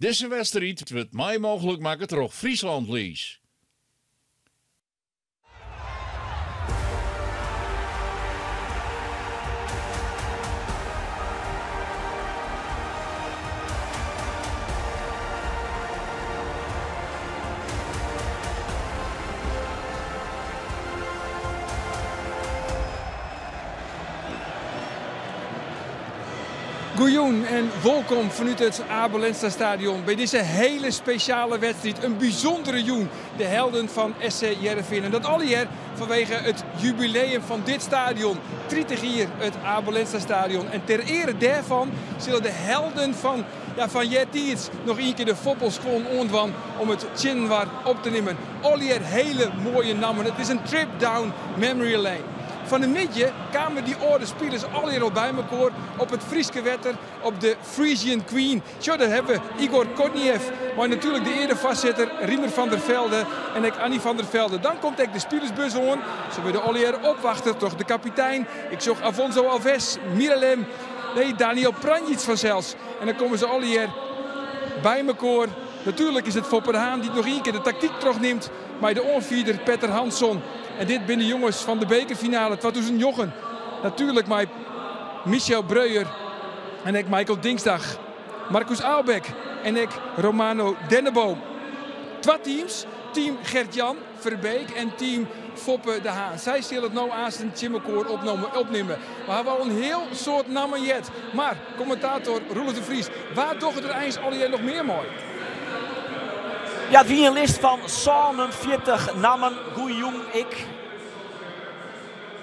Dizze wedstriid wurdt mei mooglik makke troch Friesland Lease. Goejûn en wolkom fanút it Abe Lenstra Stadion by dizze hiele spesjale wedstriid. In bysûndere jûn, de helden fan SC Hearrenfean. En dat allegear fanwege it jubileum fan dit stadion, 30 jier it Abe Lenstra Stadion. En ter eare dêrfan sille de helden fan, ja, fan eartiids noch ien kear de fuotbalskuon oandwaan om it tsjininoar op te nimmen. Allegear hiele moaie nammen. It is in trip down memory lane. Fan 'e middei kamen dy âlde spilers allegear al by mekoar op it Fryske wetter op de Frisian Queen. Sjoch, dêr hawwe we Igor Korniev mei natuerlik de earefoarsitter Riemer van der Velde en ek Annie van der Velde. Dan komt ek de spilersbus oan. Se wurde allegear opwachte troch de kapitein. Ik sjoch Afonso Alves, Miralem, nee, Daniel Pranjic fansels. En dan komme se allegear by mekoar. Natuerlik is it Foppe de Haan dy't noch ien kear de taktyk trochnimt mei de oanfierder Petter Hansson. En dit binne de jonges fan de bekerfinale 2009. Natuerlik mei Michel Breuer en ek Michael Dingsdag, Marcus Aalbek en ek Romano Denneboom. Twa teams, team Gert-Jan Verbeek en team Foppe de Haan. Sy sille it no aansten tsjin mekoar opnimme. We hawwe al in hiel soad nammen heard. Mar, kommentator Roelof de Vries, wa dogge der eins allegear noch mear mei? Ja, it wie in list fan 47 nammen. Goejûn, ik.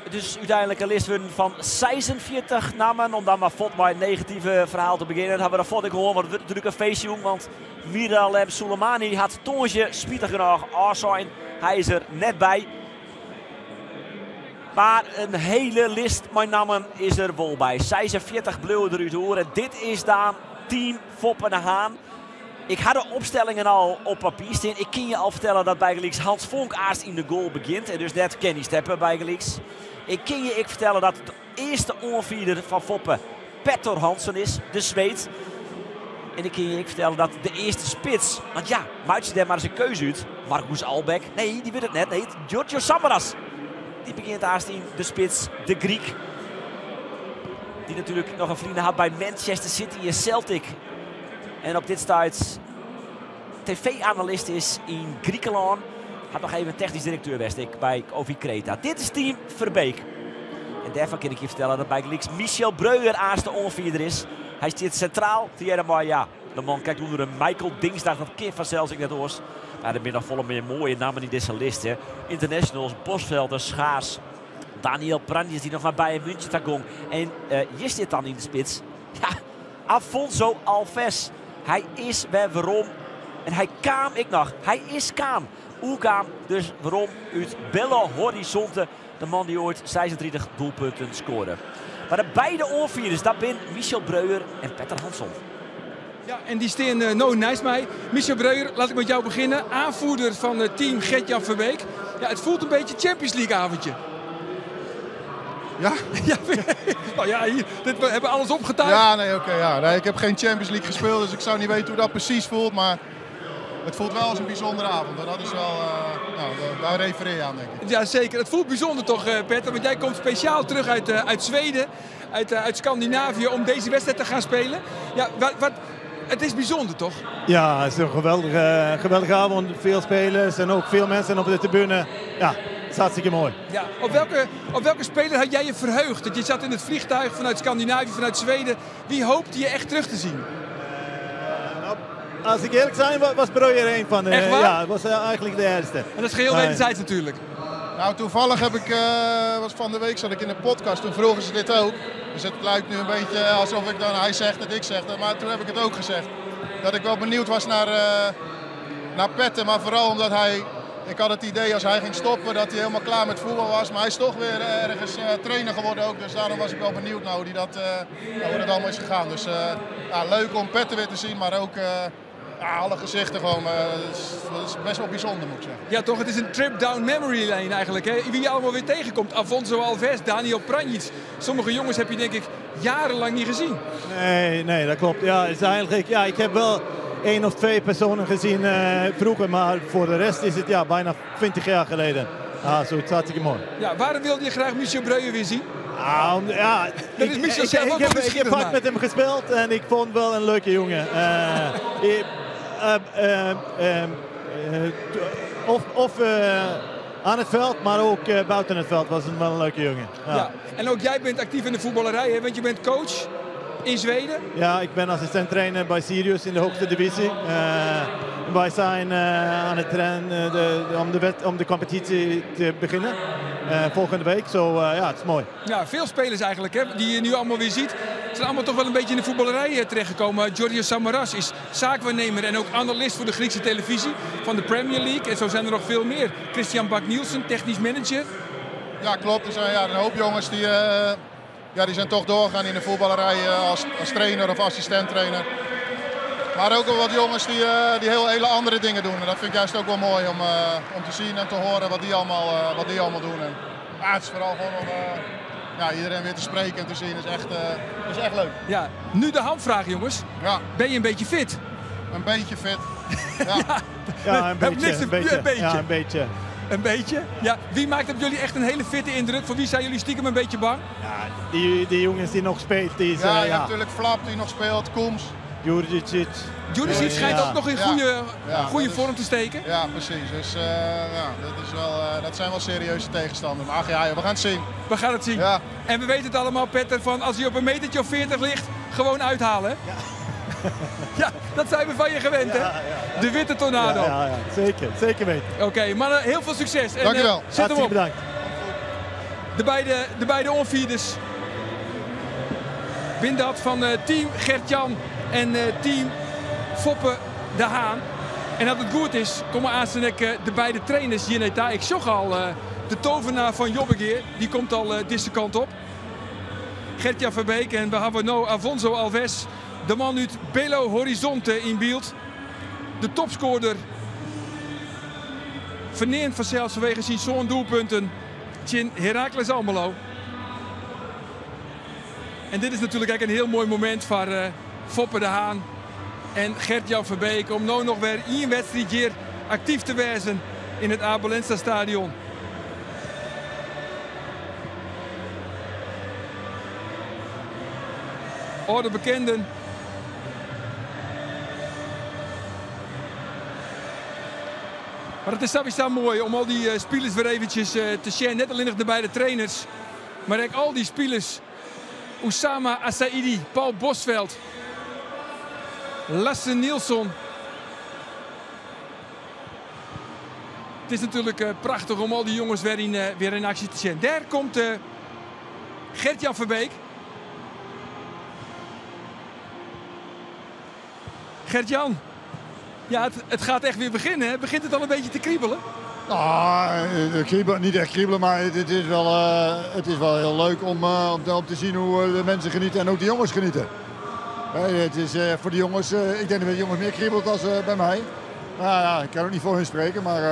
It is úteinlik in list wurden fan 46 nammen. Om dan mar fuort mei it negative ferhaal te begjinnen, hawwe we der fuort ek hân, want it wurdt natuerlik in feestjûn. Want Miralem Sulejmani hat tongersdei spitich genôch ôfsein. Hy is der net by. Mar in hiele list mei nammen is der wol by. 46 bliuwe der út oer. En dit is dan team Foppe de Haan. Ik ha de opstellingen al op papier stean. Ik kin je al fertelle dat bygelyks Hans Vonk aanst yn de goal begjint. En dus net Kenny Steppe bygelyks. Ik kin je ek fertelle dat de earste oanfierder fan Foppe Petter Hansson is, de Sweed. En ik kin je ek fertelle dat de earste spits, want ja, meitsje dêr mar ris in keuze út. Marcus Allbäck, nee, dy wurdt it net. Nee, Giorgio Samaras. Dy begjint aanst yn de spits, de Gryk. Dy't natuerlik noch in ferline hat by Manchester City en Celtic. En op dit stuit tv-analist is yn Grikelân. Hat noch even technysk direkteur west ek by OFI Kreta. Dit is team Verbeek. En dêrfan kin ik je fertelle dat bygelyks Michel Breuer aanst de oanfierder is. Hy stiet sintraal tegearre mei, ja, de man krekt ûnder him, Michael Dingsdag. Dat kin fansels ek net oars. Mar der binne noch folle mear moaie nammen yn dizze list. Hè. Internationals, Bosveld en Schaars. Daniel Pranjic dy't noch nei Bayern München ta gong. En hjir stiet dan yn de spits, ja, Afonso Alves. Hy is wer werom en hy kaam ek noch. Hy is kaam. Oerkaam dus werom út Belo Horizonte. De man dy't oait 36 doelpunten skoarde. Mar de beide oanfierders, dat binne Michel Breuer en Petter Hansson. Ja, en dy stean no neist my. Michel Breuer, laat ik met jou beginnen. Aanvoerder van het team Gert-Jan Verbeek. Ja, het voelt een beetje Champions League avondje. Ja? Ja, nou ja, hier, dit, we hebben alles opgetuigd. Ja, nee, oké. ja. Nee, ik heb geen Champions League gespeeld, dus ik zou niet weten hoe dat precies voelt. Maar het voelt wel als een bijzondere avond. En dat is wel, nou, daar refereer je aan, denk ik. Ja, zeker. Het voelt bijzonder toch, Petter? Want jij komt speciaal terug uit Zweden, uit Scandinavië, om deze wedstrijd te gaan spelen. Ja, wat, wat, het is bijzonder, toch? Ja, het is een geweldige avond. Veel spelers en ook veel mensen op de tribune. Ja, het is hartstikke mooi. Ja, op welke speler had jij je verheugd? Dat je zat in het vliegtuig vanuit Scandinavië, vanuit Zweden. Wie hoopte je echt terug te zien? Nou, als ik eerlijk zijn, was Breuer een van de... Echt waar? Ja, het was eigenlijk de eerste. En dat is geheel wederzijds natuurlijk. Nou, toevallig heb ik, was van de week zat ik in een podcast, toen vroegen ze dit ook. Dus het lijkt nu een beetje alsof ik dan, hij zegt dat ik zeg dat, maar toen heb ik het ook gezegd. Dat ik wel benieuwd was naar Petter, maar vooral omdat hij, ik had het idee als hij ging stoppen dat hij helemaal klaar met voetbal was. Maar hij is toch weer ergens trainer geworden ook, dus daarom was ik wel benieuwd naar hoe dat allemaal is gegaan. Dus ja, leuk om Petter weer te zien, maar ook ja, alle gezichten gewoon, dat is best wel bijzonder, moet ik zeggen. Ja toch, het is een trip down memory lane eigenlijk. Hè? Wie je allemaal weer tegenkomt. Afonso Alves, Daniel Pranjic. Sommige jongens heb je denk ik jarenlang niet gezien. Nee, nee, dat klopt. Ja, het is eigenlijk, ja, ik heb wel Één of twee personen gezien vroeger, maar voor de rest is het ja, bijna 20 jaar geleden. Ah, zo, het is hartstikke mooi. Ja, waarom wilde je graag Michel Breuer weer zien? Ah, om, ja, Dat is Michel zelf ook wel ik heb vaak met hem gespeeld en ik vond wel een leuke jongen. Of aan het veld, maar ook buiten het veld was het wel een leuke jongen. Ja. Ja. En ook jij bent actief in de voetballerij, hè? Want je bent coach in Zweden. Ja, ik ben assistent trainer bij Sirius in de hoogste divisie. Wij zijn aan het trainen om de competitie te beginnen volgende week. Zo, ja, het is mooi. Ja, veel spelers eigenlijk, hè, die je nu allemaal weer ziet, zijn allemaal toch wel een beetje in de voetballerij terechtgekomen. Giorgio Samaras is zaakwaarnemer en ook analist voor de Griekse televisie van de Premier League. En zo zijn er nog veel meer. Christian Bak-Nielsen, technisch manager. Ja, klopt. Er zijn een hoop jongens die zijn toch doorgaan in de voetballerij als trainer of assistent-trainer. Maar ook wel wat jongens die heel hele andere dingen doen. En dat vind ik juist ook wel mooi om te zien en te horen wat die allemaal doen. En, het is vooral gewoon om iedereen weer te spreken en te zien. Dat is echt leuk. Ja, nu de hamvraag, jongens. Ja. Ben je een beetje fit? Een beetje fit. Ja. Ja, een Heb beetje, niks te een beetje. een beetje. Ja, een beetje. Een beetje? Ja. Wie maakt op jullie echt een hele fitte indruk? Voor wie zijn jullie stiekem een beetje bang? Ja, die jongens die nog speelt. Die is, Ja, je ja. hebt natuurlijk Flap die nog speelt, Koems. Djuricic. Djuricic schijnt ook nog in goede vorm te steken. Ja, precies. Dus ja, dat zijn wel serieuze tegenstanders. Maar ach ja, we gaan het zien. We gaan het zien. Ja. En we weten het allemaal, Petter, van als hij op een metertje of 40 ligt, gewoon uithalen. Hè? Ja. Ja, dat zijn we van je gewend, hè? De witte tornado. Ja, ja, ja. Zeker, zeker weten. Oké, mannen, heel veel succes. En, Dankjewel. zet hem Hartstikke op. bedankt. De beide onvierders. Bindat van team Gert-Jan en team Foppe de Haan. En dat het goed is, komen aanstek de beide trainers hier. Ik zag al de tovenaar van Jobbegea, die komt al deze kant op. Gert-Jan Verbeek en we hebben nu Afonso Alves, de man uit Belo Horizonte in beeld. De topscorer. Verneemd vanzelfs vanwege zijn zo'n doelpunten. Tjin Heracles Almelo. En dit is natuurlijk eigenlijk een heel mooi moment voor Foppe de Haan en Gert-Jan Verbeek om nu nog weer één wedstrijd hier actief te wezen in het Abe Lenstra Stadion. Oude bekenden. Maar het is sowieso mooi om al die spelers weer eventjes te zien. Net alleen nog de beide trainers, maar ook al die spelers. Oussama Assaidi, Paul Bosvelt, Lasse Nilsson. Het is natuurlijk prachtig om al die jongens weer in actie te zien. Daar komt Gert-Jan Verbeek. Gert-Jan, ja, het gaat echt weer beginnen. Hè? Begint het al een beetje te kriebelen? Kriebelen, niet echt kriebelen, maar het is wel heel leuk om te zien hoe de mensen genieten en ook de jongens genieten. Het is voor de jongens, ik denk dat de jongens meer kriebelt dan bij mij. Nou ja, ik kan ook niet voor hun spreken, maar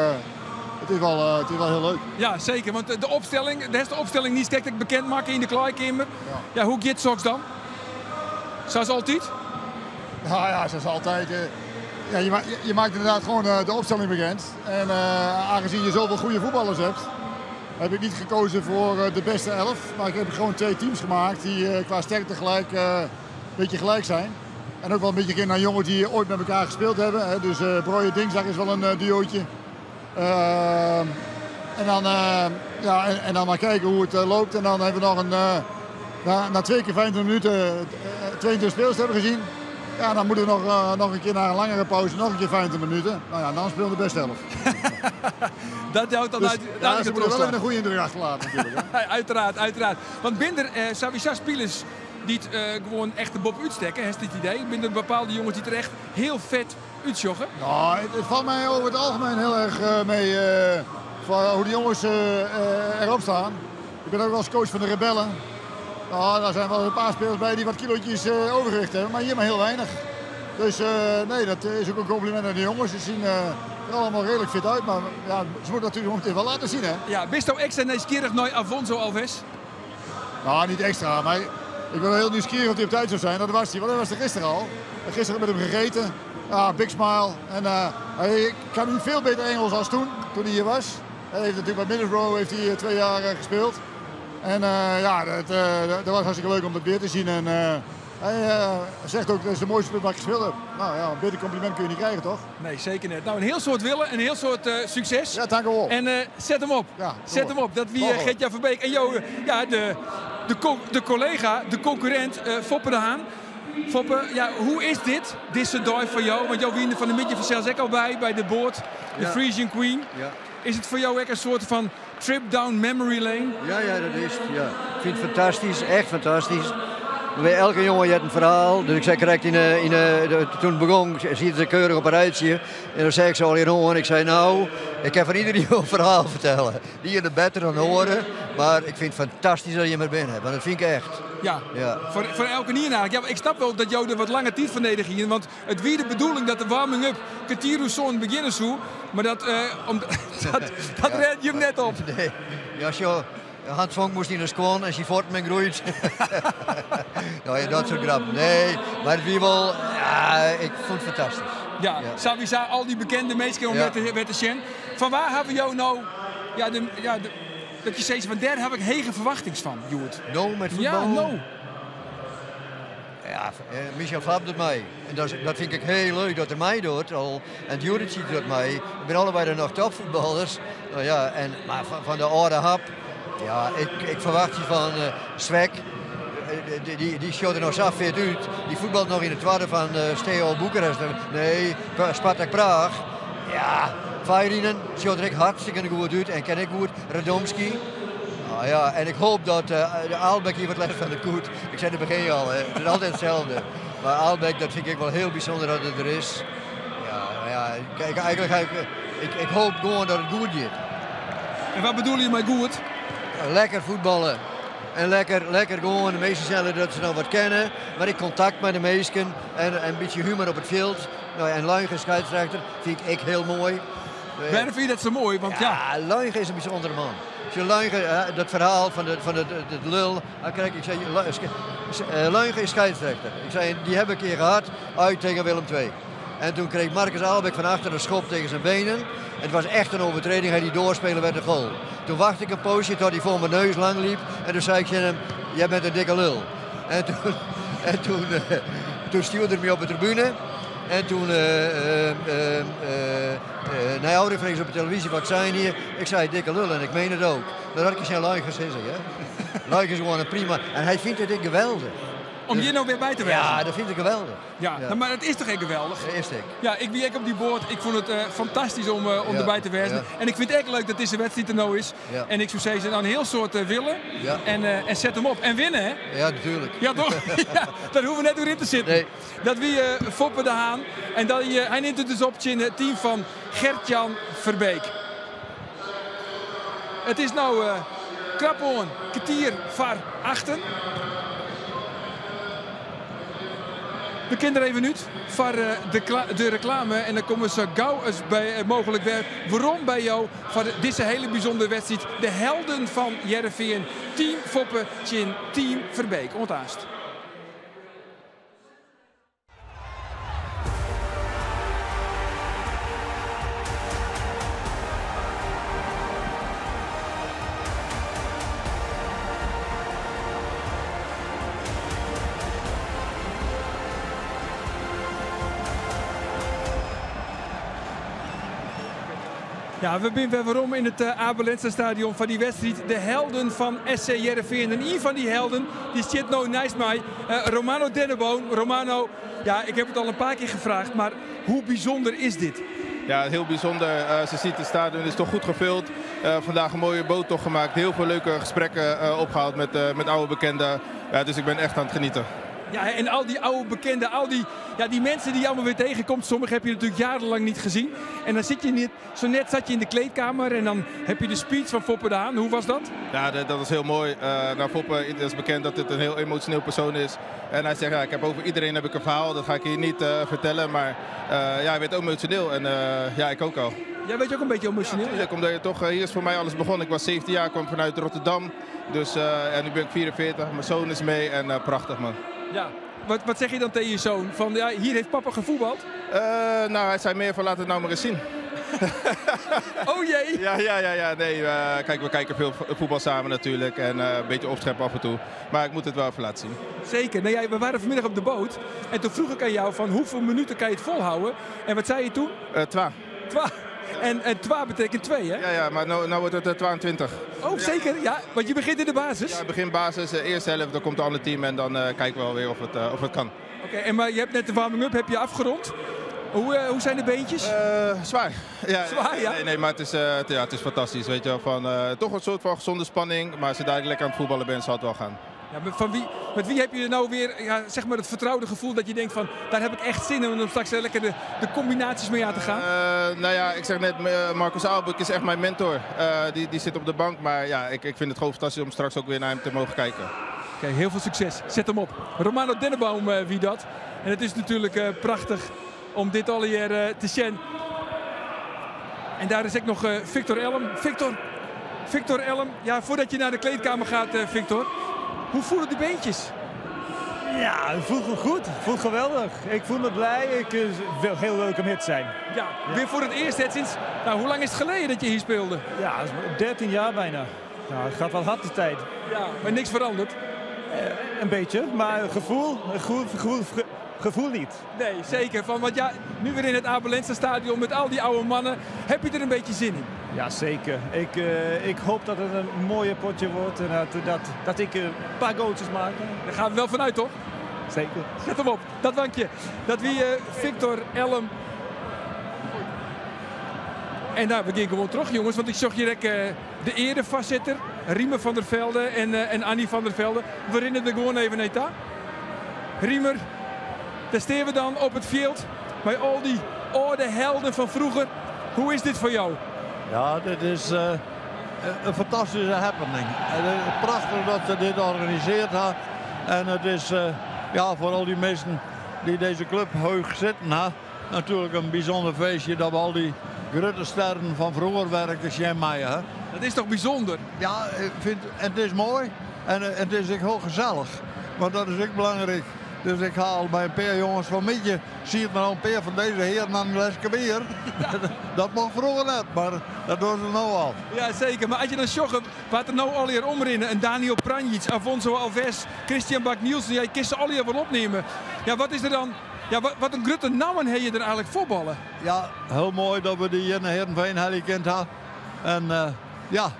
het is wel heel leuk. Ja, zeker, want de opstelling, de eerste opstelling niet sterk bekend maken in de kleikamer. Ja. Ja, hoe gaat het dan? Zoals altijd? Nou ja, zoals altijd. Ja, je maakt inderdaad gewoon de opstelling bekend. En aangezien je zoveel goede voetballers hebt, heb ik niet gekozen voor de beste 11. Maar ik heb gewoon 2 teams gemaakt die qua sterkte een beetje gelijk zijn. En ook wel een beetje naar jongens die ooit met elkaar gespeeld hebben. Hè. Dus Breuer Dingsdag is wel een duootje. En dan maar kijken hoe het loopt. En dan hebben we nog na 2 keer 25 minuten 22 spelers hebben gezien. Ja, dan moeten we nog een keer naar een langere pauze, nog een keer 25 minuten. Nou ja, dan speelt de beste elf. Dat houdt dan Dus, uit, ja, duidelijk ze moeten wel het even een goede indruk achterlaten natuurlijk. Hè? Uiteraard, uiteraard. Want binder Savisa spelers die het gewoon echt de bob uitstekken, hè, is dit idee. Binder bepaalde jongens die er echt heel vet uitjoggen. Nou, het valt mij over het algemeen heel erg mee van hoe de jongens erop staan. Ik ben ook wel eens coach van de Rebellen. Nou, daar zijn wel een paar spelers bij die wat kilootjes overgewicht hebben, maar hier maar heel weinig. Dus nee, dat is ook een compliment aan de jongens. Ze zien er allemaal redelijk fit uit, maar ja, ze moeten natuurlijk momenteel wel laten zien, hè. Ja, bist nou extra nieuwsgierig naar Afonso Alves? Nou, niet extra, maar Ik ben heel nieuwsgierig of hij op tijd zou zijn. Dat was hij, want hij was er gisteren al. En gisteren met hem gegeten. Ja, big smile. En hij kan nu veel beter Engels als toen, toen hij hier was. Hij heeft natuurlijk bij Middlesbrough heeft hij 2 jaar gespeeld. En ja, dat was hartstikke leuk om dat weer te zien. En hij zegt ook, dat is de mooiste club waar ik gespeeld heb. Nou ja, een beter compliment kun je niet krijgen, toch? Nee, zeker niet. Nou, een heel soort willen, een heel soort succes. Ja, dank u wel. En zet hem op. Ja, zet hem op. Dat wie Gertjan Verbeek. En jo, ja, de collega, de concurrent, Foppe de Haan. Foppe, ja, hoe is dit? Deze dag voor jou? Want jou wiende van de midje van zelfs ook al bij de boord, de ja. Frisian Queen. Ja. Is het voor jou ook een soort van trip down memory lane? Ja, ja, dat is het. Ja. Ik vind het fantastisch, echt fantastisch. Bij elke jongen had een verhaal. Dus ik zei correct, toen het begon, zie je ze keurig op een rijtje. En dan zei ik zo al in horen. Ik zei nou, ik kan van iedereen een verhaal vertellen. Die in de beter dan horen. Maar ik vind het fantastisch dat je me binnen hebt. Want dat vind ik echt. Ja, ja. Voor elke nier eigenlijk. Ja, ik snap wel dat jou er wat lange tijd van neder ging. Want het wie de bedoeling dat de warming-up kwartier zo'n beginnen zou. Maar dat, dat ja, red je hem net op. Nee, ja, zo. Hans Vonk moest in de schoon en ze voort met groeit. Nou ja, dat soort grap. Nee, maar het wie wel, ja, ik vond het fantastisch. Ja, ja. Sowieso al die bekende mensen om ja. werd te zien. Van waar hebben jou nou, ja, dat je steeds van daar heb ik hege verwachtings van, Joert. No, met voetbal? Ja, no. Ja, Michel Vlap doet mij. En dat vind ik heel leuk dat hij mij doet. Al. En Juric doet mij. Ik ben allebei nog topvoetballers. Nou ja, en, maar van de oude hap. Ja, ik verwacht je van Svek. Die schoot er nog zo fit uit. Die voetbalt nog in de tweede van Steaua Boekarest. Nee, Spartak Praag. Ja, Väyrynen schoot er ik hartstikke goed uit. En ken ik goed. Radomski. Nou ja, en ik hoop dat de Aalbeck hier wat les van de koet. Ik zei het begin al, hè. Het is altijd hetzelfde. Maar Aalbeck, dat vind ik wel heel bijzonder dat het er is. Ja, nou ja, kijk, eigenlijk ik hoop gewoon dat het goed gaat. En wat bedoel je met goed? Lekker voetballen. En lekker gewoon. De meesten zeggen dat ze nou wat kennen. Maar ik contact met de meesten. En een beetje humor op het veld. Nou, en Luigen scheidsrechter vind ik heel mooi. Waarom vind je dat zo mooi? Want ja, ja, Luigen is een bijzondere man. Als je Luigen, dat verhaal van de lul. Kijk, ik zei, Luigen is scheidsrechter. Ik zei, die heb ik een keer gehad uit tegen Willem II. En toen kreeg Marcus Aalbeck van achter een schop tegen zijn benen. Het was echt een overtreding, hij die doorspelen werd een goal. Toen wachtte ik een poosje tot hij voor mijn neus lang liep. En toen zei ik tegen hem, jij bent een dikke lul. En toen stuurde hij me op de tribune. En toen, na ouder vrees op de televisie, wat zijn hier? Ik zei, dikke lul, en ik meen het ook. Dat had ik eens aan Luigen gezegd, hè. Luigen is gewoon een prima. En hij vindt het geweldig. Om hier nou weer bij te werken? Ja, dat vind ik geweldig. Ja, ja. Nou, maar het is toch echt geweldig? Dat is het. Ja, ik wie op die boord. Ik vond het fantastisch om ja, erbij te werken. Ja. En ik vind het echt leuk dat deze wedstrijd er nou is. Ja. En ik zou zeggen, nou een heel soort willen. Ja. En zet hem op. En winnen, hè? Ja, natuurlijk. Ja, toch? Ja, daar hoeven we net door in te zitten. Nee. Dat wie Foppe de Haan. En dat, hij neemt het dus op in het team van Gertjan Verbeek. Het is nou krapoon, kwartier var achten. We kennen er even uit voor de reclame. En dan komen we zo gauw als bij, mogelijk weer. Waarom bij jou voor deze hele bijzondere wedstrijd. De helden van Hearrenfean. Team Foppe, Chin, Team Verbeek. Ontaast. Ja, we zijn weer waarom in het Abe Lenstra stadion van die wedstrijd. De helden van SC Hearrenfean. En een van die helden, die zit nou naast mij. Romano Denneboom. Romano, ja, ik heb het al een paar keer gevraagd, maar hoe bijzonder is dit? Ja, heel bijzonder. Ze ziet het stadion is toch goed gevuld. Vandaag een mooie boottocht gemaakt. Heel veel leuke gesprekken opgehaald met oude bekenden. Dus ik ben echt aan het genieten. Ja, en al die oude bekenden, al die, ja, die mensen die je allemaal weer tegenkomt. Sommigen heb je natuurlijk jarenlang niet gezien. En dan zit je niet, zo net zat je in de kleedkamer en dan heb je de speech van Foppe de Haan. Hoe was dat? Ja, dat was heel mooi. Nou, Foppe, het is bekend dat dit een heel emotioneel persoon is. En hij zegt, ja, ik heb over iedereen heb ik een verhaal. Dat ga ik hier niet vertellen. Maar ja, hij werd emotioneel en ja, ik ook al. Jij weet je ook een beetje emotioneel? Ja, tuurlijk, omdat je toch, hier is voor mij alles begonnen. Ik was 17 jaar, kwam vanuit Rotterdam. Dus en nu ben ik 44, mijn zoon is mee en prachtig man. Ja. Wat zeg je dan tegen je zoon? Van, ja, hier heeft papa gevoetbald? Nou, hij zei meer van laat het nou maar eens zien. Oh jee! Ja. Nee, kijk, we kijken veel voetbal samen natuurlijk. En een beetje opscheppen af en toe. Maar ik moet het wel even laten zien. Zeker. Nou, ja, we waren vanmiddag op de boot. En toen vroeg ik aan jou van hoeveel minuten kan je het volhouden? En wat zei je toen? Twa. Twa. En twa betekent 2, hè? Ja, maar nou wordt het 22. Oh, zeker? Ja, want je begint in de basis? Ja, ik begin basis. De eerste helft, dan komt het andere team en dan kijken we alweer of het kan. Oké, en maar je hebt net de warming-up heb je afgerond. Hoe zijn de beentjes? Zwaar. Ja, zwaar, ja? Nee, maar het is fantastisch. Weet je wel. Van, toch een soort van gezonde spanning. Maar zodra ik lekker aan het voetballen ben, zal het wel gaan. Ja, maar met wie heb je nou weer, ja, zeg maar het vertrouwde gevoel dat je denkt van daar heb ik echt zin in om straks lekker de combinaties mee aan te gaan? Nou ja, ik zeg net, Marcus Aalbuk is echt mijn mentor. Die zit op de bank, maar ja, ik vind het gewoon fantastisch om straks ook weer naar hem te mogen kijken. Oké, heel veel succes. Zet hem op. Romano Denneboom, wie dat. En het is natuurlijk prachtig om dit al hier te zien. En daar is ook nog Victor Elm. Victor Elm, ja, voordat je naar de kleedkamer gaat, Victor. Hoe voelen die beentjes? Ja, het voelt goed. Het voelt geweldig. Ik voel me blij. Het is wel heel leuk om hier te zijn. Ja, weer voor het eerst. Hè, sinds, nou, hoe lang is het geleden dat je hier speelde? Ja, 13 jaar bijna. Nou, het gaat wel hard de tijd. Ja, maar niks veranderd? Een beetje, maar gevoel niet. Nee, zeker. Van, want ja, nu weer in het Abe Lenstra stadion met al die oude mannen. Heb je er een beetje zin in? Ja, zeker. Ik hoop dat het een mooie potje wordt en dat ik een paar goaltjes maak. Daar gaan we wel vanuit, toch? Zeker. Zet hem op. Dat dankje. Dat wie Victor Elm. En daar begin ik gewoon terug, jongens. Want ik zag hier de erevastzitter, Riemer van der Velde en Annie van der Velde. We rennen er gewoon even naar. Riemer, daar staan we dan op het veld. Bij al die oude helden van vroeger. Hoe is dit voor jou? Ja, dit is een fantastische happening. Prachtig dat ze dit organiseerd hebben. En het is ja, voor al die mensen die deze club hoog zitten, hè, natuurlijk een bijzonder feestje dat we al die grote sterren van vroeger werken zijn mee. Hè. Dat is toch bijzonder? Ja, ik vind, het is mooi en het is ook heel gezellig. Want dat is ook belangrijk. Dus ik haal bij een paar jongens van Mietje, zie het nou een paar van deze heren aan een flesje bier. Ja. Dat mocht vroeger net, maar dat doen ze nou al. Ja, zeker. Maar als je dan sjoggen, wat er nou al hier omrennen, en Daniel Pranjic, Afonso Alves, Christian Bak-Nielsen, jij kist ze al hier wel opnemen. Ja, wat is er dan? Ja, wat een grote namen heb je er eigenlijk voetballen? Ja, heel mooi dat we die in Heerenveen hebben gekend hebben. En ja,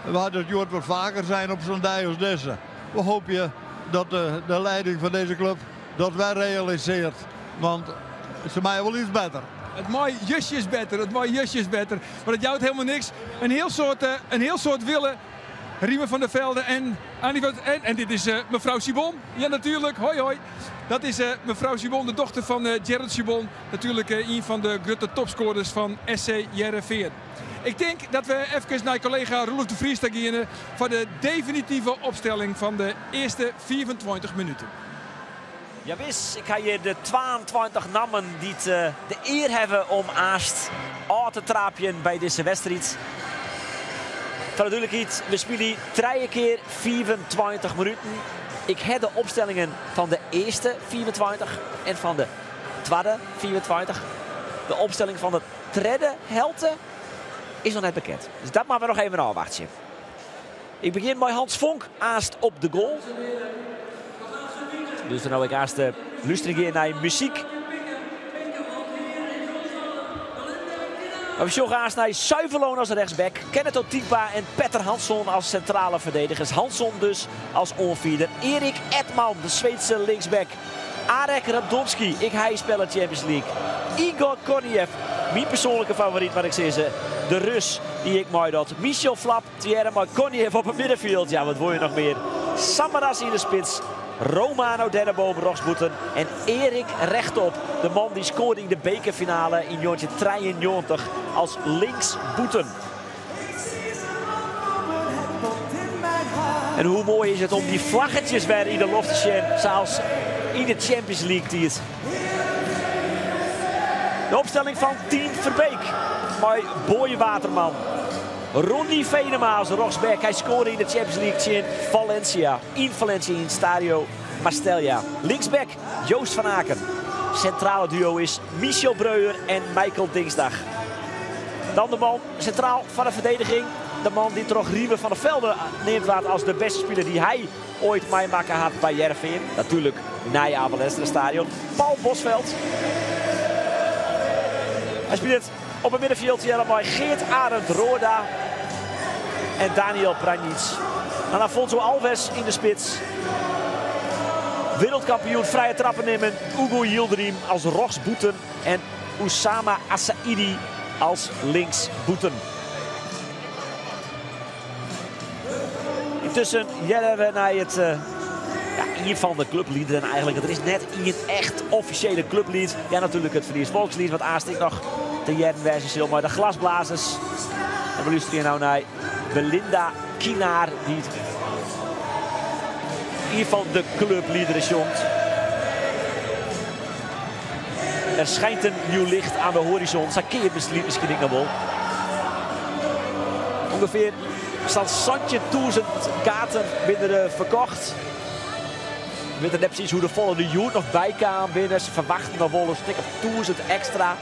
we hadden het joord wat vaker zijn op zo'n dag als deze. We hopen dat de leiding van deze club dat wij realiseert. Want ze mij wel iets beter. Het mooie justje is beter, het mooie justje is beter. Maar dat jouwt helemaal niks. Een heel soort willen. Riemer van der Velde en Annie van... En dit is mevrouw Sibon. Ja, natuurlijk. Hoi, hoi. Dat is mevrouw Sibon, de dochter van Gerald Sibon. Natuurlijk een van de grote topscorers van SC Heerenveen. Ik denk dat we even naar collega Roelof de Vries gaan voor de definitieve opstelling van de eerste 24 minuten. Jawis, ik ga hier de 22 nammen die de eer hebben om aast aan te traapjen bij deze wedstrijd. Voor de duidelijkheid, we spelen 3 keer 24 minuten. Ik heb de opstellingen van de eerste 24 en van de tweede 24. De opstelling van de derde helte is nog net bekend. Dus dat maken we nog even afwachten. Ik begin bij Hans Vonk, aast op de goal. Dus dan nou ik aast de luisteren naar muziek. We zoeken aast naar Zuiverloon als rechtsback. Kenneth Otigba en Petter Hansson als centrale verdedigers. Hansson dus als onvierder. Erik Edman, de Zweedse linksback. Arek Radomski, ik hij spelen Champions League. Igor Korniev, mijn persoonlijke favoriet, maar ik zeg ze. De Rus, die ik mooi dat. Michel Flap, Thierry Korniev op het middenveld. Ja, wat wil je nog meer? Samaras in de spits. Romano Denneboom, Roxboeten en Erik Rechtop. De man die scoorde in de bekerfinale in 1993 als linksboeten. En hoe mooi is het om die vlaggetjes weer in de loft te zien, zoals in de Champions League die het. De opstelling van Tien Verbeek. mei Boy Waterman. Ronnie Venema as rjochtsback. Hy skoarde yn de Champions League tsjin Valencia. Yn Valencia yn Stadio Mestalla. Linksback Joost van Aken. Centrale duo is Michel Breuer en Michael Dingsdag. Dan de man centraal van de verdediging. De man die troch Riemer van der Velde neamd waard as de bêste spiler dy't hy oait meimakke hat by Hearrenfean. Natuerlik nei Abe Lenstra Stadion. Paul Bosvelt. Hy spilet op it middenfjild mei Geert Arend Roorda en Daniel Pranjic. Dan Afonso Alves yn de spits. Wereldkampioen frije trappen nimmen. Ugur Yildirim as rjochtsbûten en Oussama Assaidi as linksbûten. Yntusken hearre we nei it, ja, ien fan de klupliederen eigentlik. Der is net ien echt offisjele klupliet. Ja, natuerlik it Frysk Folksliet, wat aanst ek noch te hearren wêze sil mei de glasblazers. En we lústerje no nei Belinda Kinaar, dy't ien fan de klupliederen sjongt. Er schijnt een nieuw licht aan de horizon. Sa kin it miskien ek noch wol. Ungefear sa'n 17.000 kaarten binne der ferkocht. We witte net presys hoefolle der hjoed noch bykaam binne. Se ferwachtsje noch wol in stik of 1000 ekstra.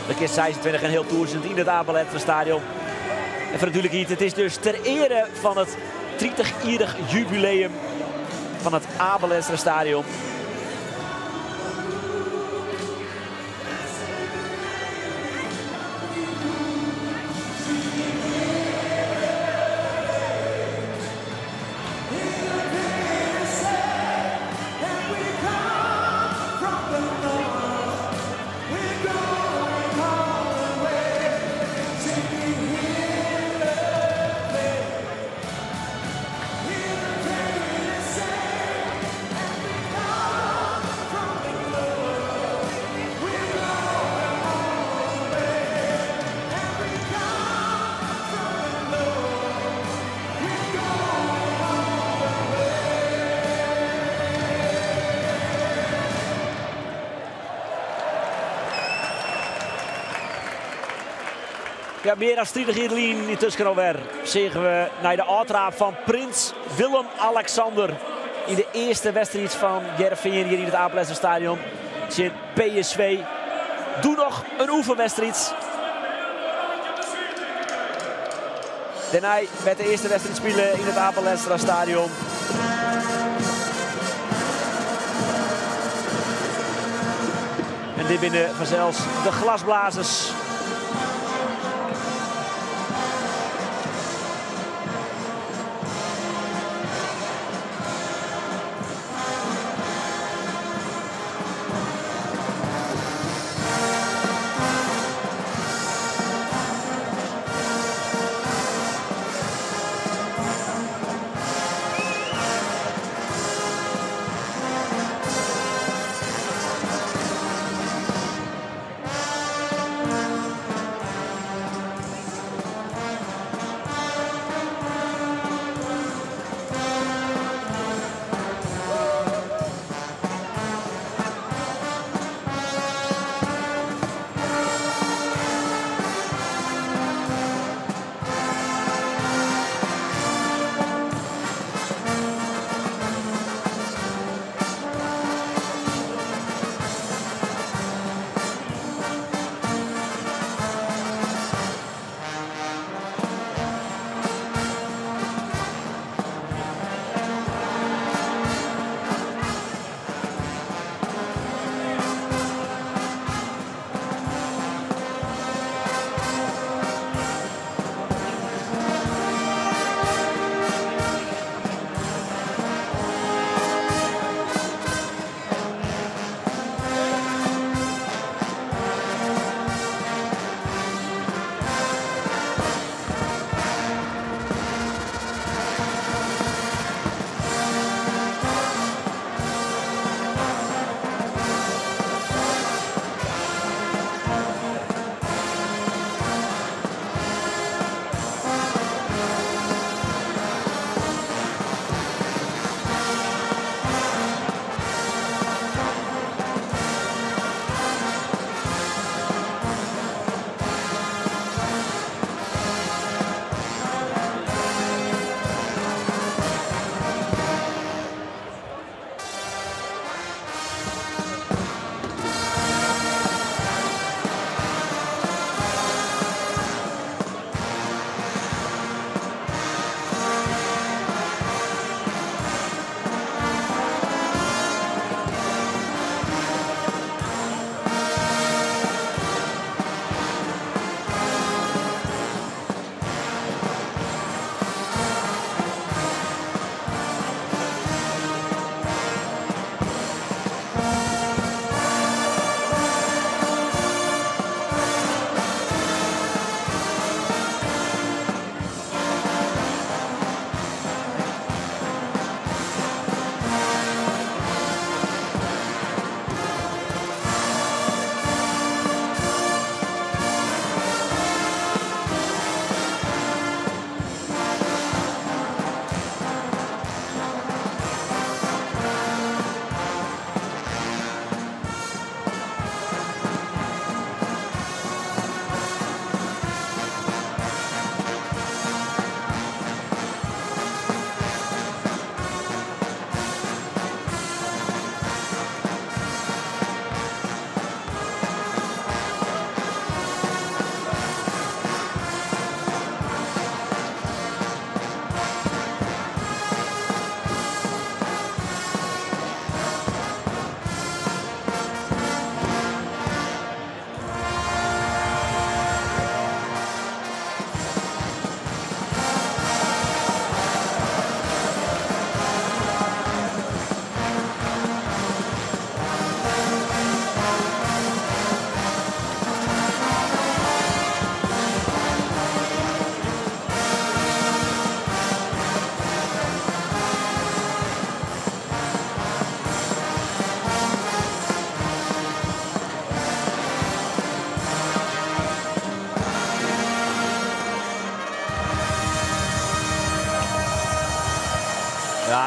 De kear 26.500 yn it Abe Lenstra Stadion. En foar de dúdlikheid, it is dus ter eare fan it 30-jierrich jubileum fan it Abe Lenstra Stadion. Ja, mear as 30 jier lyn yntusken alwer seagen we nei de ôftraap fan Prins Willem-Alexander yn de earste wedstriid fan Hearrenfean hjir yn it Abe Lenstra Stadion tsjin PSV. Doe noch in oefenwedstriid. Dêrnei waard de earste wedstriid spile yn it Abe Lenstra Stadion. En dit binne fansels de glasblazers.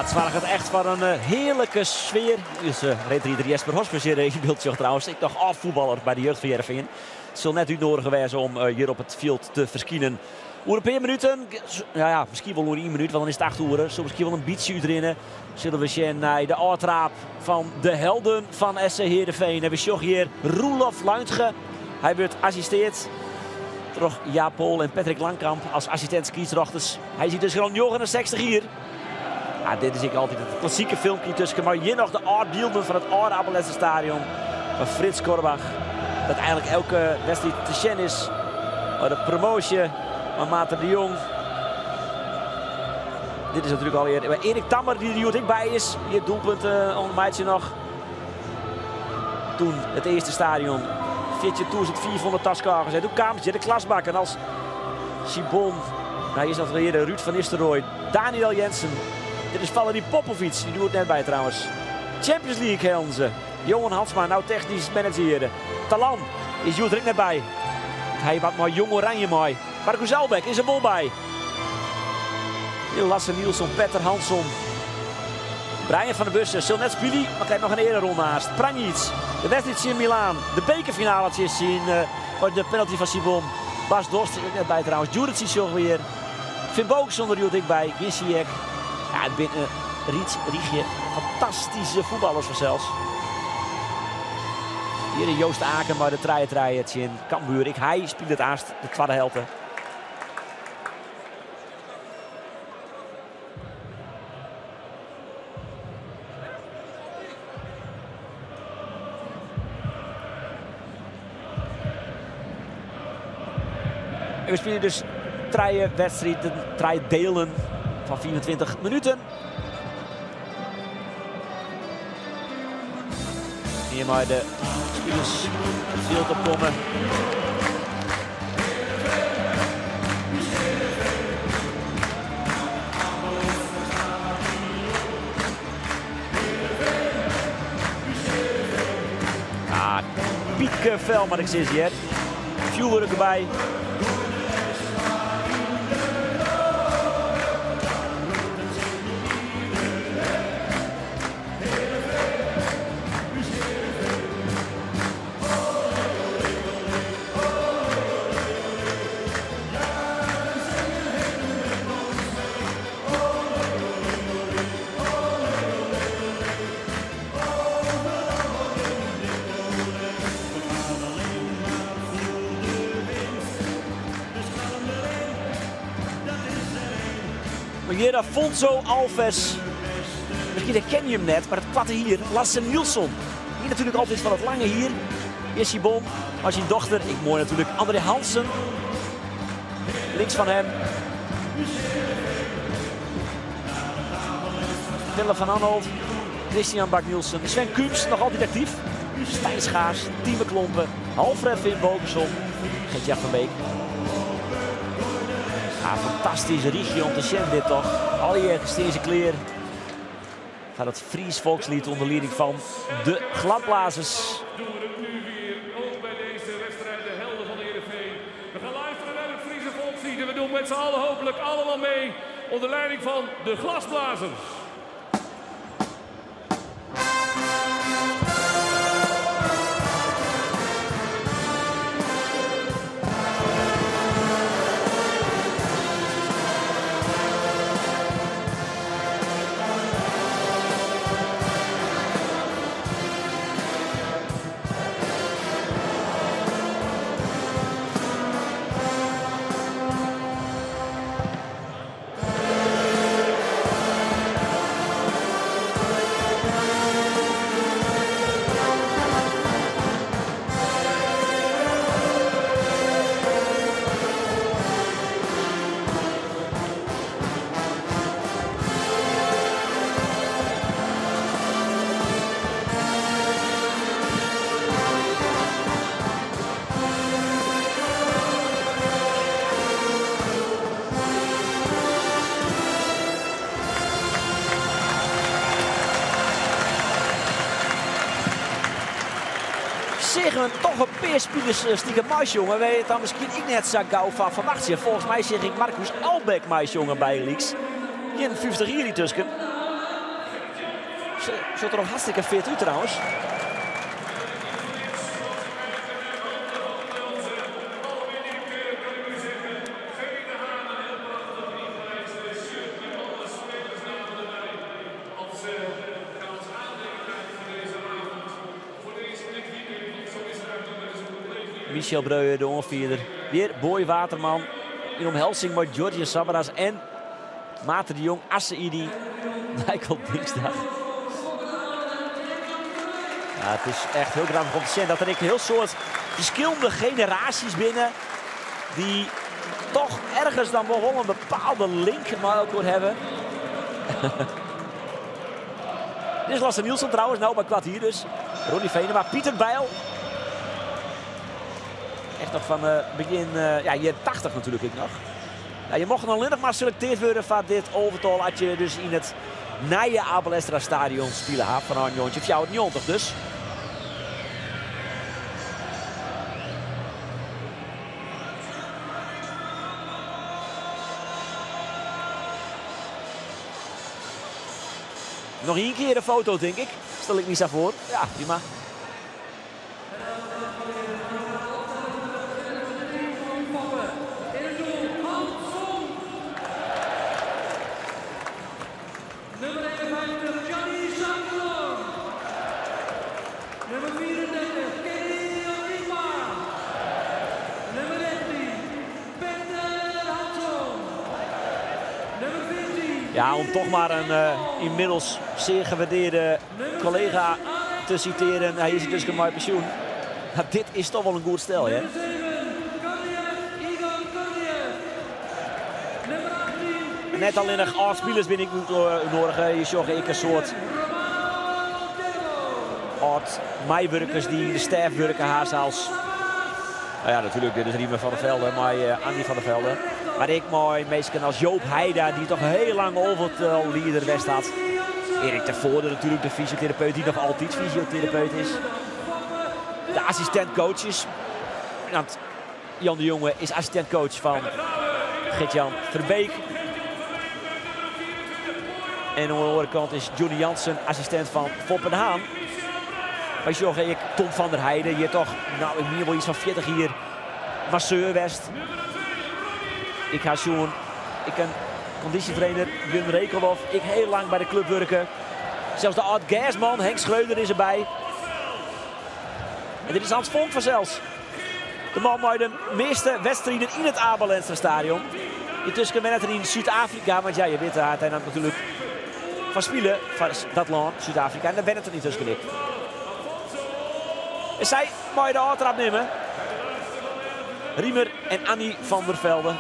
Het zorgt echt voor een heerlijke sfeer. Dus reedrijder Jesper Hospes hier in beeld zag trouwens. Ik nog afvoetballer bij de jeugd van Heerenveen. Het zal net uitnodigen wezen om hier op het veld te verschijnen. Oer een paar minuten, nou ja, misschien wel oer 1 minuut, want dan is het 8 uur. Zullen misschien wel een beetje uitrennen. Zullen we zien naar de aftrap van de helden van SC Heerenveen. En we zien hier Roelof Luintge. Hij wordt geassisteerd door Jaap Pol en Patrick Langkamp als assistent scheidsrechters. Hij ziet dus gewoon 69 hier. Ja, dit is ik altijd het klassieke filmpje tussen. Maar hier nog de aardbeelden van het oude Abe Lenstra Stadion van Frits Korbach. Dat eigenlijk elke wedstrijd te zien is. Maar de promotie van Maarten de Jong. Dit is natuurlijk alweer maar Erik Tammer die er hier ook bij is. Hier doelpunt ontmaait je nog. Toen het eerste stadion. 14.400 taskagers. En toen kwamen ze de klasbak. En als Sibon. Nou, hier is dat weer de Ruud van Nistelrooy. Daniel Jensen. Dit is Valerie Popovic. Die doet het net bij trouwens. Champions League helden ze. Johan Hansma, nou technisch manager. Talan is Joet er ook net bij. Hij wat maar Jong Oranje mooi. Marcus Albeck is er bol bij. Lasse Nielsson, Petter Hansson. Brian van der Bussen, zal net spelen, maar krijgt nog een ereronde naast. Pranjic, de wedstrijd in Milaan. De bekerfinale is in de penalty van Sibon. Bas Dost is er net bij trouwens. Djuricic nog weer. Finn Bogason er ik bij. Ginsiek. Ja, het binnen Riets, Riegje. Fantastische voetballers vanzelfs. Hier de Joost Aken, maar de treien in Cambuur. Ik, hij speelt het aast, de tweede helft. En we spelen dus drie wedstrijden, drie delen van 24 minuten. Hier maar de spelers het veld opkomen. Ah, piekenvel, maar ik zie hier. Vuurwerk erbij. Hier Afonso Alves. Misschien herken je hem net, maar het kwatte hier. Lasse Nielsson. Hier natuurlijk altijd van het lange hier. Hier is Sibon. Maar zijn dochter. Ik mooi natuurlijk André Hansen. Links van hem. Willem van Anholt. Christian Bak-Nielsen. Sven Kums nog altijd actief. Stijn Schaars. Tieme Klompen. Alfred Finn Bogason. Gert-Jan van Beek. Ja, fantastisch riegje om te zien dit toch. Al je gestezen kleer. Gaat het Fries volkslied onder leiding van de gladblazers. Doen we het nu weer ook bij deze wedstrijd, de helden van de Heerenveen. We gaan luisteren naar het Friese volkslied en we doen met z'n allen hopelijk allemaal mee onder leiding van de glasblazers. Zeggen toch een paar spelers stiekem mais, jongen. Weet je dan misschien ik net zo gauw van verwacht je. Volgens mij zeg ik Marcus Albeck mais, jongen, bij Leaks. Geen 50 hier tussen. Sjocht der noch hartstikke fit út trouwens. Michel Breuer, de oanfierder. Weer Boy Waterman yn omhelzing mei George Samaras en Maarten de Jong, Assaidi, Michael Dingsdag. Ja, het is echt heel grappig om te zien dat er een heel soort verschillende generaties binnen die toch ergens dan wel een bepaalde link met elkaar hebben. Dit is Lasse Nielsen trouwens, nou bij kwartier dus. Ronnie Venema, Pieter Bijl. Echt nog van begin ja, jaren 80 natuurlijk ik nog. Ja, je mocht nog alleen nog maar selecteerd worden van dit overtal als je dus in het nieuwe Abe Lenstra stadion spelen had van Arnjontje. Of jou het 90 dus. Nog één keer een foto, denk ik. Stel ik me zo voor. Ja, prima. Nummer 51, Johnny Sandelon. Nummer 34, Kenny Orima. Nummer 13, Peter Hansson. Nummer 14. Ja, om toch maar een inmiddels zeer gewaardeerde collega te citeren. Hij is dus mijn pensioen. Maar dit is toch wel een goed stel, hè? Net alleen nog 8 spelers ben ik moet nodigen. Je zag ik een soort oud meiwerkers die de staf werken haast als. Nou ja, natuurlijk, dit is Riemer van der Velde, maar Andy van der Velde. Maar ik mooi meestal als Joop Heida, die toch heel lang overtal leader West had. Erik ter Voorde natuurlijk, de fysiotherapeut, die nog altijd fysiotherapeut is. De assistentcoaches. Want Jan de Jonge is assistentcoach van Gert-Jan Verbeek. En aan de andere kant is Johnny Jansen, assistent van Foppe de Haan. Maar zorg ik, Tom van der Heijden, hier toch, nou, ik meer wel iets van 40 hier. Masseur West. Ik ga zoen. Ik ken conditietrainer Jun Rekelhoff. Ik heel lang bij de club werken. Zelfs de oud gasman Henk Schreuder is erbij. En dit is Hans Vonk van zelfs. De man met de meeste wedstrijden in het Abe Lenstra stadion. Intussen ben het er in Zuid-Afrika, want ja, je weet het, hij natuurlijk van spelen van dat land, Zuid-Afrika. En daar ben het er niet tussen ik. En zij mag de aftrap nemen. Riemer en Annie van der Velde.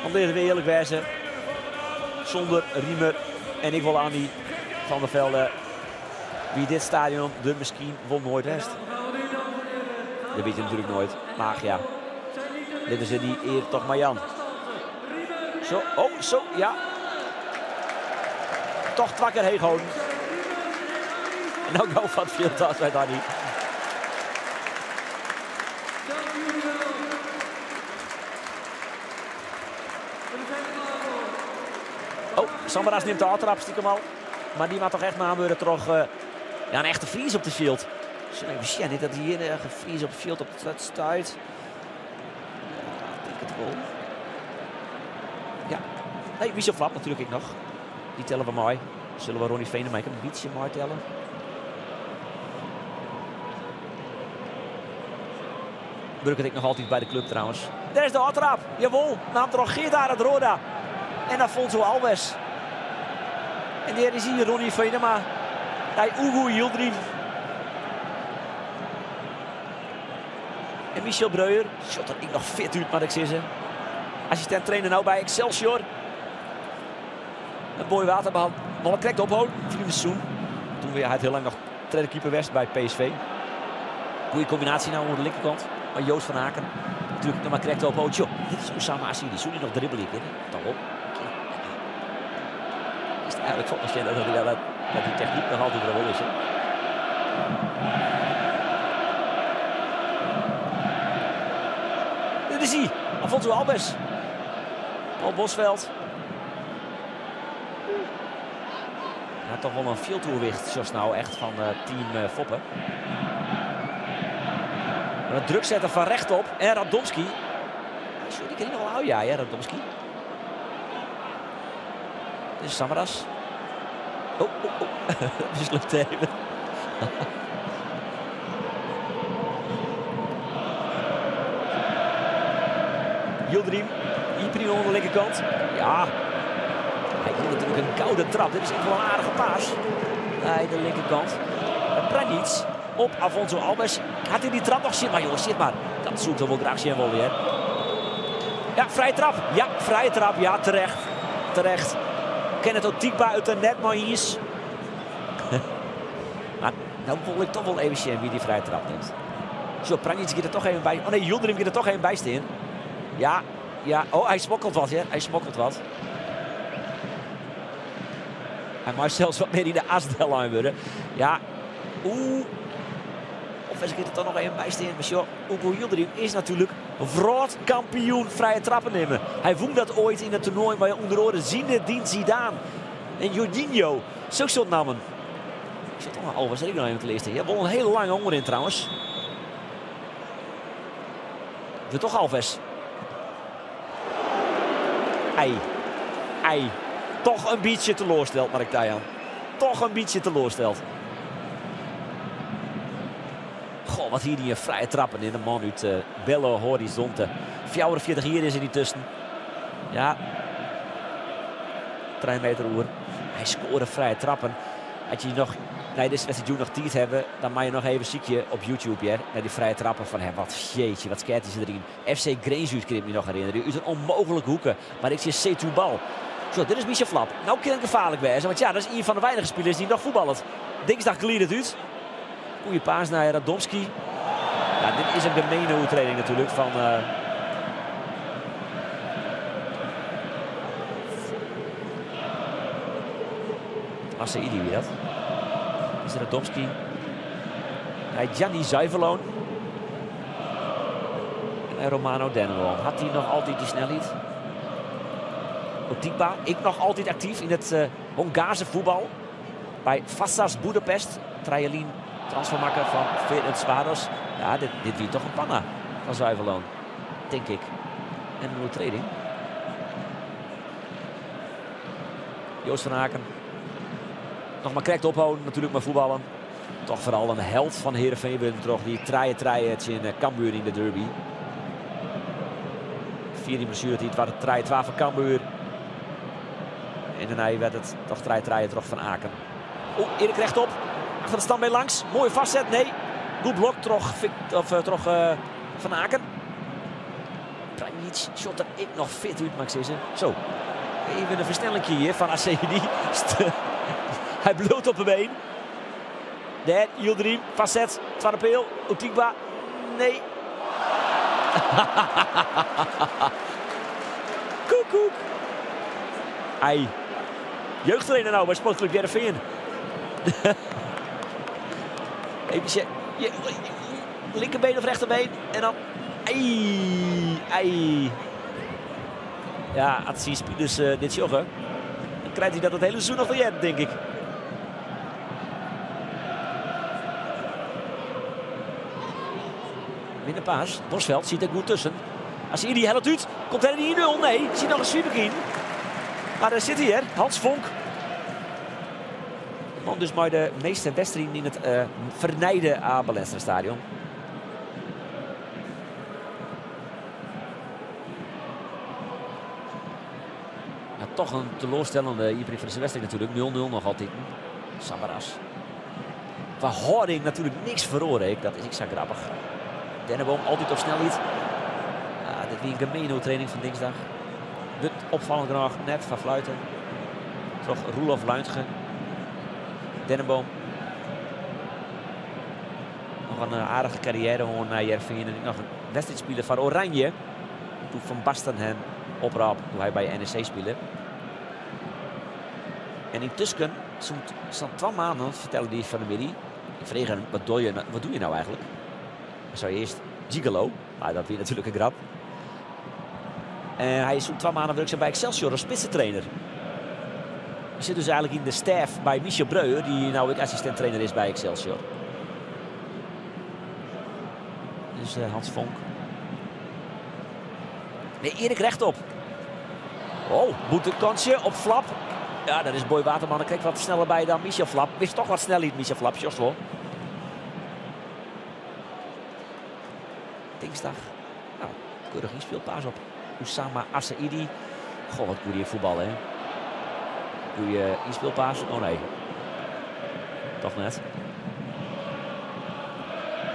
Want laten we eerlijk wezen, zonder Riemer en ik wil Annie van der Velde, wie dit stadion de misschien wel nooit rest. Dat weet je natuurlijk nooit, maar ja, dit is die eer toch maar Jan. Zo, oh, zo, ja. Toch twakker heen gewoon. En nou go van het veld als bij Danny. Oh, Samaras neemt de aftrap stiekem al. Maar die maakt toch echt naam terug. Ja, een echte vries op de field. Ik wist niet dat hier een vries op de field op het stuit. Ja, ik denk het wel. Ja. Nee, Michel Vlap natuurlijk ik nog. Die tellen we mooi. Zullen we Ronnie Venema een beetje mooi tellen? Burk ik nog altijd bij de club trouwens. Daar is de aftrap. Jawel, naam er Geert het Roda. En Afonso Alves. En daar is hier Ronnie Venema. Hij Ugo Yildirim. En Michel Breuer. Shot dat ik nog fit uit, maar ik zie ze. Assistent trainer nou bij Excelsior. Een mooi waterbal. Nog een ophouden. Vrienden seizoen. Toen weer hij het heel lang nog tweede keeper West bij PSV. Goeie combinatie nou aan de linkerkant. Maar Joost van Aken natuurlijk nog maar correct ophouden. Tjoh, dit is Oussama Assaidi. Zo die nog dribbelen in. Toch op. Is het eigenlijk volgens mij dat die techniek nog altijd er wel is. Hè? Dit is hij. Afonso Alves. Paul Bosveld. Ja, toch wel een fjildoerwicht, zoals nou echt van team Foppe. Maar de druk zetten van rechtop en Radomski. Sorry, die kan nog wel houden, ja, hè, Radomski. Dit is Samaras. Oh, oh, oh. Mislukt even. Yildirim, Ibrahim aan de linkerkant. Ja, hij doet natuurlijk een koude trap. Dit is echt wel een aardige paas. Bij de linkerkant. En Pranjic op Afonso Alves. Gaat hij die trap nog? Zit maar jongens, zit maar. Dat zoekt er wel graag zien wel weer. Ja, vrije trap. Ja, vrije trap. Ja, terecht. Terecht. Kenneth Otigba uit de net maar hier. Maar nou wil ik toch wel even zien wie die vrije trap neemt. Zo, Pranjic gaat er toch even bij. Oh nee, Yildirim gaat er toch even bij staan. Ja, ja. Oh, hij smokkelt wat, hè. Hij smokkelt wat. Hij mag zelfs wat meer in de asdel aan worden. Ja. Oeh. Of ik er toch nog even bij staan. Maar joh, Ugo Yildirim is natuurlijk wereldkampioen vrije trappen nemen. Hij won dat ooit in het toernooi waar je onder andere Zinedine Zidane en Jorginho. Zulke soort namen. Ik zit toch nog Alves, ik nog even te lezen. Ja, wel een hele lange honger in trouwens. De toch Alves. Ei. Ei. Toch een beetje teleursteld, Mark Tijan. Toch een beetje teleursteld. Goh, wat hier die vrije trappen in de man uit Belo Horizonte. 44 hier is er niet tussen. Ja. 3 meter oer. Hij scoorde vrije trappen. Had je nog, nee, dit is wedstrijd nog tijd hebben, dan mag je nog even ziekje op YouTube, hè, naar die vrije trappen van hem. Wat jeetje, wat scared is erin. FC Grenzuut kan ik me nog herinneren. Uit een onmogelijke hoeken. Maar ik zie C2 bal. Zo, dit is Michel Flap. Nou kan het gevaarlijk wezen, want ja, dat is een van de weinige spelers die nog voetballen. Dinsdag clean het uit. Goeie paas naar Radomski. Ja, dit is een gemene oefening natuurlijk van Assaidi, wie dat? Is Radomski. Hij Gianni Zuiverloon. En Romano Denneboom. Had hij nog altijd die snelheid? Otigba, ik nog altijd actief in het Hongaarse voetbal. Bij Vasas Budapest. Trialien transfermaker van Ferencváros. Ja, dit wie toch een panna van Zuiverloon. Denk ik. En een overtreding. Joost van Aken. Nog maar correct ophouden, natuurlijk maar voetballen. Toch vooral een held van Heerenveen werd toch die traaie traaie in Cambuur in de derby. 14 blessure, het waren traaie 12 van Cambuur. En daarna werd het toch traaie traaie terug van Aken. Oeh, Erik rechtop. Achter de standbeen langs. Mooi vastzet. Nee. Goed blok terug Van Aken. Pranjic shot er ik nog fit uit, Max Isse. Zo. Even een versnelling hier van Assaidi. Hij bloot op de been. Daar, Yildirim, vastzet. Tweede peel. Otigba. Nee. Koek, koek. Ei. Jeugdtrainer nou bij Sportclub Heerenveen. Even je linkerbeen of rechterbeen. En dan... Ei, ei. Ja, als die spelers dit joggen, dan krijgt hij dat het hele seizoen nog te jet, denk ik. Minder paas. Bosveld ziet er goed tussen. Als hij die helpt uit, komt hij er 1-0. Nee, ziet nog een sweeper in. Maar daar zit hij, hè. Hans Vonk. De man dus maar de meeste wedstrijden in het vernijde Abe Lenstra stadion. Ja, toch een teleurstellende Ibri van de wedstrijd natuurlijk. 0-0 nog altijd. Samaras. Qua houding natuurlijk niks verloren. Dat is ik zo grappig. Denneboom altijd op snelheid. Ja, dit weer een gemene training van dinsdag. Dit opvallend graag net van fluiten. Toch Roelof Luintgen. Denneboom. Nog een aardige carrière gewoon naar Heerenveen. En nog een wedstrijdspeler van Oranje. Toen Van Basten hem oprap toen hij bij NEC speelde. En intussen, zo'n 2 maanden, vertelde die van de middag. Ik vroeg hem, wat doe je nou eigenlijk? Dan zou je eerst gigolo, maar dat weer natuurlijk een grap. En hij is zo'n 2 maanden werkzaam bij Excelsior als spitsentrainer. Sit dus eigenlijk yn de stêf by Michel Breuer, dy't no ek assistint-trainer is by Excelsior. Dus Hans Vonk. Nee, Erik Rechtop. Oh, boetekansje op Vlap. Ja, daar is Boy Waterman krekt wat sneller by dan Michel Vlap. Wist toch wat sneller, Michel Vlap, just wol. Dinsdag. Nou, keurig inspeelpaas op Oussama Assaidi. Goh, wat goede voetbal, hè? Goede inspeelpaas. Oh nee. Toch net.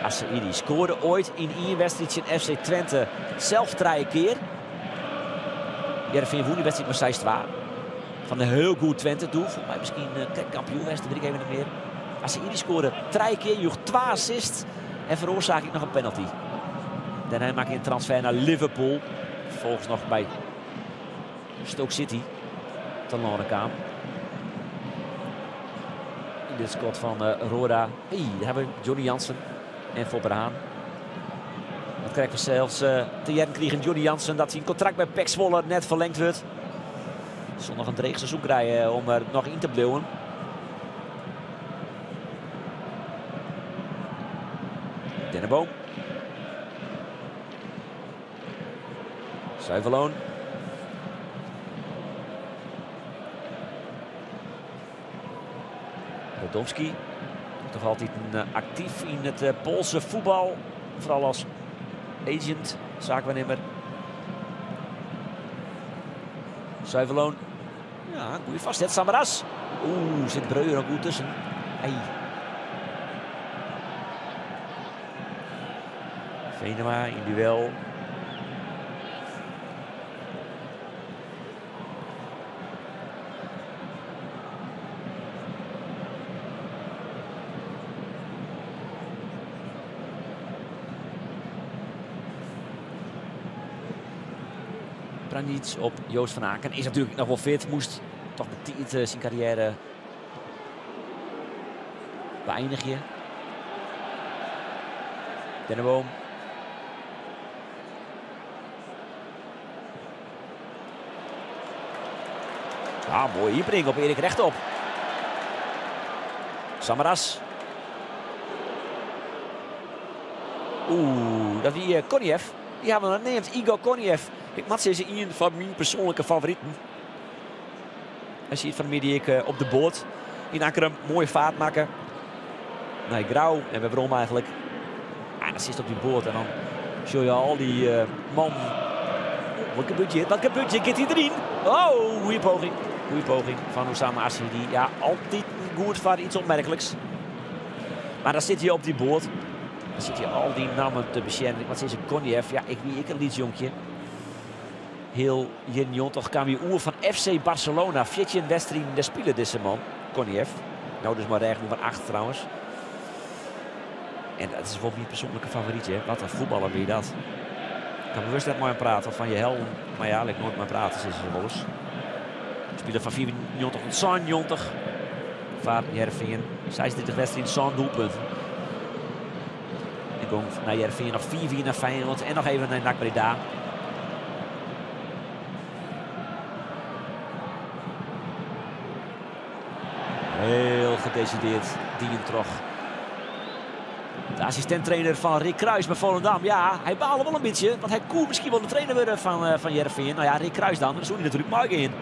Assaidi scoorde ooit in één wedstrijd in FC Twente zelf drie keer. Heerenveen won die wedstrijd maar 6-2. Van een heel goed Twente toe. Volgens mij misschien kampioen geweest, dat weet ik even niet meer. Assaidi scoorde drie keer, joeg 2 assists en veroorzaak ik nog een penalty. Daarna maak ik een transfer naar Liverpool. Vervolgens nog bij Stoke City. Te Lonnekaam. In dit squad van Roda. Hey, daar hebben we Johnny Jansen en Foppe de Haan. Dat krijgen we zelfs te jaren kregen Johnny Jansen dat zijn contract bij PEC Zwolle net verlengd wordt. Zal nog een dreig seizoen krijgen om er nog in te blijven. Denneboom. Zuiverloon. Radomski. Toch altijd een, actief in het Poolse voetbal. Vooral als agent, zaakwaarnemer. Zuiverloon. Ja, goeie vastzet. Samaras. Oeh, zit Breuer ook goed tussen. Ei. Venema in duel. Pranjic op Joost van Aken. Is natuurlijk nog wel fit. Moest toch met zijn carrière beëindigen. Denneboom. Ja, mooie inbreng op Erik Rechtop. Samaras. Oeh, dat wie Koniev. Die hebben we nog neemt. Igor Koniev. Ik moet zeggen, een van mijn persoonlijke favorieten. Hij ziet van de ik op de boot. In Akkrum, mooie vaart maken. Nee, grauw. En we waarom eigenlijk. Ah, dat zit op die boot en dan zul je al die man. Oh, wat gebeurt hier? Wat gebeurt hier? Gaat hij erin? Oh, goede poging. Goede poging van Oussama Assaidi. Ja, altijd goed voor iets opmerkelijks. Maar dan zit hij op die boot. Dan zit hij al die namen te beschermen. Wat is een Koniev? Ja, ik wie ik een liedjonkje. Heel Jinjon toch kwam je oer van FC Barcelona. Fjetje Westrin de spelen deze man. Koniev. Nou dus maar recht nummer 8 trouwens. En dat is wel mijn persoonlijke favorietje. Hè? Wat een voetballer wie dat. Ik kan bewust net mooi aan praten van je hel. Maar ja, ik nooit meer praten, is ze wel eens. Speler van 94 tot 96. Vaar Heerenveen. 36 wedstrijd, zo'n doelpunt. Ik kom naar Heerenveen nog 4-4 naar Feyenoord. En nog even naar NAC Breda. Heel gedecideerd, Dien Trog. De assistent-trainer van Rick Kruis bij Volendam. Ja, hij baalde wel een beetje. Want hij kon misschien wel de trainer worden van Heerenveen. Nou ja, Rick Kruis dan. Daar zou hij natuurlijk mooi in.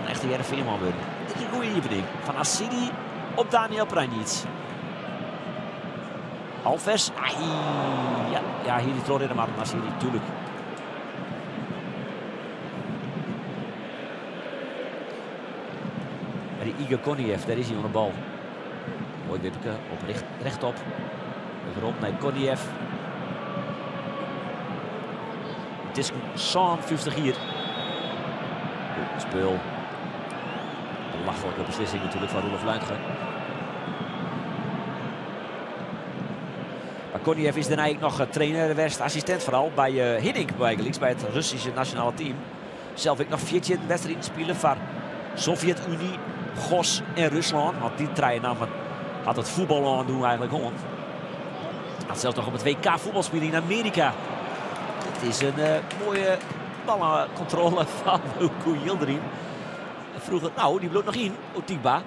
Een echte Heerenveen-man worden. Dit is een goede opening. Van Assidi op Daniel Pranjic. Alves. Ai, ja, ja, hier die troll in de mat. Assidi, tuurlijk. Maar die Igor Koniev, daar is hij onder de bal. Mooi Wipke, op rechtop. Rond naar Koniev. Het is zo'n 50 hier. Goed spul. Belachelijke beslissing natuurlijk van Roelof Luintgen. Maar Koniev is daarna nog trainer geweest, assistent vooral bij Hiddink bij, bij het Russische nationale team. Zelf ik nog 14 wedstrijden spelen van Sovjet-Unie, GOS en Rusland. Want die drie namen had het voetbal aan doen eigenlijk gewoon. Had zelfs nog op het WK voetbal spelen in Amerika. Het is een mooie ballencontrole van Uku Yildirim. Froeger, no, dy bliuwt noch yn, Otigba.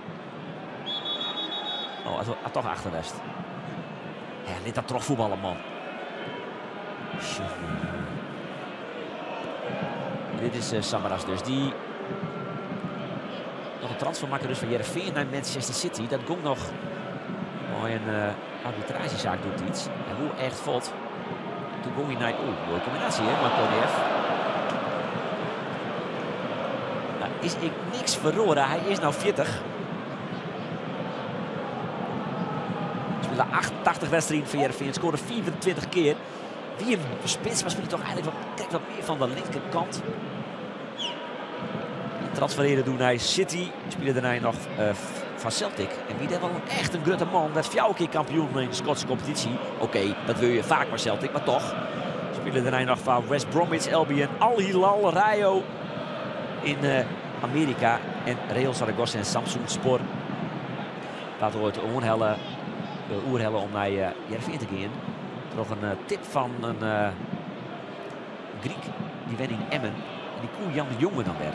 Oh, hat toch achter west. Ja, lit dat trochfuotballen, man. Dit is uh, Samaras dus, die nog een transfer makke dus van Heerenveen naar Manchester City. Dat komt nog mooi een uh, arbitragezaak doet iets. En hoe echt vod. Toen ging hij naar... Oeh, mooie combinatie hè, Marco DF. Nou, is ik niks verloren. Hij is nou 40. Speelde 88 wedstrijden voor Heerenveen. Scoorde 24 keer. Wie een spits, maar speelt toch eigenlijk wat, kijk, wat meer van de linkerkant. Transfereren doen naar City. Speelde daarna nog van Celtic. En wie daar wel echt een grote man. Werd 4 keer kampioen in de Schotse competitie. Oké, dat wil je vaak maar Celtic, maar toch. Speelde daarna nog van West Bromwich Albion, Al Hilal, Rayo in Amerika. En Real Zaragoza en Samsunspor. Dat hoort oerhellen om naar Heerenveen te gaan. Nog een tip van een Griek. Die wen in Emmen. En die koe Jan de Jonge dan weer.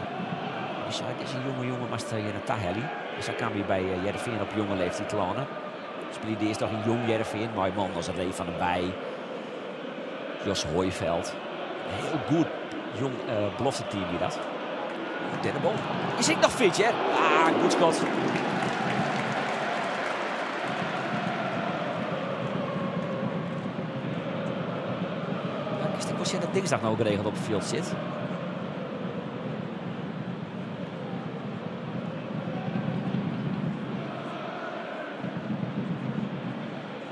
Die zei, dit is een jonge jongen, maar je naar Taheli. Dus dan kwam hij bij Heerenveen op jonge leeftijd te landen. Speelde eerst nog een jong Heerenveen. Mooi man als Ray van der Bij. Jos Hooiveld. Heel goed jong belofte team hier dat. Denneboom. Is ik nog fit, hè? Ah, goed schot. Is de dat dinsdag nou geregeld op het veld zit?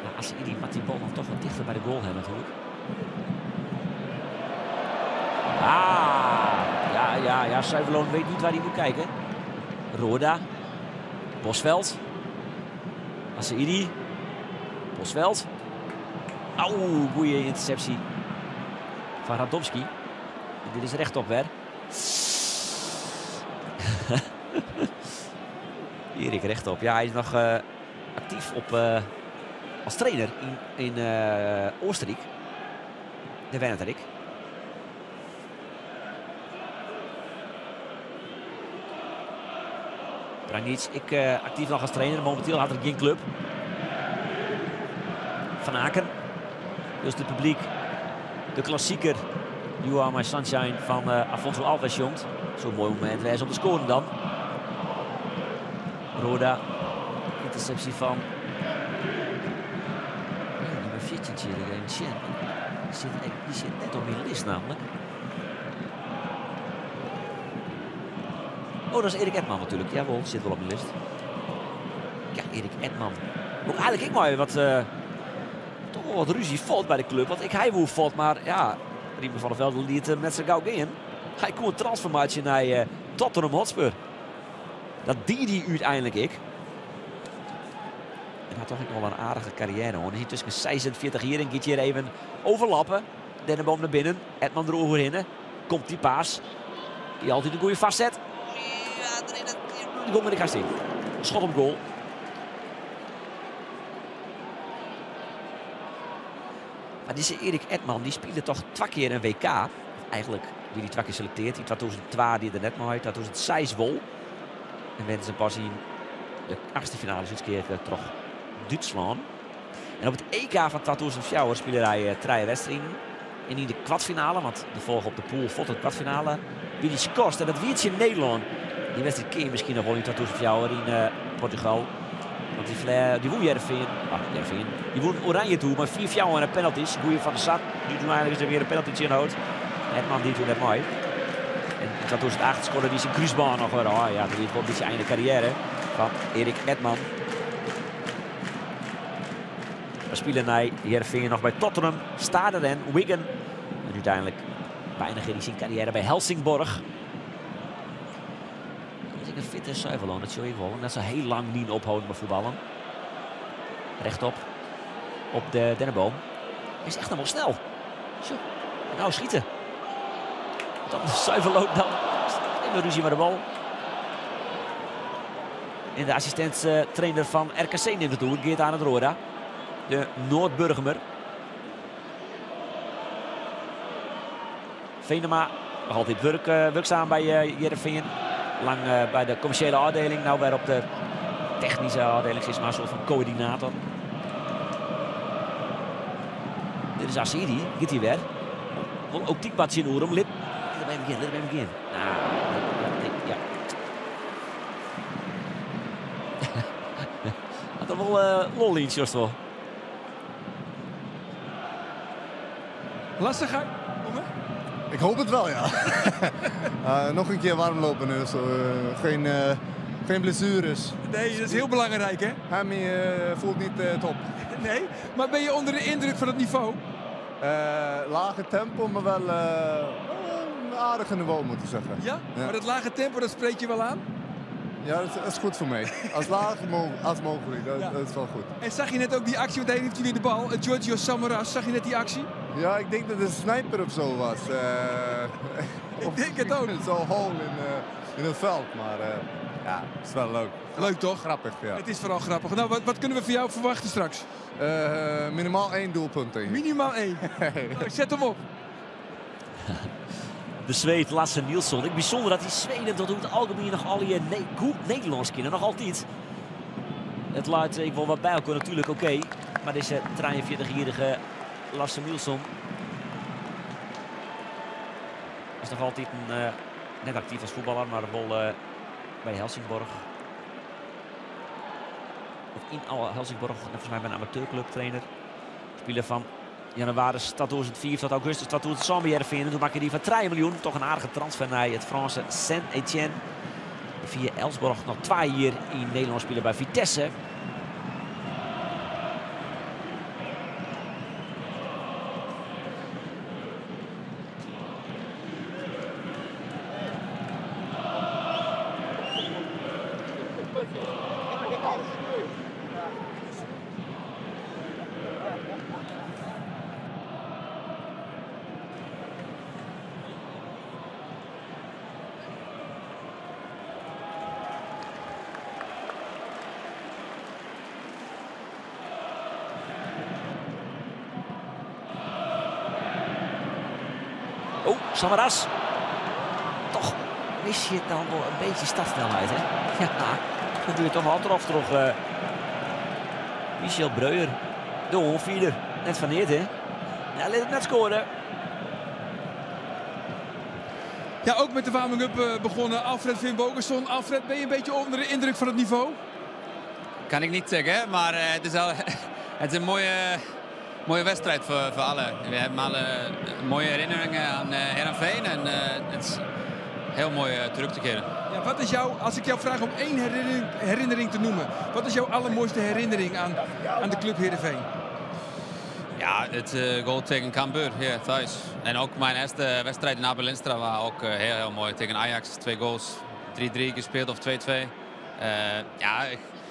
Nou, als die met die bal nog toch wat dichter bij de goal hebben natuurlijk. Ah, ja, Zuiverloon weet niet waar hij moet kijken. Roorda. Bosveld. Assaidi. Bosveld. Auw, goeie interceptie van Radomski. En dit is rechtop weer. Erik rechtop. Ja, hij is nog actief op, als trainer in Oostenrijk. De Wenneterik. Dragnic, ik actief nog als trainer. Momenteel had er geen club. Van Aken. Dus het publiek. De klassieker You Are My Sunshine van Afonso Alves jongt. Zo'n mooi moment wijs om te scoren dan. Roda. Interceptie van ja, nummer 14. Die zit net op mijn list namelijk. Oh, dat is Erik Edman natuurlijk. Jawel, zit wel op mijn list. Ja, Erik Edman. Ook eigenlijk ik maar wat... toch wel wat ruzie valt bij de club. Want ik hij woe valt, maar ja, Riemer van der Velde liet met zijn gauw in. Hij kon een transfermaatje naar Tottenham Hotspur. Dat die die uiteindelijk ik. En had toch nog wel een aardige carrière hoor. Hij tussen 46 hier en gaat hier even overlappen. Denneboom naar binnen. Edman eroverheen. Komt die paas. Die altijd een goede vastzet. Ja, erin. De goal met de gast in. Schot op goal. Maar deze Erik Edman die speelde toch 2 keer een WK. Eigenlijk wie die 2 keer selecteerd. In 2002 die er net maar uit. 2006 wol. En wensen ze pas in de achtste finale eens keer terug Duitsland. En op het EK van 2004 speelde hij 3 wedstrijden. En in de kwartfinale, want de volgende op de pool vond het kwartfinale. Wie die scoort en dat wiertje in Nederland. Die wedstrijd keer misschien nog wel in 2004 in Portugal. Want die, die won Heerenveen. Ah, Heerenveen. Die won Oranje toe, maar 4-4 en een penalties. Goeie van de Sar. Die toen eigenlijk is er weer een penalty in houdt. Edman die toen net mooi. En in 2008 scoorde hij zijn kruisbaan nog weer. Oh ja, toen wel een beetje einde carrière van Erik Edman. We spelen naar Heerenveen nog bij Tottenham, Stade en Wigan. En uiteindelijk bijna in zijn carrière bij Helsingborg. Dat is een fitte Zuiverloon, dat zul je wel. Dat ze heel lang niet ophouden met voetballen. Rechtop op de dennenboom. Hij is echt nog wel snel. Zo, nou schieten. Dan Zuiverloon dan. Even ruzie met de bal. En de assistent-trainer van RKC neemt het toe. Geert aan het Roorda. De Noordburgemer. Venema nog altijd werkzaam bij Heerenveen. Lang by de kommersjele ôfdieling, no wer op de technyske ôfdieling, sis mar, in soart fan koördinator. Dit is Asiri, giet hy wer. Wol ook Tikba tsjinoer him. Lit him even gean, lit him even gean. Nou, nee, ja. Hat er wol lol yn, sjochst wol. Lasse, ga je Ik hoop het wel, ja. Nog een keer warm lopen nu. Zo, geen blessures. Nee, dat is heel belangrijk, hè? Hammy voelt niet top. Nee, maar ben je onder de indruk van het niveau? Lage tempo, maar wel een aardige niveau, moet ik zeggen. Ja? Ja? Maar dat lage tempo, dat spreekt je wel aan? Ja, dat is goed voor mij. Als laag als mogelijk, Ja. dat is wel goed. En zag je net ook die actie, want hij heeft hier weer de bal. Giorgio Samaras, zag je net die actie? Ja, ik denk dat het een sniper of zo was. Ik denk het ook. Zo hol in het veld, maar ja, het is wel leuk. Leuk toch? Grappig, ja. Het is vooral grappig. Nou, wat kunnen we van jou verwachten straks? Minimaal 1 doelpunt, denk ik. Minimaal 1? Nou, ik zet hem op. De Zweed Lasse Nilsson. Ik bijzonder dat die Zweden tot het algemeen nog al je goed Nederlands kennen. Nog altijd. Het luidt, ik wil wat bij elkaar natuurlijk, oké. Maar deze 43-jarige Lasse Nilsson is nog altijd net actief als voetballer, maar wel bij Helsingborg. Of in Helsingborg, volgens mij bij een amateurclub trainer. Speler van januari 2004 tot augustus 2007 bij Heerenveen. Toen maakte hij van 3 miljoen. Toch een aardige transfer naar het Franse Saint-Etienne. Via Elfsborg nog 2 jaar in Nederland spelen bij Vitesse. Oh, Samaras. Toch mis je dan wel een beetje startsnelheid, hè? Ja, dat doe je toch altijd af terug Michel Breuer. De onvierder. Net van Eert, hè? Ja, laat het net scoren. Ja, ook met de warming-up begonnen. Alfred Finnbogason. Alfred, ben je een beetje onder de indruk van het niveau? Kan ik niet zeggen, maar het is al, het is een mooie wedstrijd voor allen. We hebben alle mooie herinneringen aan Heerenveen en het is heel mooi terug te keren. Ja, wat is jouw, als ik jou vraag om één herinnering te noemen, wat is jouw allermooiste herinnering aan de club Heerenveen? Ja, het goal tegen Cambuur hier thuis. En ook mijn eerste wedstrijd in Abe Lenstra was ook heel, heel mooi. Tegen Ajax, 2 goals, 3-3 gespeeld of 2-2. Ja,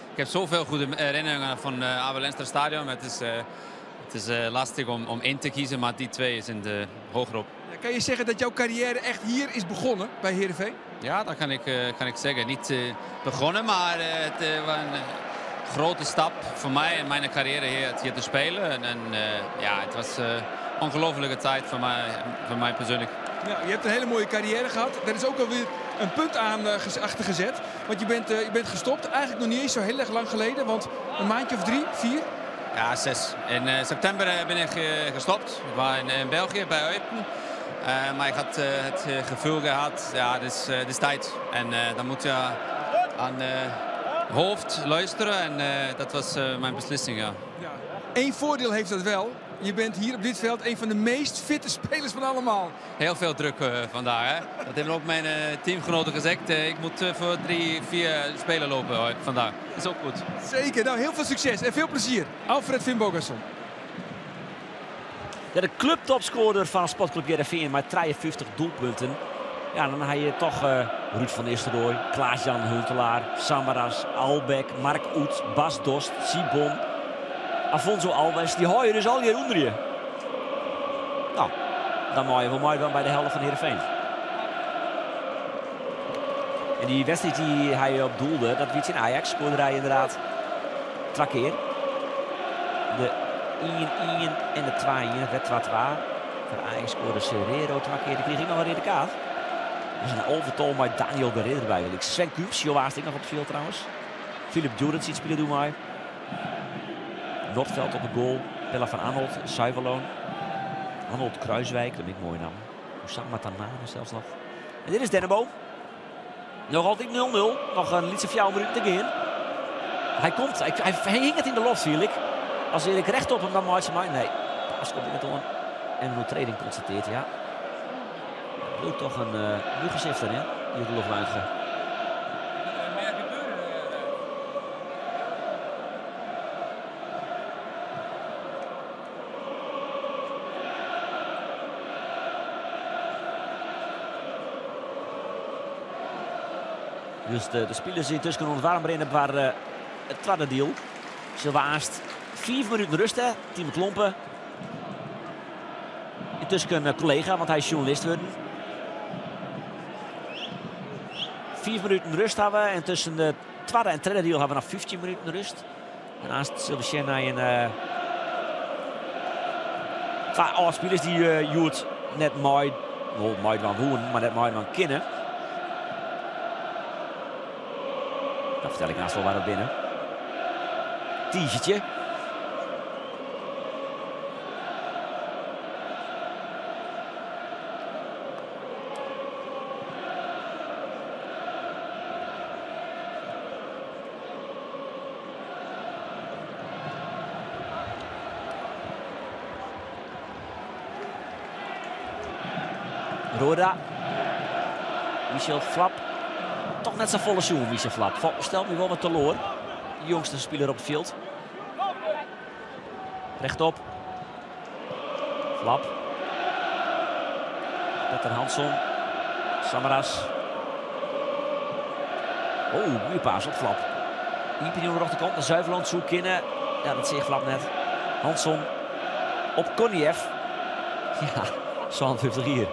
ik heb zoveel goede herinneringen van Abe Lenstra Stadion. Het is lastig om één te kiezen, maar die 2 zijn de hogerop. Ja, kan je zeggen dat jouw carrière echt hier is begonnen bij Heerenveen? Ja, dat kan ik zeggen. Niet begonnen, maar het was een grote stap voor mij en mijn carrière hier te spelen. Het was een ongelofelijke tijd voor mij persoonlijk. Ja, je hebt een hele mooie carrière gehad. Daar is ook alweer een punt aan achter gezet. Want je bent gestopt, eigenlijk nog niet eens zo heel erg lang geleden. Want een maandje of 3, 4? Ja, 6. In september ben ik gestopt. Ik was in België bij Eupen. Maar ik had het gevoel gehad, ja, het is tijd. En dan moet je aan hoofd luisteren en dat was mijn beslissing, ja. Ja. Eén voordeel heeft dat wel. Je bent hier op dit veld een van de meest fitte spelers van allemaal. Heel veel druk vandaag, hè? Dat hebben ook mijn teamgenoten gezegd. Ik moet voor 3, 4 spelen lopen hoor, vandaag. Dat is ook goed. Zeker. Nou, heel veel succes en veel plezier. Alfred Finnbogason. Ja, de clubtopscorer van Sportclub Heerenveen met 53 doelpunten. Ja, dan heb je toch Ruud van Nistelrooy, Klaas-Jan Huntelaar, Samaras, Allbäck, Mark Uth, Bas Dost, Sibon, Afonso Alves. Die hoor je dus al hier onder je. Nou, dan mag je wel mooi dan bij de helden van Heerenveen. En die wedstrijd die hij op doelde, dat werd in Ajax, scoorde hij inderdaad 2 keer. De 1-1 en de 2-1, het werd 2-2. Voor Ajax scoorde Serrero 2 keer, die kreeg ik nog een rode kaart. Dat is in alvetal mei Daniel de Ridder by. Sven Kums, jo waard ek noch op it fjild trouwens. Filip Djuricic spile doe mei. Nordfeldt op de goal. Pelle van Anholt, Zuiverloon. Arnold Kruiswijk, dat vind ik mooi naam. Oussama Tannane zelfs nog. En dit is Denneboom. Nog altijd 0-0. Nog in lytse 4 minuten te gean. Hy komt, hy hinget yn de loft, fiel ik. As Erik recht op him dan meitsje mei. Nee, pas komt net oan. En een oertrêding konstatearre, ja. Dat bliuwt toch in uh, gezicht erin, die Roelof Luintgen. Dus de spilers dy't tusken oan it waarm rinne foar it twadde diel. Sille we aanst 5 minuten rêst, Tieme Klompe. Yntusken in kollega, want hy is sjoernalist wurden. 5 minuten rêst hawwe we en tusken de twadde en tredde diel hawwe we noch 15 minuten rêst. En aanst sille we sjen nei in twa âld-spilers dy't hjoed net mei, wol meidwaan woenen, mar net meidwaan kinne. Dan fertel ik aanst wol wa dat binne. Teasertje. Roorda. Michel Vlap. Toch net safolle sjoen, Michel Vlap. Stelt my wol wat teloar. De jongste spiler op it fjild. Rechtop. Vlap. Petter Hansson. Samaras. Oh, goede pass op Vlap. Iepen oan de rjochterkant naar Zuiverloon soe kinne. Ja, dat seach Vlap net. Hansson op Korneev. Ja, 57 jier.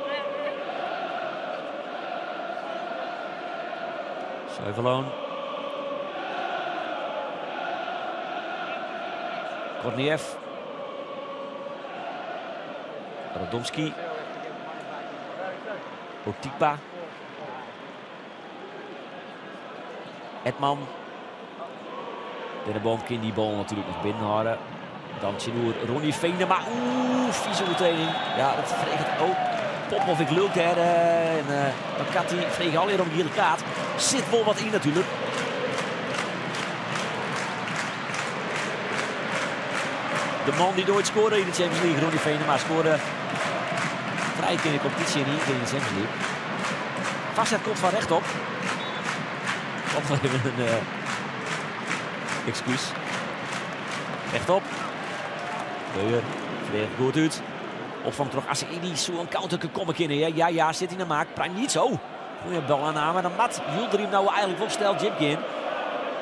Zuiverloon. Korneev. Radomski. Otigba. Edman. Denneboom kin dy bal natuerlik noch binnenhâlde. Dan tsjinoer Ronnie Venema. Oeh, fize oertrêding. Ja, dat freget ook. Popovic lulk dêr. En Makati frege allegear om giele kaart. Sit wol wat yn natuerlik. De man dy't noait skoarde yn de Champions League, Ronnie Venema, skoarde trije kear yn de kompetysje en ien kear yn de Champions League. Foarset komt fan rechtop. Komt noch even in ekskús. Rechtop. Beuer ferdedigget goed út. Opfang troch Assaidi. Soe in counter komme kinne. Ja, ja, ja, sit yn de maak. Pranjic, oh. Goeie balaanname. Dan moat Yildirim no eigenlik wol snel djip gean.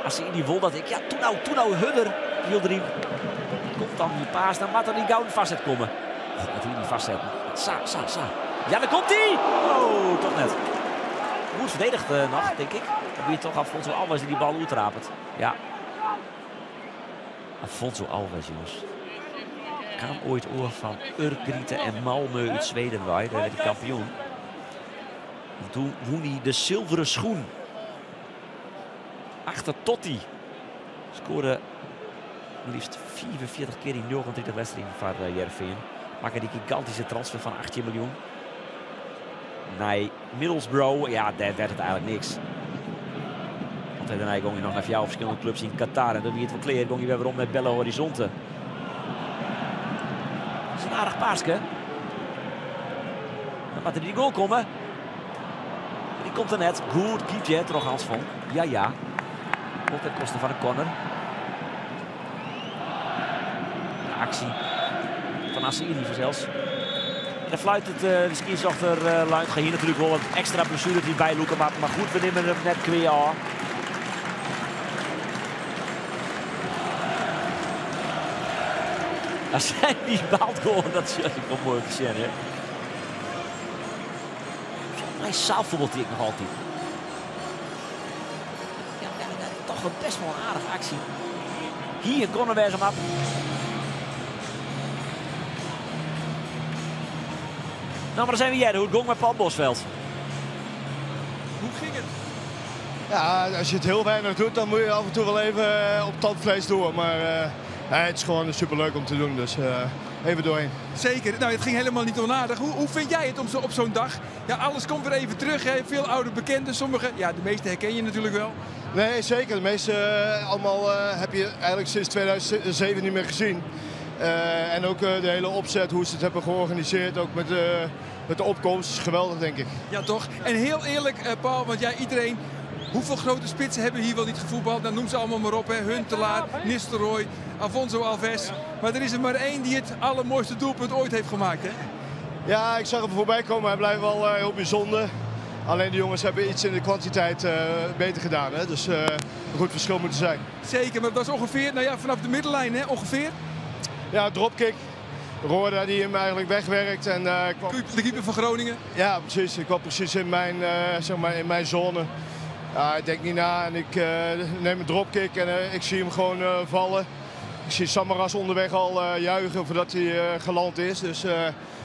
Assaidi wol dat ek. Ja, toe no, toe no, hurder. Yildirim. Komt dan dy pass. Dan moat der dy gouden foarset komme. Goh, wat hie dy foarsetten. Sa, sa, sa. Ja, dêr komt hy! Oh, toch net. Goed ferdedige noch, tink ik. Dan wie it toch Afonso Alves dy't dy bal oertrapet. Ja. Afonso Alves, jonges. Kaam oait oer fan Örgryte en Malmö út Sweden wei. Dêr waard hy kampioen. En doe wûn hy de zilveren schoen. Achter Totti. Skoarde leafst 45 kear yn 39 wedstriden foar Hearrenfean. Makke dy gigantyske transfer fan 18 miljoen. Nei Middlesbrough, ja, dêr waard it eigenlik niks. Want dêrnei gong hy noch nei fjouwer ferskillende klups yn Qatar. En doe wie it wol klear, gong hy wer werom nei Belo Horizonte. Dat is in aardich paaske. Dan moat der dy goal komme. Dy komt der net. Goed keept troch Hans Vonk. Ja, ja. Wol ten koste fan de corner. De aksje fan Assaidi fansels. En dan fluit it de skiedsrjochter Luintgen hjir natuerlik wol wat ekstra blessueretiid bylûke moat. Mar goed, we nimme him net kwea ôf. Assaidi baalt gewoan, dat is ek wol moai om te sjen. Hè? Folgens my zaalvoetbalt hy ek noch altyd. Ja, ja, ja, toch een best wel een aardige aksje. Hie in corner wêze moatten. Nou, mar dan zijn we hjir. Hoe't it gong mei Paul Bosvelt. Hoe ging het? Ja, als je het heel weinig doet, dan moet je af en toe wel even op tandvlees door. Maar het is gewoon superleuk om te doen, dus even doorheen. Zeker, nou, het ging helemaal niet onaardig. Hoe vind jij het om zo, op zo'n dag? Ja, alles komt weer even terug, hè? Veel oude bekenden, sommige, ja, de meeste herken je natuurlijk wel. Nee, zeker. De meeste allemaal heb je eigenlijk sinds 2007 niet meer gezien. En ook de hele opzet, hoe ze het hebben georganiseerd, ook met de opkomst, is geweldig, denk ik. Ja, toch? En heel eerlijk, Paul, want jij, iedereen, hoeveel grote spitsen hebben hier wel niet gevoetbald? Nou, noem ze allemaal maar op, hè. Huntelaar, Nistelrooy, Afonso Alves. Maar er is er maar één die het allermooiste doelpunt ooit heeft gemaakt, hè? Ja, ik zag hem voorbij komen. Hij blijft wel heel bijzonder. Alleen de jongens hebben iets in de kwantiteit beter gedaan, hè? Dus een goed verschil moet er zijn. Zeker, maar dat was ongeveer, nou ja, vanaf de middenlijn, hè? Ongeveer? Ja, dropkick. Roorda die hem eigenlijk wegwerkt. En kwam... De keeper van Groningen? Ja, precies. Ik kwam precies in mijn zone. Ja, ik denk niet na en ik neem een dropkick en ik zie hem gewoon vallen. Ik zie Samaras onderweg al juichen voordat hij geland is. Dus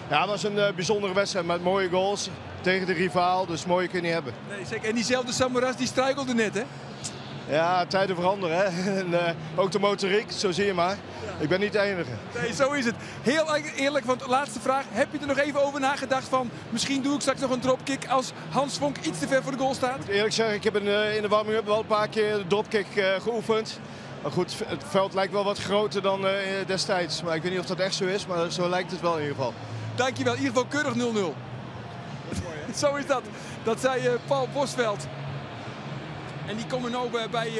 ja, het was een bijzondere wedstrijd met mooie goals tegen de rivaal. Dus mooie kun je niet hebben. Nee, zeker. En diezelfde Samaras die struikelde net, hè? Ja, tijden veranderen, hè? En ook de motoriek, zo zie je maar. Ik ben niet de enige. Nee, zo is het. Heel eerlijk, want laatste vraag. Heb je er nog even over nagedacht van... misschien doe ik straks nog een dropkick als Hans Vonk iets te ver voor de goal staat? Ik moet eerlijk zeggen, ik heb in de warming-up wel een paar keer de dropkick geoefend. Maar goed, het veld lijkt wel wat groter dan destijds. Maar ik weet niet of dat echt zo is, maar zo lijkt het wel in ieder geval. Dankjewel, in ieder geval keurig 0-0. Zo is dat. Dat zei Paul Bosveld. En die komen nu bij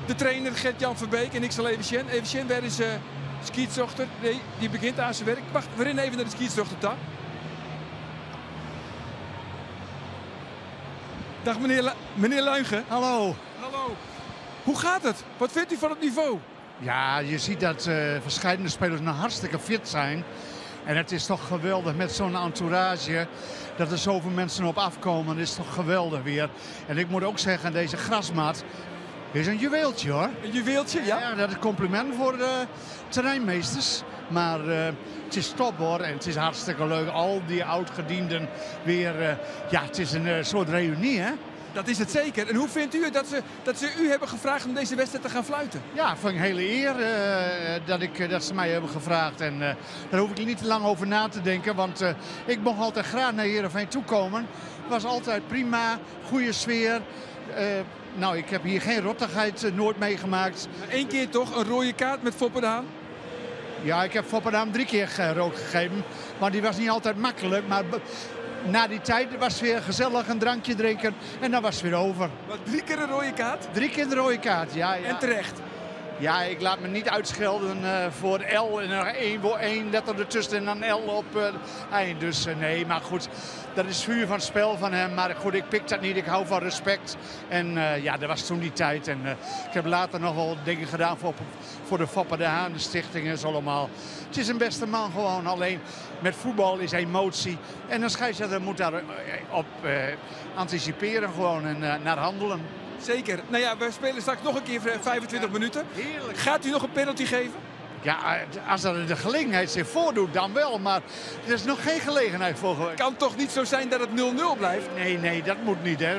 de trainer Gert-Jan Verbeek. En ik zal even zien. Even zien, waar is skiedsdochter? Nee, die begint aan zijn werk. Wacht, we rennen even naar de skiedsdochter daar. Dag meneer Luinge. Hallo. Hallo. Hoe gaat het? Wat vindt u van het niveau? Ja, je ziet dat verschillende spelers nog hartstikke fit zijn. En het is toch geweldig met zo'n entourage dat er zoveel mensen op afkomen. Dat is toch geweldig weer. En ik moet ook zeggen, deze grasmat is een juweeltje, hoor. Een juweeltje, ja? Ja, dat is een compliment voor de terreinmeesters. Maar het is top, hoor. En het is hartstikke leuk. Al die oud-gedienden weer. Ja, het is een soort reunie, hè? Dat is het zeker. En hoe vindt u het dat ze u hebben gevraagd om deze wedstrijd te gaan fluiten? Ja, vind ik een hele eer dat ze mij hebben gevraagd. En daar hoef ik niet te lang over na te denken, want ik mocht altijd graag naar Heerenveen toekomen. Het was altijd prima, goede sfeer. Nou, ik heb hier geen rottigheid nooit meegemaakt. Maar één keer toch, een rode kaart met Foppe de Haan? Ja, ik heb Foppe de Haan 3 keer rood gegeven. Maar die was niet altijd makkelijk. Maar na die tijd was het weer gezellig, een drankje drinken en dan was het weer over. Wat, 3 keer een rode kaart? 3 keer een rode kaart, ja, ja. En terecht? Ja, ik laat me niet uitschelden voor L en nog één letter ertussen en dan L op het eind. Dus nee, maar goed, dat is vuur van het spel van hem. Maar goed, ik pik dat niet, ik hou van respect. En ja, dat was toen die tijd. En ik heb later nog wel dingen gedaan voor de Foppe de Haan, de stichting en zo allemaal. Het is een beste man gewoon, alleen met voetbal is emotie. En een scheidsrechter moet daar op anticiperen gewoon en naar handelen. Zeker. Nou ja, we spelen straks nog een keer 25 minuten. Heerlijk. Gaat u nog een penalty geven? Ja, als er de gelegenheid zich voordoet, dan wel. Maar er is nog geen gelegenheid voor geweest. Het kan toch niet zo zijn dat het 0-0 blijft? Nee, nee, dat moet niet. Hè.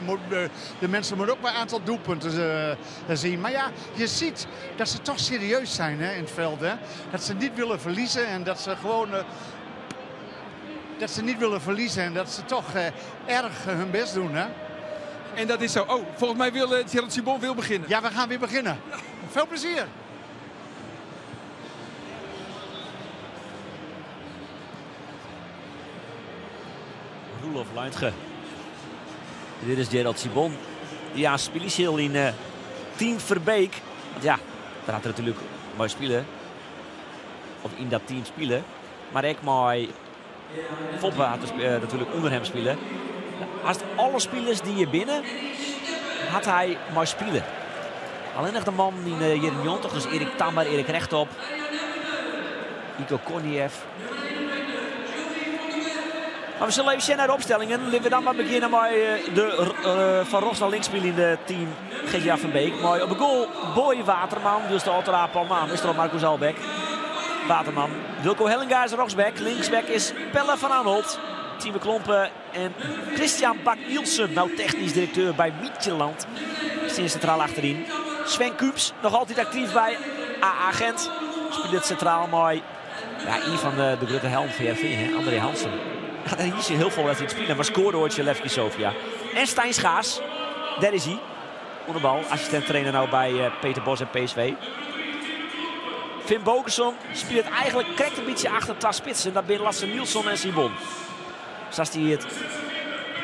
De mensen moeten ook een aantal doelpunten zien. Maar ja, je ziet dat ze toch serieus zijn, hè, in het veld. Hè. Dat ze niet willen verliezen en dat ze gewoon... dat ze niet willen verliezen en dat ze toch erg hun best doen, hè. En dat is zo. Oh, volgens mij wil Gerald Sibon wil beginnen. Ja, we gaan weer beginnen. Ja. Veel plezier. Roelof Luintgen. Dit is Gerald Sibon. Ja, spelen in Team Verbeek. Want ja, daar had er natuurlijk mooi spelen. Of in dat team spelen. Maar ik mooi Foppe had natuurlijk onder hem spelen. Als alle spelers die hier binnen, had hij maar spelen. Alleen nog de man in Jeremy Jontoch, dus Erik Tammer, Erik Rechtop, Iko Korniev. Maar we zullen even zien naar de opstellingen. Laten we dan maar beginnen met de van rechts naar links spelen in de team Gertjan Verbeek. Mooi op de goal, Boy Waterman, dus de Otteraar Paul Maan, is er op Marcus Albeck. Waterman, Wilco Hellinga is rechtsback, linksback is Pelle van Anholt. Tieme Klompe en Christian Bak-Nielsen, nou technisch directeur bij Midtjylland, staan centraal achterin. Sven Kums, nog altijd actief bij AA Gent, speelt centraal mooi. Ja, een van de grote helden van Heerenveen, hè? André Hansen. Ja, daar is hij heel veel wedstrijd spelen, maar scoorde ooit Levski Sofia. En Stijn Schaars, daar is hij. Onder bal, assistent trainer nou bij Peter Bosz en PSV. Finn Bogason speelt eigenlijk krekt een beetje achter twee spitsen. Dat zijn Lasse Nilsson en Simon. Zoals hij het,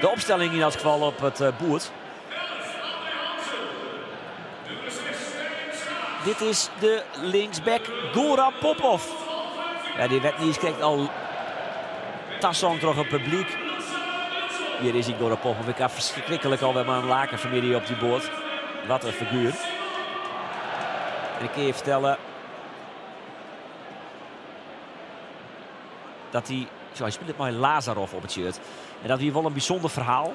de opstelling in dat geval op het boerd. Dit is de linksback Goran Popov. Ja, die werd niet eens kijkt al tassong terug het publiek. Hier is hij Goran Popov. Ik had verschrikkelijk alweer maar een lakenfamilie op die boord. Wat een figuur. En ik kan je vertellen dat hij, zo, hij speelt met Lazarov op het shirt. En dat is wel een bijzonder verhaal.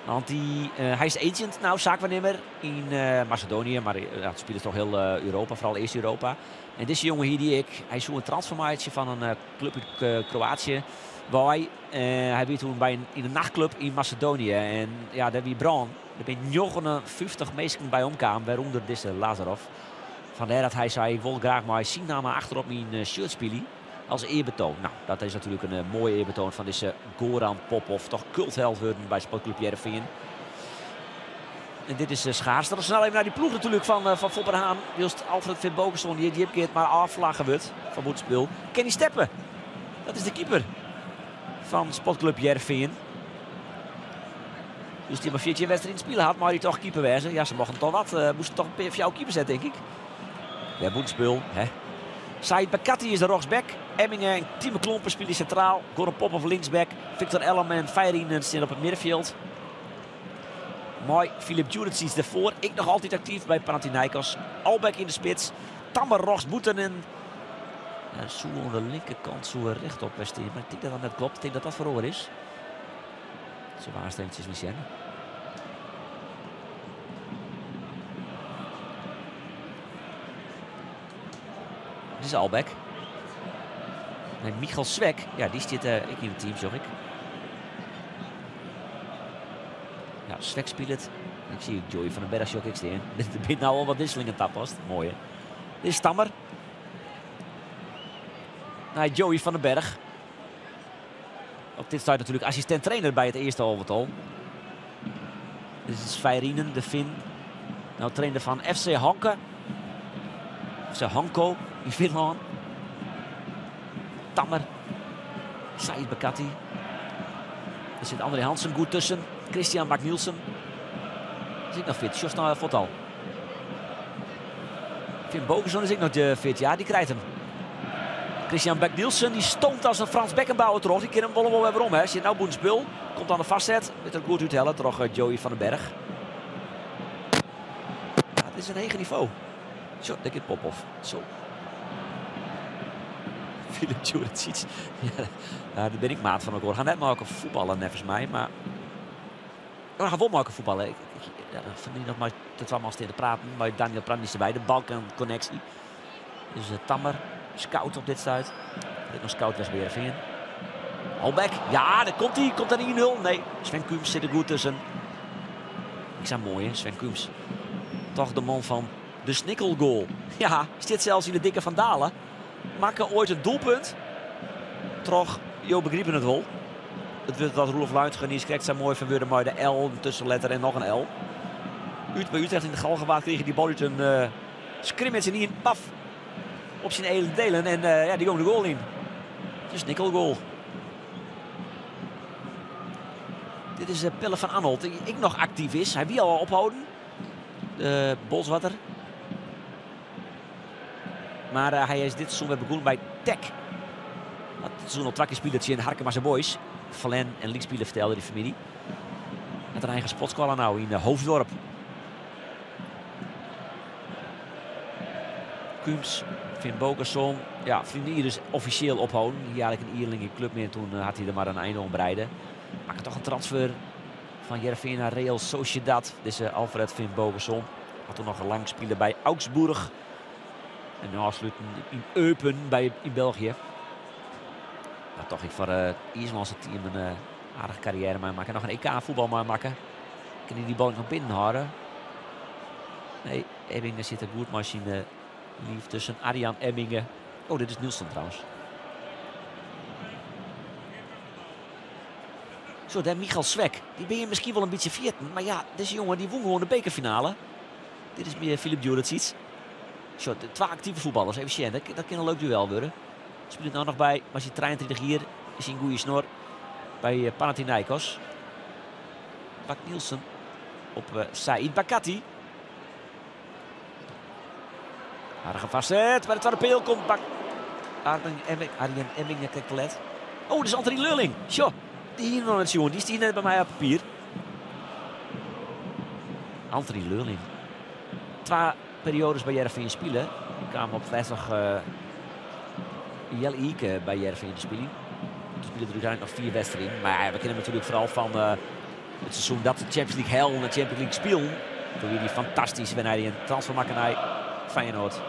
Want hij is agent, nou, zaakwaarnemer in Macedonië. Maar ja, het speelt toch heel Europa, vooral Eerst-Europa. En deze jongen hier die ik, hij zoekt een transformatie van een club uit Kroatië. Waar hij werd toen in een nachtclub in Macedonië. En ja, daar wie brand. Er zijn 59 mensen bij omkwamen, waaronder deze Lazarov. Vandaar dat hij zei, ik wil graag maar zijn naam achter op mijn shirt spelen. Als eerbetoon. Nou, dat is natuurlijk een mooie eerbetoon van deze Goran Popov. Toch cultheld worden bij Sportclub Heerenveen. En dit is Schaars. Dat is snel even naar die ploeg natuurlijk van Foppe de Haan. Just Alfred Finnbogason, die die keert maar afvlaggen wordt van Boetspul. Kenny Steppe, dat is de keeper van Sportclub Heerenveen. Dus die maar 14 wedstrijden in het spelen had, maar die toch keeper wezen. Ja, ze mochten toch wat. Moesten toch een PVV keeper zetten, denk ik. Ja, Boetspul, hè. Said Bakkati is de rechtsback. Emmingen en Tieme Klompen spelen centraal. Goran Popov linksback. Victor Elm en Feirinen staan op het middenveld. Mooi, Filip Djuricic ervoor. Ik nog altijd actief bij Panathinaikos. Albeck in de spits. Tammer Rogs Boetenen. Ja, Soe aan de linkerkant, Soe rechtop Westin. Maar ik denk dat dat net klopt. Ik denk dat dat verloren is. Zo waar eventjes Lucien. Dit is Albeck. En Michal Svek, ja, die zit ik in het team, zeg ik. Ja, Svek speelt het. Ik zie Joey van den Berg, zeg ik staan. Er zijn nou al wat wisselingen tapast. Mooi, hè? Dit is Stammer. Nou, Joey van den Berg. Op dit staat natuurlijk assistent trainer bij het eerste elftal. Dit is Feirinen, de Fin. Nou, trainer van FC Hanke. FC Hanko in Finland. Tammer. Said Bakkati. Er zit André Hansen goed tussen. Christian Bak-Nielsen. Is ik nog fit? Jos nou Votal. Finn Bogason is ik nog de fit. Ja, die krijgt hem. Christian Bak-Nielsen die stoomt als een Frans Beckenbauer terug. Die kan hem wel weer om. Hè. Zit nou Boensbul. Komt aan de vastzet. Met een goed uithellen. Terug Joey van den Berg. Ja, het is een hoger niveau. Zo, denk ik Popov. Zo. Filip Djuricic. Ja, daar ben ik maat van ook hoor. We gaan net maken voetballen, volgens mij. Maar we gaan wel maken voetballen. Ja, dan vind ik nog maar tot allemaal stil te praten. Maar Daniel Prandis erbij, de Balkan-connectie. Dus Tammer, scout op dit stuit. Dit nog scout West Heerenveen. Albeck, ja, daar komt hij. Komt daar 1-0? Nee, Sven Kums zit er goed tussen. Ik zei mooi, hè, Sven Kums. Toch de man van de snikkelgoal. Ja, zit zelfs in de dikke Van Dalen. Maken ooit een doelpunt. Toch, Jo begrijpen het wel. Het wordt dat Roelof Luintgen krijgt zijn mooi verwoorden, maar de L, een tussenletter en nog een L. Bij Utrecht in de Galgenwaard kreeg die bal uit een scrimmage en hier een paf op zijn hele delen. En ja, die komt de goal in. Dus nikkelgoal. Dit is Pelle van Anholt, die ik nog actief is. Hij wil al ophouden. De Bolswatter. Maar hij is dit seizoen weer begonnen bij Tech. Dat dit seizoen op twakje spelertje in Harkema's Boys. Valen en linksspieler vertelde die familie. Met een eigen sportsquadra nou in Hoofddorp. Kums, Finn Bogason. Ja, vrienden hier dus officieel ophouden. Hier eigenlijk een Ierling in club meer. Toen had hij er maar een einde om breiden. Maakte toch een transfer van Heerenveen naar Real Sociedad. Deze Alfred Finn Bogason. Had toen nog een lang spelen bij Augsburg. En nu afsluiten in Eupen in België. Maar toch ik voor het Ierlandse team een Aardige karriêre meimakke. Noch in EK voetbal meimakke. Kin hy dy bal noch binnenhâlde? Nee, Ebbinge sit der goed mei syn liif tusken Arjan Ebbinge. Oh, dit is Nielsen trouwens. Zo, daar Michael Svec. Die ben je misschien wel een beetje vergeten. Maar ja, deze jongen die won gewoon de bekerfinale. Dit is meer Filip Djuricic. Zo, de twee actieve voetballers. Even zien, dat kan een leuk duel worden. Speelt nou nog bij, was hij 23 hier, is hij een goede snor. Bij Panathinaikos. Bak Nielsen op Said Bakati. Aardige vastzet. Bij de tweede peel komt Bak. Arjen Emmingen kijkt let. Oh, dat is Anthony Lurling. Tjo, die hier nog net jongen. Die is hier net bij mij op papier. Anthony Lurling. Twee periodes bij Heerenveen spelen. Die kwamen op het laatst nog Jelle Ieke bij Heerenveen te spelen. Toen speelde er uiteindelijk nog 4 wedstrijden. Maar ja, we kennen hem natuurlijk vooral van het seizoen dat de Champions League hel en de Champions League spelen. Toen weer die fantastische wanneer hij een transfer maakte naar Feyenoord.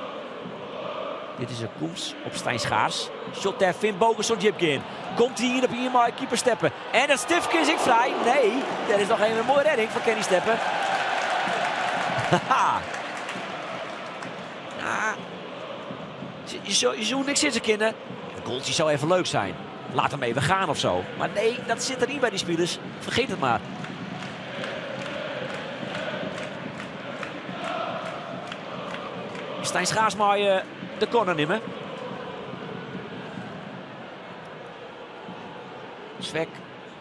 Dit is een Koems op Stijn Schaars. Shot daar Finn Bogason Jipkin. Komt hij hier op hier maar keeper Steppen. En het stiftje is ik vrij. Nee, dat is nog even een mooie redding van Kenny Steppen. Haha. Ja. Je zou niks zitten kennen. Een goaltje zou even leuk zijn. Laat hem even gaan of zo. Maar nee, dat zit er niet bij die spelers. Vergeet het maar. Stijn Schaars maar de corner nemen. Svec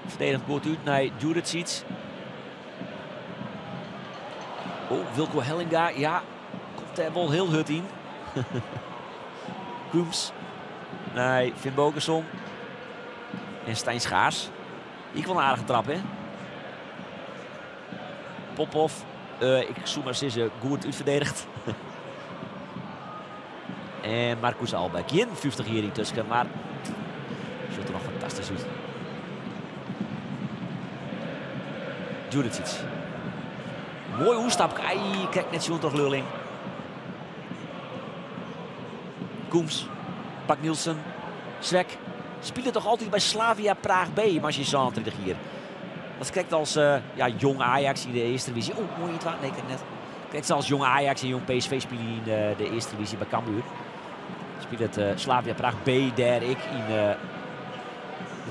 verdedigt goed uit naar Djuricic. Oh, Wilco Hellinga. Ja, komt er wel heel hard in. Kums. Nee, Finn Bogason. En Stijn Schaars. Ik wil een aardige trap, hè. Popov. Ik zoek maar eens goed uitverdedigd. En Marcus Albeck. Geen 50 hier intussen, maar ziet er nog fantastisch uit. Djuricic. Mooi hoestap. Ai, kijk net zo toch Lurling. Kums. Pak Nielsen. Svec. Speelde toch altijd bij Slavia Praag B, maar als je zo hier. Dat kijkt als ja, jong Ajax in de eerste divisie. Oh, mooi iets. Nee, kijk net. Kijk, als jong Ajax en jong PSV spelen in de eerste divisie bij Cambuur. Speelt het Slavia Praag B, daar ik in de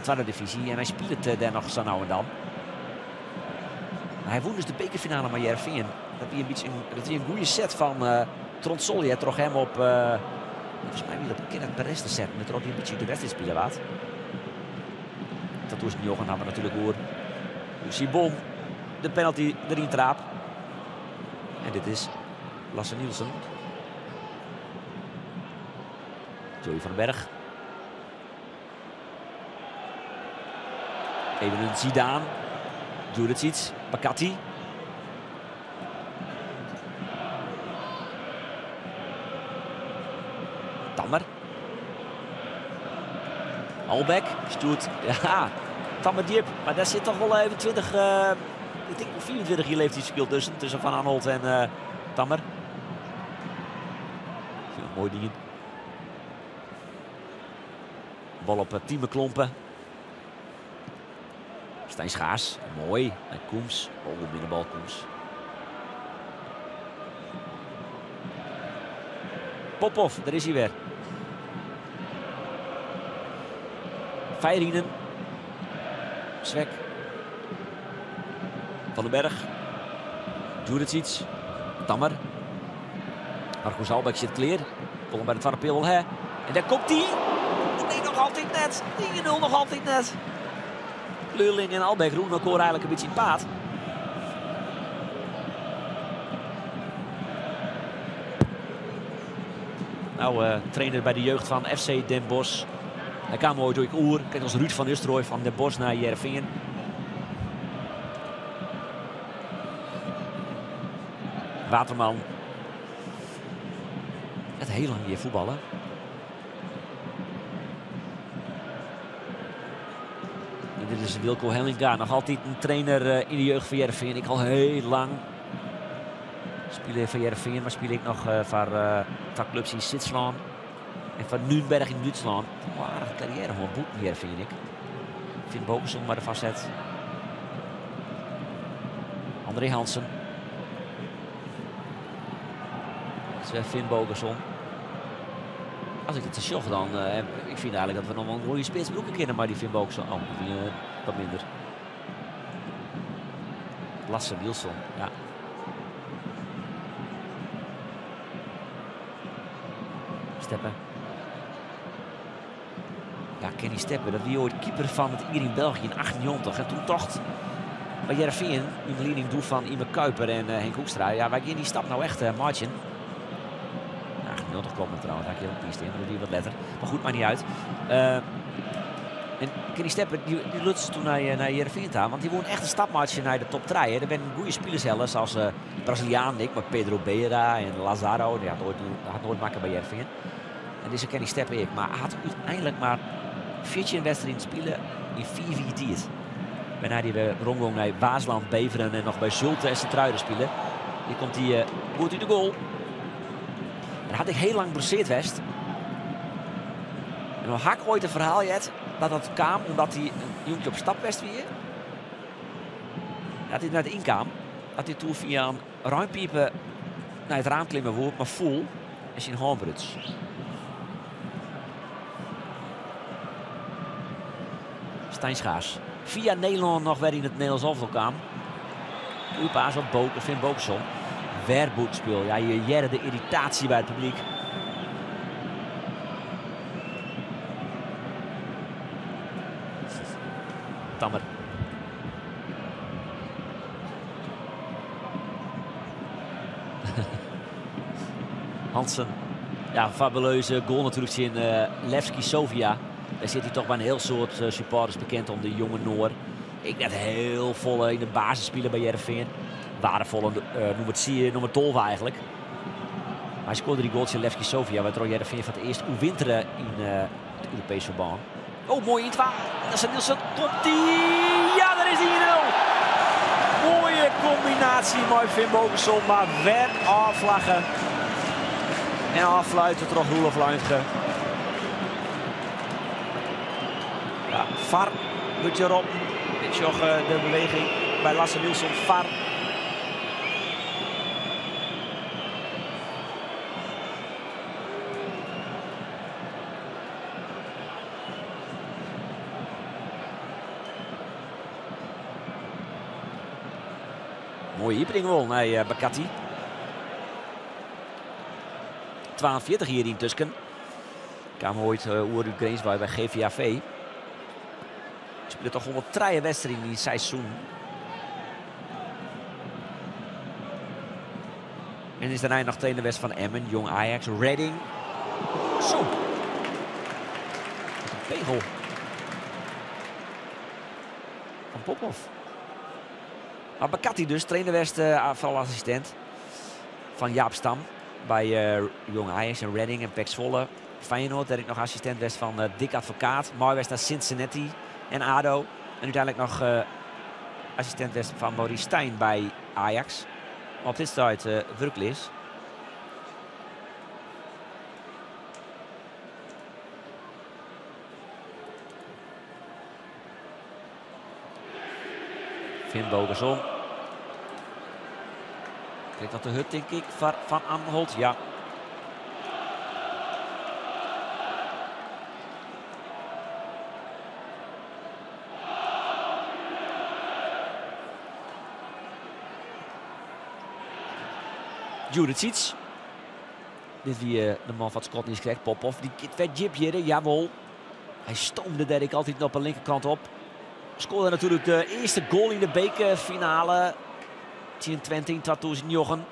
tweede divisie. En hij speelt het daar nog zo nou en dan. Maar hij won dus de bekerfinale met Heerenveen. Dat wie een beetje een, dat wie een goede set van Trond Sollied trok hem op. Volgens mij wie dat Kenneth Perez de set met Roddy een beetje de wedstrijd spelen wat. Dat was Johan hebben we natuurlijk hoor. Sibon de penalty erin traap. En dit is Lasse Nielsen. Joey van den Berg. Even een Zidane. Djuricic. Bakati. Tammer. Albeck stuurt. Ja, Tammer diep. Maar daar zit toch wel even 20. Ik denk 24 hier leeft die speel tussen. Tussen Van Aanholt en Tammer. Ja, mooi ding. Bal op Tieme Klompen. Stijn Schaars. Mooi. En Kums. Oh, binnenbal Kums. Popov, daar is hij weer. Feirinen. Svec. Van den Berg. Djuricic. Tammer. Marcus Albeck zit kleer. Komt bij de tweede pil hè. En daar komt hij. Nee, nog altijd net. 1-0 nog altijd net. Lurling en Albeck roepen elkaar eigenlijk een beetje in het paad. Nou, trainer bij de jeugd van FC Den Bosch. Hij kwam ooit door Oer. Kijk als Ruud van Nistelrooy van Den Bosch naar Heerenveen. Waterman. Het heel lang hier voetballen. En dit is Wilco Hellinga, nog altijd een trainer in de jeugd van Heerenveen. Ik al heel lang speel van Heerenveen, maar speel ik nog voor clubs in Zwitserland en van Nürnberg in Duitsland. Een aardige carrière gewoon boeten Heerenveen ik. Finn Bogason mei de foarset. André Hansen. Dat is wer Finn Bogason. As ik it sa sjoch, dan uh, ik fyn eigentlik dat we noch wol in goede spits brûke kinne mei dy Finn Bogason. Oh, dat wie wat minder. Lasse Nilsson, ja. Steppe. Ja, Kenny Steppe, dat wie oait keeper fan it jier yn België yn 98. En toen tocht by Hearrenfean, yn lieding doe fan Yme Kuiper en eh, Henk Hoekstra, ja, wy gean dy stap nou echt uh, meitsjen. 98 klopt me trouwens, had ik hier op piste in, maar dat wie wat letter. Maar goed, maakt niet uit. Uh, en Kenny Steppe, die, die luts toen naar, naar Hearrenfean ta, want die won echt een stap meitsjen nei de top 3. Der binne goede spilers helle, zoals uh, Braziliaan ik, maar Pedro Beira en Lazaro, die had nooit, had nooit makke by Hearrenfean. En dizze Kenny Steppe ek, mar hat úteinlik mar 14 wedstriden spile yn 5 jier tiid. Wêrnei hy wer weromgong nei Waasland, Beveren en noch by Zulte en Sint-Truiden spile. Hjir komt hy eh, goed út de goal. En hat ek hiel lang blesseard west. En dan ha ik oait in ferhaal heard dat dat kaam omdat hy in jonkje op stap west wie. Dat hy net ynkaam. Dat hy toen fia in reinpipe nei it raam klimme woe, mar foel en syn hân bruts. Stijn Schaars. Fia Nederlân noch wer yn it Nederlânsk alftal kaam. Goeie pass op Boker, Finn Bogason. Wer bûtenspul. Ja, je hearre de irritaasje by it publyk. Tammer. Hansen. Ja, fabuleuze goal natuurlijk tsjin uh, Levski Sofia. Dêr sit hy toch by in hiel soad eh, supporters bekend om de jonge Noar. Ek net hiel folle yn de basis spile by Hearrenfean. Waardefolle uh, nûmer 10, nûmer 12 eigentlik. Mar hy skoarde dy goal tsjin Levski Sofia, wêrtroch Hearrenfean foar it earst oerwintere yn uh, it Europeesk ferbân. Oh, moai yn twa. Lasse Nilsson komt die. Ja, daar is die 1-0. Mooie combinatie mei Finn Bogason, mar wer ôfflagge. En ôffluite troch Roelof Luintgen. Ja, VAR wurdt hjir roppen. Ik sjoch eh, de beweging by Lasse Nilsson. VAR. Mooie iepening wol nei eh, Bakati. 42 jier yntusken. Kaam oait eh, oer út Grins by GVAV. Spile toch 103 wedstriden yn seizoen. En is dêrnei noch trainer west fan Emmen, Jong Ajax, Reading. Zo. Wat in pegel. Van Popov. Maar Bakati dus, trainer west, uh, vooral assistent van Jaap Stam. By uh, Jong Ajax en Reading en PEC Zwolle. Feyenoord, dêr ek noch assistint west fan uh, Dick Advocaat. Mei west nei Cincinnati en ADO. En úteinlik noch uh, assistint west fan Maurice Steijn by Ajax. Mar op dit stuit uh, wurkleas. Finn Bogason. Krijgt dat de hut, denk ik, van Anholt. Ja. Djuricic. Dit wie eh, de man fan it skot niiskrekt. Popov, dy giet wer djip hjir, jawol. Hy stoomde dêr ek altyd op de linkerkant op. Skoarde natuerlik de earste goal yn de bekerfinale tsjin Twente yn 2009.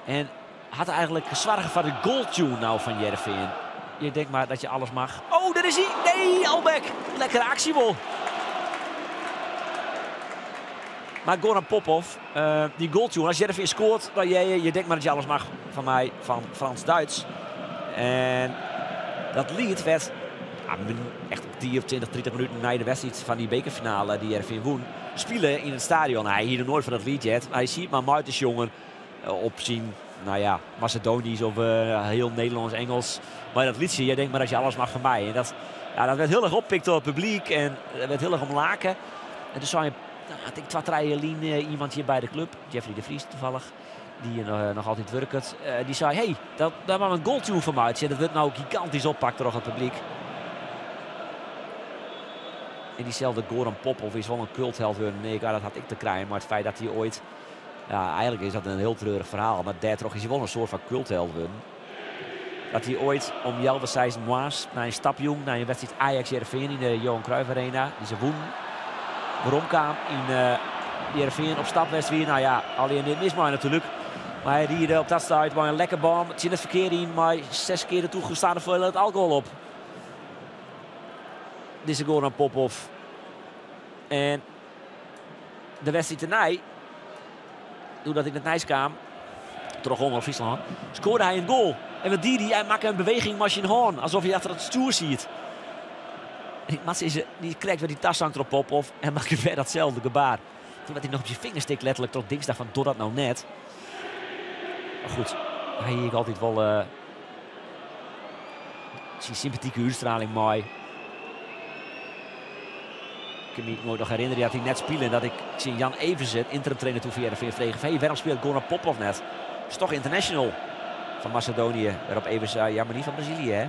En hat eigentlik soarge foar de goaltune no fan Hearrenfean. Je denkt maar dat je alles mag. Oh, daar is hij. Nee, Allbäck. Lekkere aksje wol. Maar Goran Popov, uh, dy goaltune, as Hearrenfean skoart, dan je, je denkt maar dat je alles mag fan my, fan Frans Duijts. En dat liet waard ja, echt 10 of 20, 30 minuten nei de wedstriid fan dy bekerfinale dy't Hearrenfean wûn, spile yn it stadion. Hy hie noch noait fan dat liet heard. Hy siet mar mei te sjongen op syn, nou ja, Macedonisch of uh, hiel Nederlânsk, Ingelsk. Mar dat lietsje, je denkt maar dat je alles mag van mij. En dat Ja, dat werd heel erg oppikt door het publiek en er werd heel erg om laken. En toen zei je, nou, ik denk 2, 3 jaar lien, iemand hier bij de club, Jeffrey de Vries toevallig, die nog altijd werkt, die zei, hey, daar mag een goaltune van uit. En dat werd nou gigantisch oppakt door het publiek. En diezelfde Goran Popov is wel een cultheld. Nee, dat had ik te krijgen, maar het feit dat hij ooit... Ja, eigenlijk is dat een heel treurig verhaal, maar daardoor is hij wel een soort van cultheld geworden. Dat hij ooit om Jelwe Seis Moas naar een stapjong, naar een wedstrijd Ajax Heerenveen in de Johan Cruijff Arena, die ze woen. Waarom kwam in Heerenveen op stap weer. Nou ja, alleen dit mis maar natuurlijk. Maar hij rierde op dat stuit maar een lekker boom. Het zit het verkeer in, maar 6 keer de toegestaande hoeveelheid alcohol op. Deze Goran Popov. En de wedstrijd erna, doordat ik naar Nijs kwam, terug om op Friesland, scoorde hij een goal. En wat deed hij? Hij maakte een beweging met zijn hoorn, alsof hij achter het stuur ziet. En ik mas is die krijgt weer die tas hangt erop Popov en maakte weer datzelfde gebaar. Toen werd hij nog op zijn vingers stikt letterlijk tot dinsdag van doe dat nou net. Maar goed, hij ik altijd wel zijn sympathieke uitstraling mooi. Ik kan me nooit nog herinneren dat hij net speelde en dat ik zie Jan Eversen, interim trainer toen via Heerenveen, vreeg van, hey, waarom speelt Goran Popov net? Is toch international van Macedonië. Waarop Eversen zei, ja, maar niet van Brazilië, hè?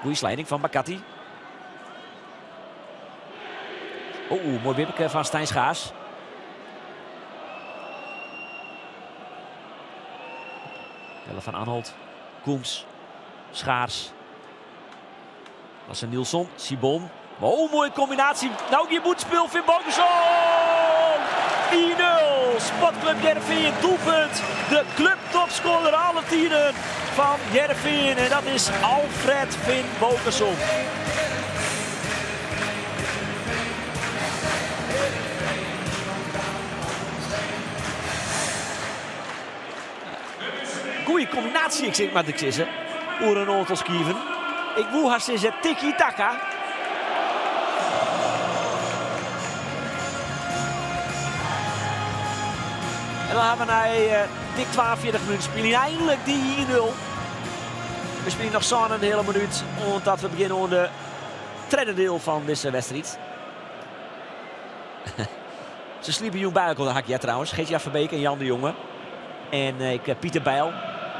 Goeie slijding van Bakati. Oh, mooi wippeke van Stijn Schaars. Jelle van Anholt, Koems, Schaars. Lasse Nilsson, Sibon. Oh, mooie combinatie. Nou, je moet speel, Finn Bogason. 1-0. Sportclub Heerenveen, doelpunt. De clubtopscorer alle tienen van Heerenveen. En dat is Alfred Finn Bogason. Goeie combinatie, ik zeg maar te zeggen. Oer en Oortels Kieven. Ik woe haar sinds het tiki-taka. En dan hebben we na dik 42 minuten spelen. Eindelijk die 1-0. We spelen nog zo'n een hele minuut. Omdat we beginnen aan de tweede deel van deze wedstrijd. Ze sliepen jong bij elkaar, hak ja trouwens. Geert-Jan Verbeek en Jan de Jonge. En ik Pieter Bijl.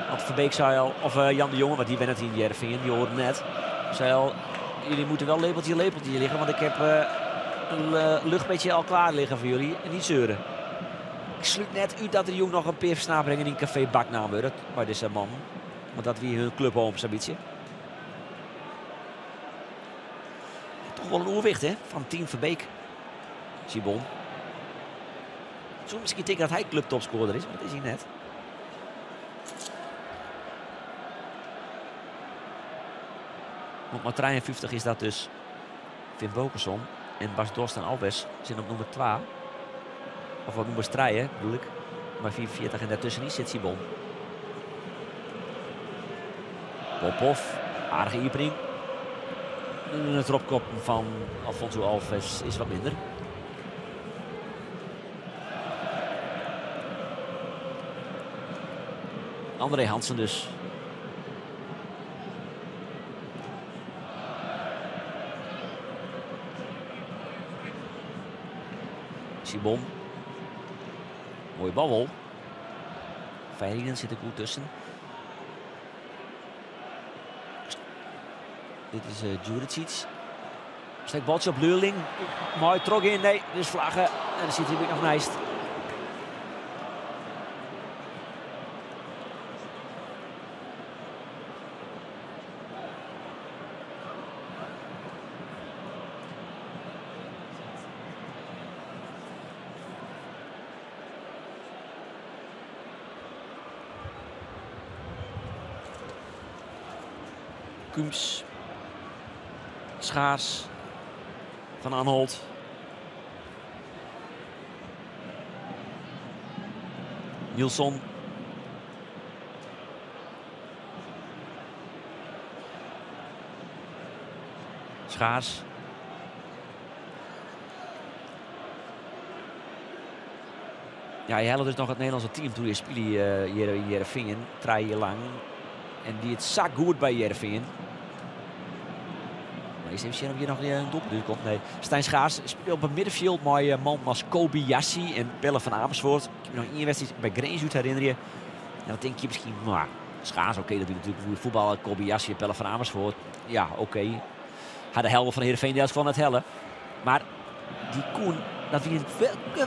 Want Verbeek zei al, of Jan de Jonge, want die ben het in Heerenveen, die hoorde net. Zei al, jullie moeten wel lepeltje, lepeltje liggen, want ik heb een luchtbedje al klaar liggen voor jullie. En niet zeuren. Ik sluit net uit dat de Jong nog een peer versnapering in Café Bak namen. Maar dit is een man. Want dat wie hun club zo'n beetje. Toch wel een oerwicht, hè, van Team Verbeek. Sibon. Zo misschien denken dat hij clubtopscorer is, maar dat is hij net. Want maar 53 is dat dus Finn Bogason en Bas Dost en Alves zijn op nummer 2. Of op nummer 3, bedoel ik. Maar 44 en daartussen niet zit Sibon. Popov, aardige iepening. Het dropkop van Alfonso Alves is wat minder. André Hansen dus. Sibon. Mooie bal wel. Feirinen zit er goed tussen. Dit is Djuricic. Steekt baltje op Leurling. Mooi trok in. Nee, dus vlaggen. En dan zit hij weer nog naast. Kums, Schaars, Van Anholt. Nilsson. Schaars. Ja, hij had dus nog het Nederlandse team toen hij speelde hier in Heerenveen, 3 jaar lang. En die it sa goed by Hearrenfean. Maar eens even sjen of hjir noch in doelpunt út komt. Nee. Stijn Schaars spile op it middenfjild mei eh, mannen as Kobayashi en Pelle van Amersfoort. Ik kan me noch ien wedstriid by Grins út herinnerje. En dan tink je miskien, nou, Schaars, oké, dat wie natuerlik in goede fuotballer. Kobayashi en Pelle van Amersfoort, ja, oké. Ha de helden fan Heerenveen delst net helle. Mar dy Koen, dat wie in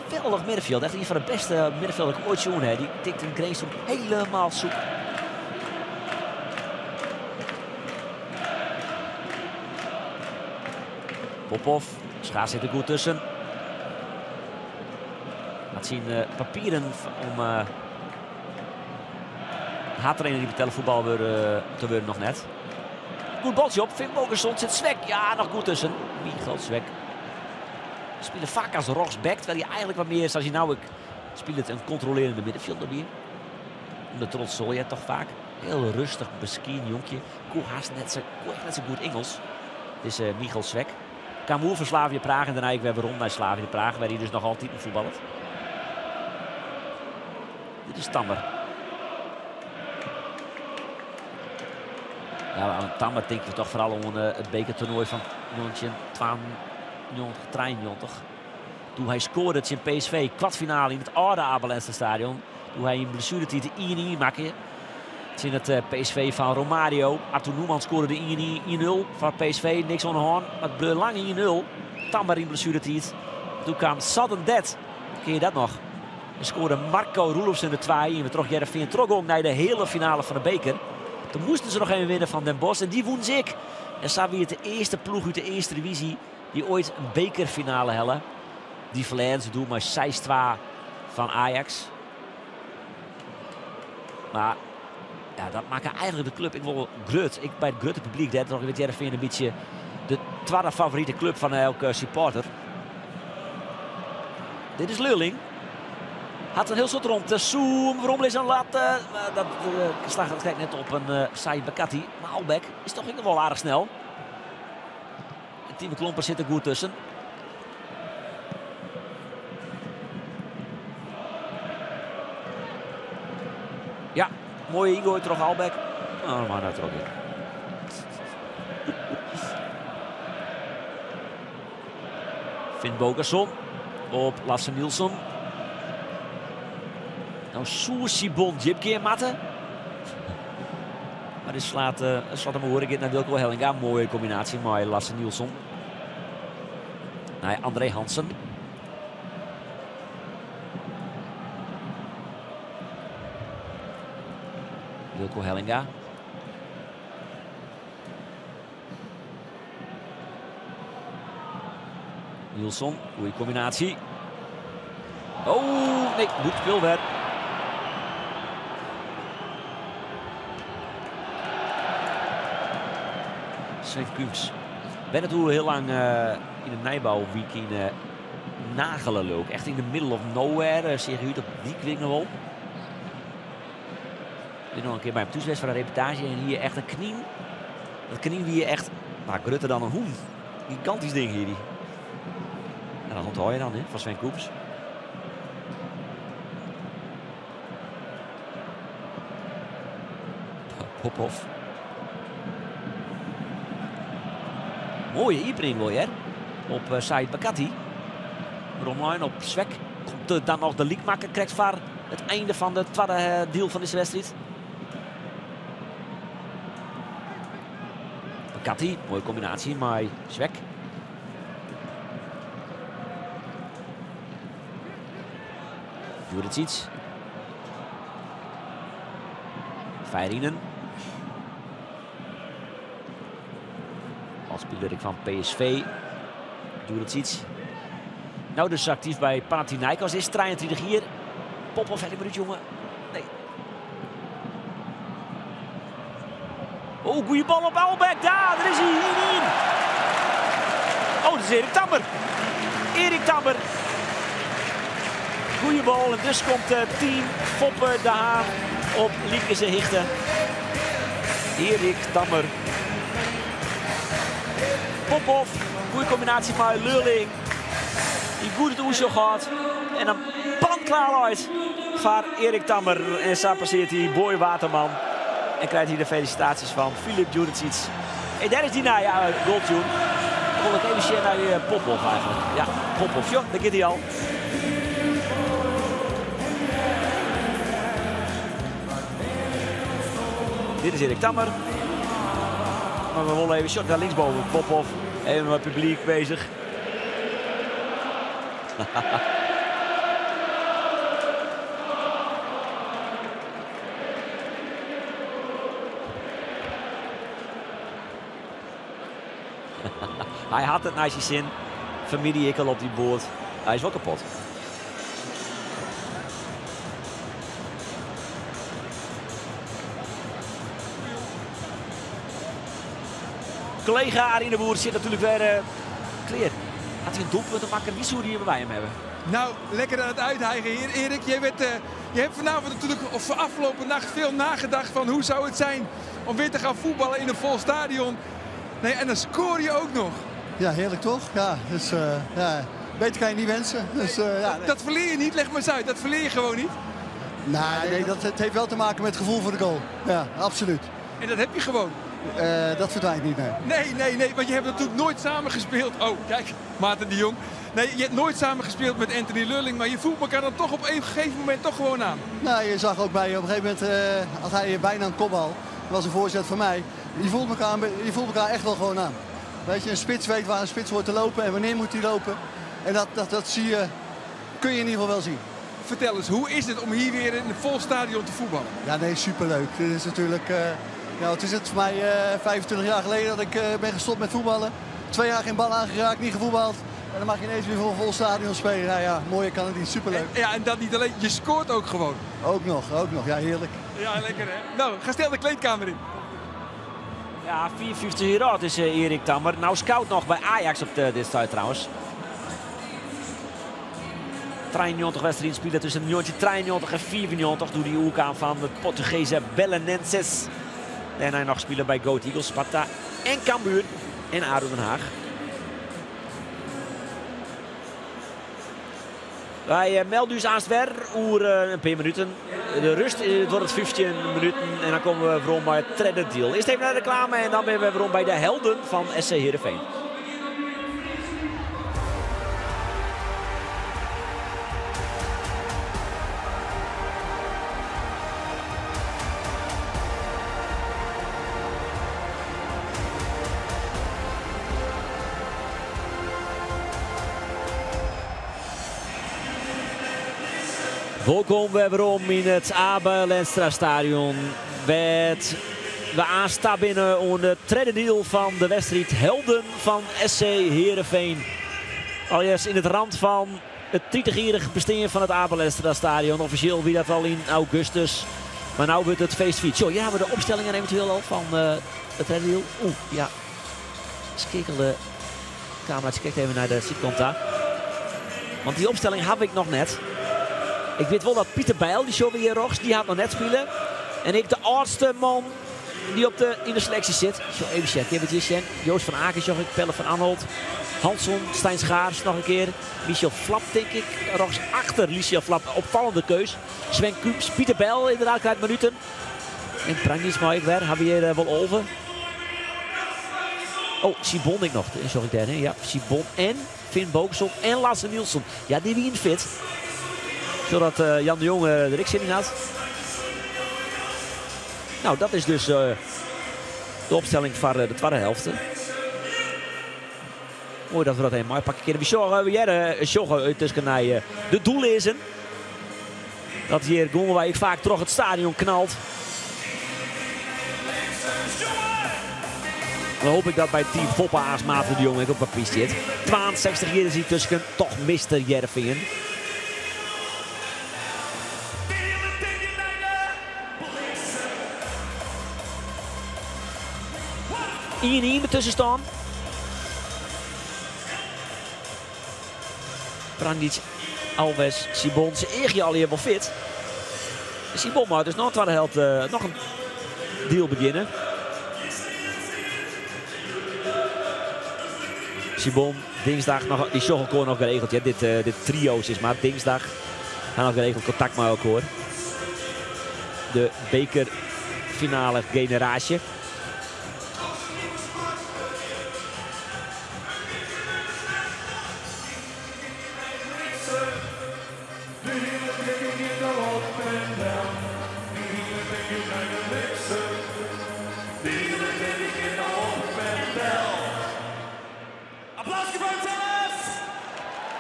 geweldich middenfjild. Echt ien fan de bêste middenfjilden dy't ik oait sjoen ha. Dy tikte in Grins hielendal soep. Popov, Schaars sit der goed tusken. Hat syn eh, papieren om uh, haadtrainer yn betelle fuotbal wurde, te wurden noch net. Goed baltsje op. Finnbogason sit Svec. Ja, noch goed tusken. Michal Svec. Spile faak as rjochtsback, terwijl hy eigenlik wat mear, sa as hy no ek spilet, in kontrolearjende middenfjilder wie. Under Trond Sollied toch faak. Hiel rêstich, beskieden jonkje. Koe hast net sa, koe echt net sa goed Ingelsk. Dizze Michal Svec. Kaam oer fan Slavia Praag en dêrnei ek wer werom nei Slavia Praag, wêr't hy dus noch altyd fuotballet. Dit is Tammer. Ja, oan Tammer tinke we toch foaral oan eh, it bekertoernoai fan 1992, 93. Doe't hy skoarde tsjin PSV, kwartfinale yn it âlde Abe Lenstra Stadion. Doe't hy yn blessueretiid 1-1 makke tsjin it eh, PSV fan Romario. Arthur Numan skoarde de 1-0 foar PSV. Niks oan de hân, mar it bleau lang 1-0. Tammer yn blessueretiid. Doe kaam sudden death. Ken je dat noch? En skoarde Marco Roelofsen de 2-1. Wêrtroch't Hearrenfean trochgong nei de heale finale fan de beker. Doe moasten se noch even winne fan Den Bosch en dy wûnen se ek. En sa wie it de earste ploech út de earste divyzje dy't oait in bekerfinale helle. Dy ferlearen se doe mei 6-2 fan Ajax. Mar ja, dat makke eigenlik de klup ek wol grut. Ek by it grutte publyk. Dêrtroch wurdt Hearrenfean in bytsje de twadde favorite klup fan elke supporter. Dit is Lurling. Hat in hiel soad romte. Soe him weromlizze en latte. Mar dat uh, slagget krekt net op in uh, Said Bakkati. Mar Albaek is toch ek noch wol aardich snel. En Tieme Klomper sit der goed tusken. Ja, moaie yngoai troch Albaek. Oh, mar net troch. Finnbogason op Lasse Nilsson. No soe Sibon djip gean moatte. Mar dit slacht, uh, slacht him oer. Giet nei Wilco Hellinga. Moaie kombinaasje mei Lasse Nilsson. Nei André Hansen. Wilco Hellinga. Nilsson, goede kombinaasje. Oh, nee, goed spul wer. Sven Kums. Wenne doe hiel lang uh, yn de nijbouwyk yn uh, Nagele leau ik. Echt yn the middle of nowhere. Uh, seach út op dyk, wit ik noch wol. Bin noch in kear by him thús west foar in reportaazje en hie echt in knyn. Dat knyn wie echt nou, grutter dan in hûn. Gigantysk ding hie dy. En dat ûnthâld je dan hè, fan Sven Kums. Popov. Moaie iepening wol hear. Op uh, Said Bakkati. Romlijn op Svec. Komt dan noch de lykmakker krekt foar it ein fan de twadde eh, diel fan dizze wedstriid. Bakkati, moaie kombinaasje mei Svec. Djuricic. Väyrynen. Ald-spiler fan PSV. Djuricic. No dus aktyf by Panathinaikos. Is 23 jier. Popov, ik minuut, jonge. Nee. Oh, goede bal op Albaek. Daar, daar is hy. 1-1. Oh, dat is Erik Tammer. Erik Tammer. Goede bal. En dus komt het team Foppe de Haan op likense hichte. Erik Tammer. Popov, goede kombinaasje mei Lurling. Dy't goed it oersjoch hâldt. En dan panklaar út foar Erik Tammer. En sa passearret hy Boy Waterman. En krijgt hier de felicitaties van Filip Djuricic. En daar is die nou, ja, goaltune. Dan wil ik even zien naar die Popov eigenlijk. Ja, Popov. Jo, daar gaat hij al. Dit is Erik Tammer. Maar we willen even shot daar linksboven. Popov. Even wat publiek bezig. Hij had het naar zijn zin. Familie ik al op die boord. Hij is wel kapot. Collega Arie de Boer zit natuurlijk weer kleer. Had hij een doelpunt te maken? Wie zou die bij hem hebben? Nou, lekker aan het uithijgen hier. Erik, jij hebt vanavond natuurlijk, of afgelopen nacht, veel nagedacht van hoe zou het zijn om weer te gaan voetballen in een vol stadion. Nee, en dan scoor je ook nog. Ja, heerlijk toch? Ja, dus, ja, beter kan je niet wensen. Dus, ja, nee. Dat verleer je niet, leg maar eens uit. Dat verleer je gewoon niet. Nee, nee, het heeft wel te maken met het gevoel voor de goal. Ja, absoluut. En dat heb je gewoon? Dat verdwijnt niet, nee. Nee, nee, nee, want je hebt natuurlijk nooit samen gespeeld. Oh, kijk, Maarten de Jong. Nee, je hebt nooit samen gespeeld met Anthony Lurling, maar je voelt elkaar dan toch op een gegeven moment toch gewoon aan. Nou, je zag ook bij, op een gegeven moment had hij bijna een kopbal. Dat was een voorzet van mij. Je voelt elkaar echt wel gewoon aan. Weet je, een spits weet waar een spits hoort te lopen en wanneer moet hij lopen. En dat zie je, kun je in ieder geval wel zien. Vertel eens, hoe is het om hier weer in een vol stadion te voetballen? Ja, nee, superleuk. Dit is natuurlijk, ja, het is het voor mij 25 jaar geleden dat ik ben gestopt met voetballen. 2 jaar geen bal aangeraakt, niet gevoetbald. En dan mag je ineens weer voor een vol stadion spelen. Nou ja, mooier kan het niet. Superleuk. En, ja, en dat niet alleen, je scoort ook gewoon. Ook nog, ook nog. Ja, heerlijk. Ja, lekker hè. Nou, ga snel de kleedkamer in. Ja, 54 jaar oud is Erik Tammer. Nou scout nog bij Ajax op dit stuit trouwens. 93 wedstrijden spelen tussen 1993 en 94 door die hoek aan van het Portugese Belenenses. Daarna nog spelen bij Go Eagles, Sparta en Cambuur en ADO Den Haag. Wij melden dus aan het weer oer een paar minuten. De rust wordt het 15 minuten en dan komen we weer bij het tweede deel. Eerst even naar de reclame en dan ben we weer bij de helden van SC Heerenveen. Welkom weer om in het Abe Lenstra Stadion. Met we aanstaan binnen onder het tweede deel van de wedstrijd Helden van SC Heerenveen. Allereerst in het rand van het 30-jarig bestaan van het Abe Lenstra Stadion. Officieel wie dat al in augustus. Maar nu wordt het feestfiets. Zo, hier hebben we de opstellingen eventueel al van het tweede deel. Oeh, ja. Skikelde camera. Kijkt even naar de zijkant daar. Want die opstelling heb ik nog net. Ik weet wel dat Pieter Bijl, die zo weer rechts, die gaat nog net spelen. En ik de oudste man die in de selectie zit. Zo even checken, eventjes checken. Joost van Aken, zag ik, Pelle van Anholt. Hansson, Stijn Schaars nog een keer. Michel Vlap, denk ik. Rechts achter Michel Vlap, opvallende keus. Sven Kums, Pieter Bijl inderdaad krijgt minuten. En Pranjic maar ik weer, Javier Wolove. Oh, Sibon ik nog, sorry daar, hè? Ja, Sibon en Finn Bogason en Lasse Nielsen. Ja, die wien fit. Zodat Jan de Jong er ik zin in had. Nou, dat is dus de opstelling van de tweede helft. Mooi dat we dat helemaal pakken. We zorgen tussen naar de doellezen. Dat hier Gonwijk vaak terug het stadion knalt. Dan hoop ik dat bij team Foppe Aas Maarten de Jong ik op papier zit. 62 jaar is hij tussen toch Mr. Jervingen. 1-1 ertussen staan. Pranjic, Alves, Sibon. Ze eer je al helemaal fit. Sibon maar dus nog een tweede helft, nog een deal beginnen. Sibon, dinsdag nog, die Sjoggelkoor nog geregeld. Ja, dit trio is maar dinsdag. Gaan nog geregeld contact met elkaar. De bekerfinale finale generaasje.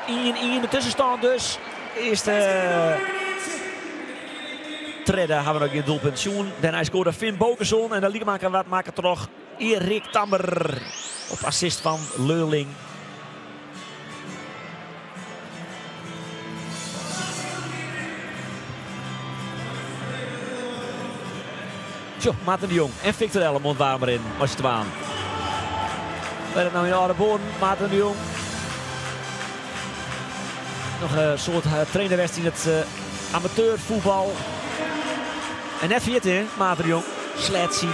1-1 de tussenstân dus. Earste tredde ha we noch gjin doelpunt sjoen. Dêrnei skoarde Finn Bogason en de lykmakker waard makke troch Erik Tammer op assist fan Leurling. Tjo, Maarten de Jong en Victor Elm oan it waarm rinnen mei syn twaen. Wer it no yn âlde boarnen, Maarten de Jong. Noch in soad trainer west yn it amateurfuotbal. En net ferjitte, Maarten de Jong sleat syn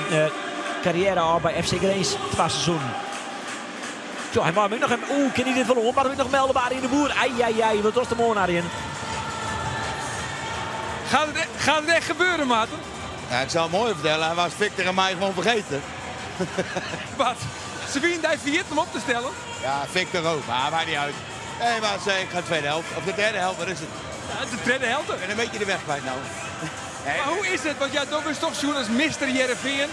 karriêre ôf by FC Grins twa seizoenen. Tjo, hy mei him ek noch even. Oeh, kin hy dit wol oan? Moat him ek noch melde by Arjen de Boer. Ai, ai, ai, wat dochst him oan, Arjen? Gaat het, e-, gaat het echt gebeuren, Maarten? Ja, ik zal het mooi vertellen. Hij was Victor en mij gewoon vergeten. Wat? Ze wienen daar vergeten om op te stellen? Ja, Victor ook, maar maakt niet uit. Nee, maar ik ga de tweede helft. Of de derde helft, wat is het? Ja, de derde helft. Ik ben een beetje de weg kwijt nou. Maar hoe is het? Want ja, dat is toch zo'n als Mr. Heerenveen.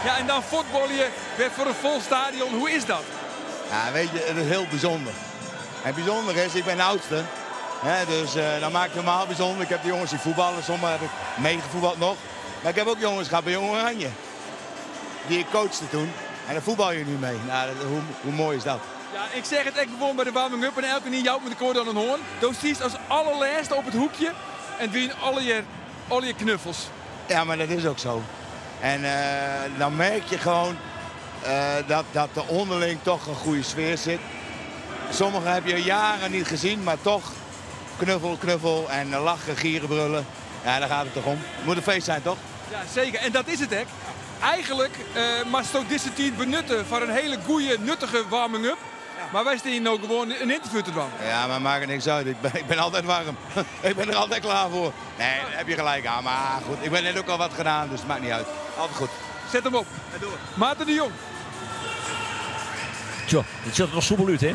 Ja, en dan voetbal je weer voor een vol stadion. Hoe is dat? Ja, weet je, het is heel bijzonder. En bijzonder is, ik ben de oudste. Hè, dus dat maakt het helemaal bijzonder. Ik heb de jongens die voetballen, sommigen heb ik meegevoetbald nog. Maar ik heb ook jongens gehad bij Jong Oranje. Die ik coachte toen. En daar voetbal je nu mee. Nou, hoe mooi is dat? Ja, ik zeg het echt gewoon bij de warming-up en elke keer jou met de koord aan een hoorn. Doe als allerlaatste op het hoekje en wien al je knuffels. Ja, maar dat is ook zo. En dan merk je gewoon dat er onderling toch een goede sfeer zit. Sommigen heb je jaren niet gezien, maar toch knuffel, knuffel en lachen, gieren, brullen. Ja, daar gaat het toch om. Het moet een feest zijn, toch? Ja, zeker. En dat is het, hè. Eigenlijk mag het ook deze tijd benutten voor een hele goede, nuttige warming-up. Maar wij staan hier nou gewoon een interview te doen. Ja, maar maakt er niks uit. Ik ben altijd warm. Ik ben er altijd klaar voor. Nee, daar heb je gelijk aan. Maar goed, ik ben net ook al wat gedaan, dus het maakt niet uit. Altijd goed. Zet hem op. En door. Maarten de Jong. Tjo, dit ziet er nog soepel uit, hè?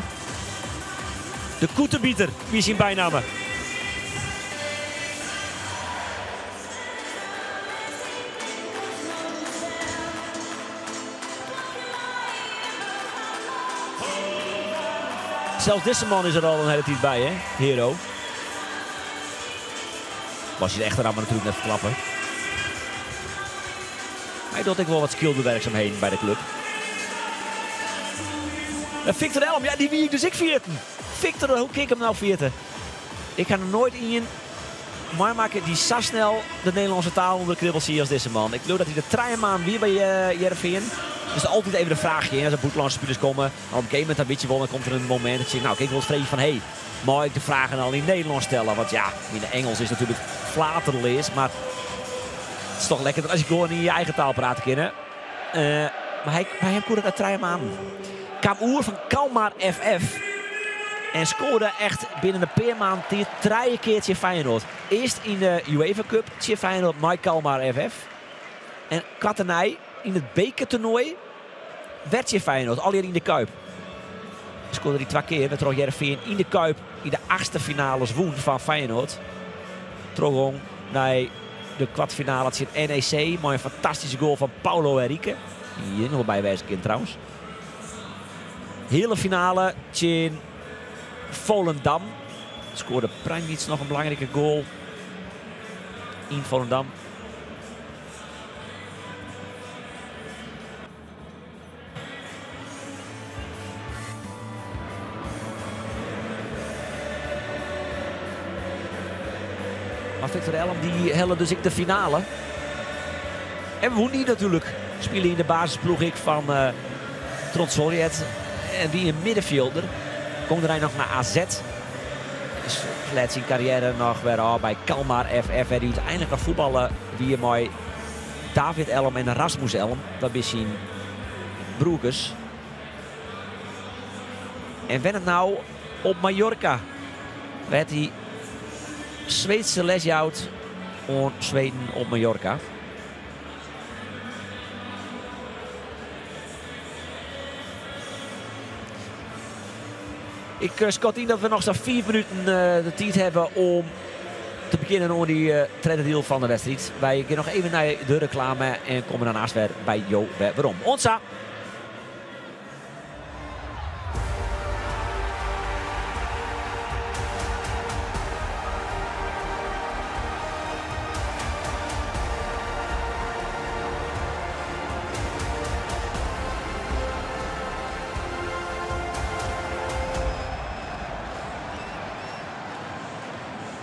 De koetenbieter, wie is zijn bijnaam? Zelfs deze man is er al een hele tijd bij, hè? Hero. Was hij de echte naam natuurlijk net verklappen. Hij doet ook wel wat skillbewerkzaamheden bij de club. En Victor Elm, ja, die wie ik dus ik vierten. Victor, hoe kan ik hem nou vierten? Ik ga er nooit in maar maken die zo snel de Nederlandse taal onder de kribbels zie als deze man. Ik geloof dat hij de treinmaan weer bij Heerenveen. Dus altijd even de vraagje in als er buitenlandse spelers komen. Maar op een gegeven moment, dan weet je wel, dan komt er een moment dat je zegt, nou, kijk wel eens vreemd van, hé, hey, mag ik de vragen al in Nederlands stellen? Want ja, in het Engels is natuurlijk flaterlees, maar het is toch lekker als je gewoon in je eigen taal praat kunnen. Maar hij heeft goed uit treinmaan. Kwam oer van Kalmar FF. En scoorde echt binnen een paar maanden drie keertje Feyenoord. Eerst in de UEFA Cup, tje Feyenoord, naar Kalmar FF. En Kattenij in het bekertoernooi werd je Feyenoord, al hier in de Kuip. Scoorde hij 2 keer met Roger Heerenveen in de Kuip in de 8e finales woen van Feyenoord. Trogong naar de kwartfinale het zit NEC. Mooi een fantastische goal van Paulo Henrique. Hier nog bij wijze kind trouwens. Hele finale tjin Volendam. Scoorde Pranjic nog een belangrijke goal in Volendam. Maar Victor Elm die helle dus ik de finale. En won die natuurlijk. Spelen in de basisploeg ik van Trond Sollied. En wie een middenvelder. Komt er nog naar AZ. Dus leidt zijn carrière nog weer af bij Kalmar FF. En die uiteindelijk nog voetballen via mooi David Elm en Rasmus Elm. Dat is zijn broekers. En wen het nou op Mallorca. Werd hij Zweedse lesjout om Zweden op Mallorca. Ik skat yn dat we noch sa'n 5 minuten de tiid hawwe om te begjinnen oan dy tredde diel fan de wedstriid. Wy gean noch even nei de reklame en komme dan aanst wer by jo wer werom. Oant sa!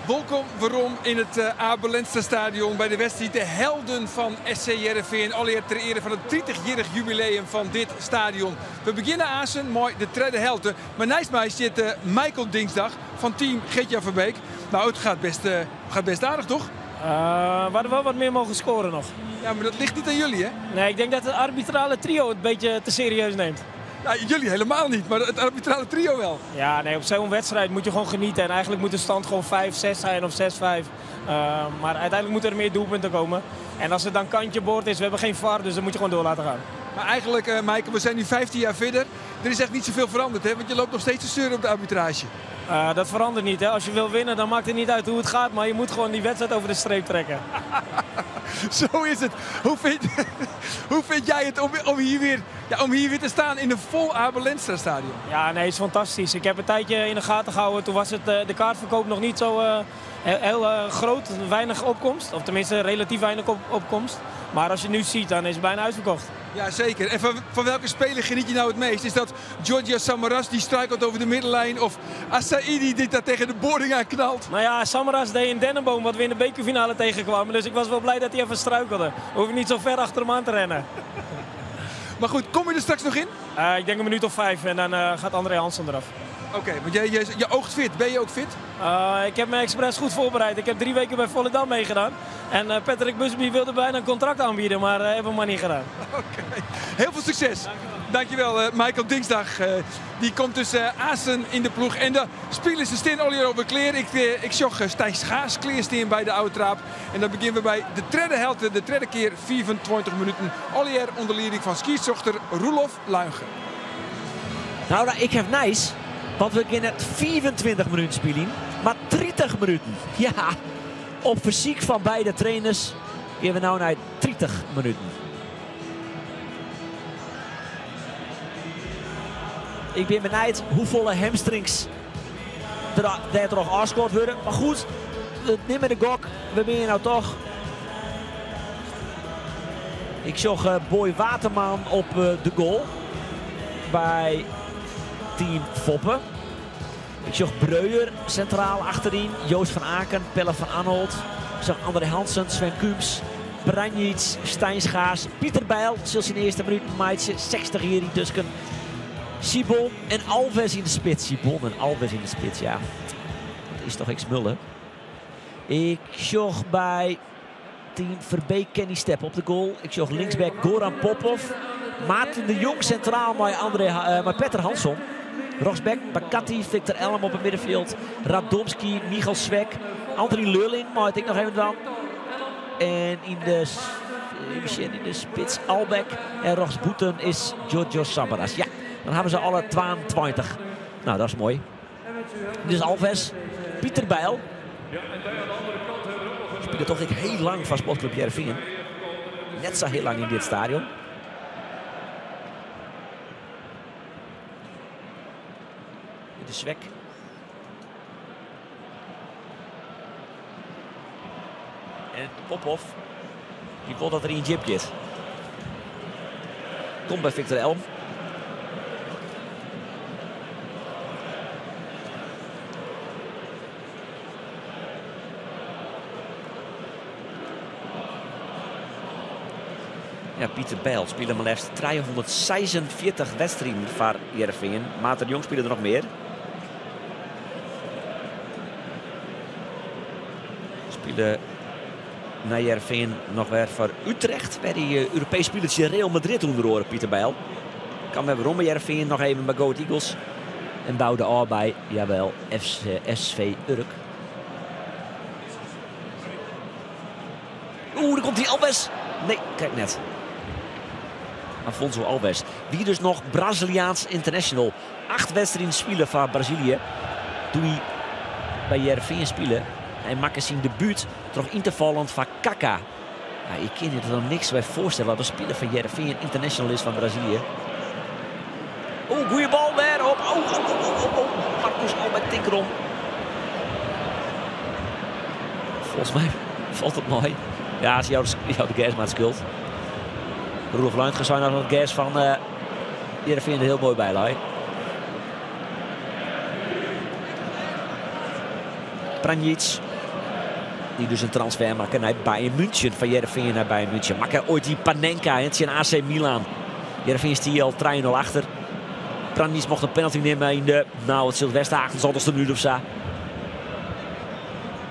Wolkom werom yn it Abe Lenstra Stadion by de wedstriid De Helden fan SC Hearrenfean. Allegear ter eare fan it tritichjierrich jubileum fan dit stadion. We begjinne aansen mei de tredde helte. Mar neist my stiet Michael Dingsdag fan team Gertjan Verbeek. Nou, it gaat best, gaat best aardich, toch? We hadden wel wat meer mogen scoren nog. Ja, maar dat ligt niet aan jullie, hè? Nee, ik denk dat het arbitrale trio het een beetje te serieus neemt. Ja, jullie helemaal niet, maar het arbitrale trio wel. Ja, nee, op zo'n wedstrijd moet je gewoon genieten. En eigenlijk moet de stand gewoon 5-6 zijn of 6-5. Maar uiteindelijk moeten er meer doelpunten komen. En als het dan kantje boord is, we hebben geen VAR, dus dan moet je gewoon door laten gaan. Maar eigenlijk, Michael, we zijn nu 15 jaar verder. Er is echt niet zoveel veranderd, hè? Want je loopt nog steeds te zeuren op de arbitrage. Dat verandert niet, hè? Als je wil winnen, dan maakt het niet uit hoe het gaat. Maar je moet gewoon die wedstrijd over de streep trekken. Zo is het. Hoe vind jij het om hier weer te staan in een vol Abe Lenstra stadion? Ja, nee, het is fantastisch. Ik heb een tijdje in de gaten gehouden. Toen was de kaartverkoop nog niet zo heel groot. Weinig opkomst. Of tenminste relatief weinig opkomst. Maar als je het nu ziet, dan is het bijna uitverkocht. Ja, zeker. En van welke speler geniet je nou het meest? Is dat Giorgio Samaras die struikelt over de middenlijn? Of Assaidi die daar tegen de boarding aan knalt? Samaras deed een dennenboom wat we in de bekerfinale tegenkwamen. Dus ik was wel blij dat hij even struikelde. We hoeven niet zo ver achter hem aan te rennen. Maar goed, kom je er straks nog in? Ik denk een minuut of 5 en dan gaat André Hansen eraf. Oké, want je oogt fit. Ben je ook fit? Ik heb me expres goed voorbereid. Ik heb 3 weken bij Volendam meegedaan. En Patrick Busby wilde bijna een contract aanbieden, maar hebben we maar niet gedaan. Oké, heel veel succes. Dankjewel. Dankjewel, Michael Dingsdag. Die komt dus Asen in de ploeg. En de spelers staan al hier over kleer. Ik zag Stijn Schaars kleersteen bij de oude traap. En dan beginnen we bij de derde helft, de derde keer 24 minuten. Allier onder leiding van scheidsrechter Roelof Luinge. Ik heb nice. Want we kunnen net 24 minuten spelen, maar 30 minuten. Ja, op fysiek van beide trainers gaan we nou naar 30 minuten. Ik ben benieuwd hoeveel hamstrings er nog afgescoord worden. Maar goed, het nemen de gok. We ben je nou toch. Ik zag Boy Waterman op de goal bij team Foppe. Ik zag Breuer centraal achterin. Joost van Aken, Pelle van Anholt. Ik zag André Hansen, Sven Kums, Pranjic, Stijn Schaars, Pieter Bijl. Zelfs in de eerste minuut, Maitje, 60 hier in Dusken. Sibon en Alves in de spits. Sibon en Alves in de spits, ja. Dat is toch ik smullen. Ik zag bij team Verbeek Kenny Step op de goal. Ik zag linksback Goran Popov. Maarten de Jong centraal met Petter Hansson. Rosbeck, Bakati, Victor Elm op het middenveld. Radomski, Michal Svek, Anthony Lurling, maar ik nog even dan. En in de spits Albeck en Rox Boeten is Giorgio Samaras. Ja, dan hebben ze alle 22. Nou, dat is mooi. Dit is Alves, Pieter Bijl. Speelde toch ik heel lang van Sportclub Heerenveen. Net zo heel lang in dit stadion. De Zwek. En Popov, die wil dat er in jip zit. Komt bij Victor Elm. Ja, Pieter Bijl speelde maar liefst 346 wedstrijden voor Heerenveen. Maarten de Jong speelde er nog meer. Speelde na Heerenveen nog weer voor Utrecht. Bij die Europees spelertje Real Madrid onder oren, Pieter Bijl. Kan we waarom bij Heerenveen nog even bij Go Ahead Eagles. En bouwde al bij, jawel, SV Urk. Oeh, daar komt die Alves. Nee, kijk net. Afonso Alves wie dus noch Braziliaans international. Acht wedstriden spile foar Brazilië doe't hy by Hearrenfean spile. Hy makke syn debút troch yn te fallen foar Kaka. Ja, ik kin je der noch niks by foarstelle dat in spiler fan Hearrenfean international is fan Brazilië. Oeh, goede bal dêr op. Oh, oh, oh, oh, oh. Marcus Albeck Tinkerom. Folgens my falt it mei. Ja, se jout de gersmaat skuld. Roelof Luintgen sei noch dat it gers fan uh, Hearrenfean der hiel moai by lei. Pranjic, dy't dus in transfer makke nei Bayern München. Fan Hearrenfean nei Bayern München. Makke oait dy Panenka hè, tsjin AC Milan. Hearrenfean stie al 3-0 achter. Pranjic mocht in penalty nimme yn de, nou, it sil west 78e minút of sa.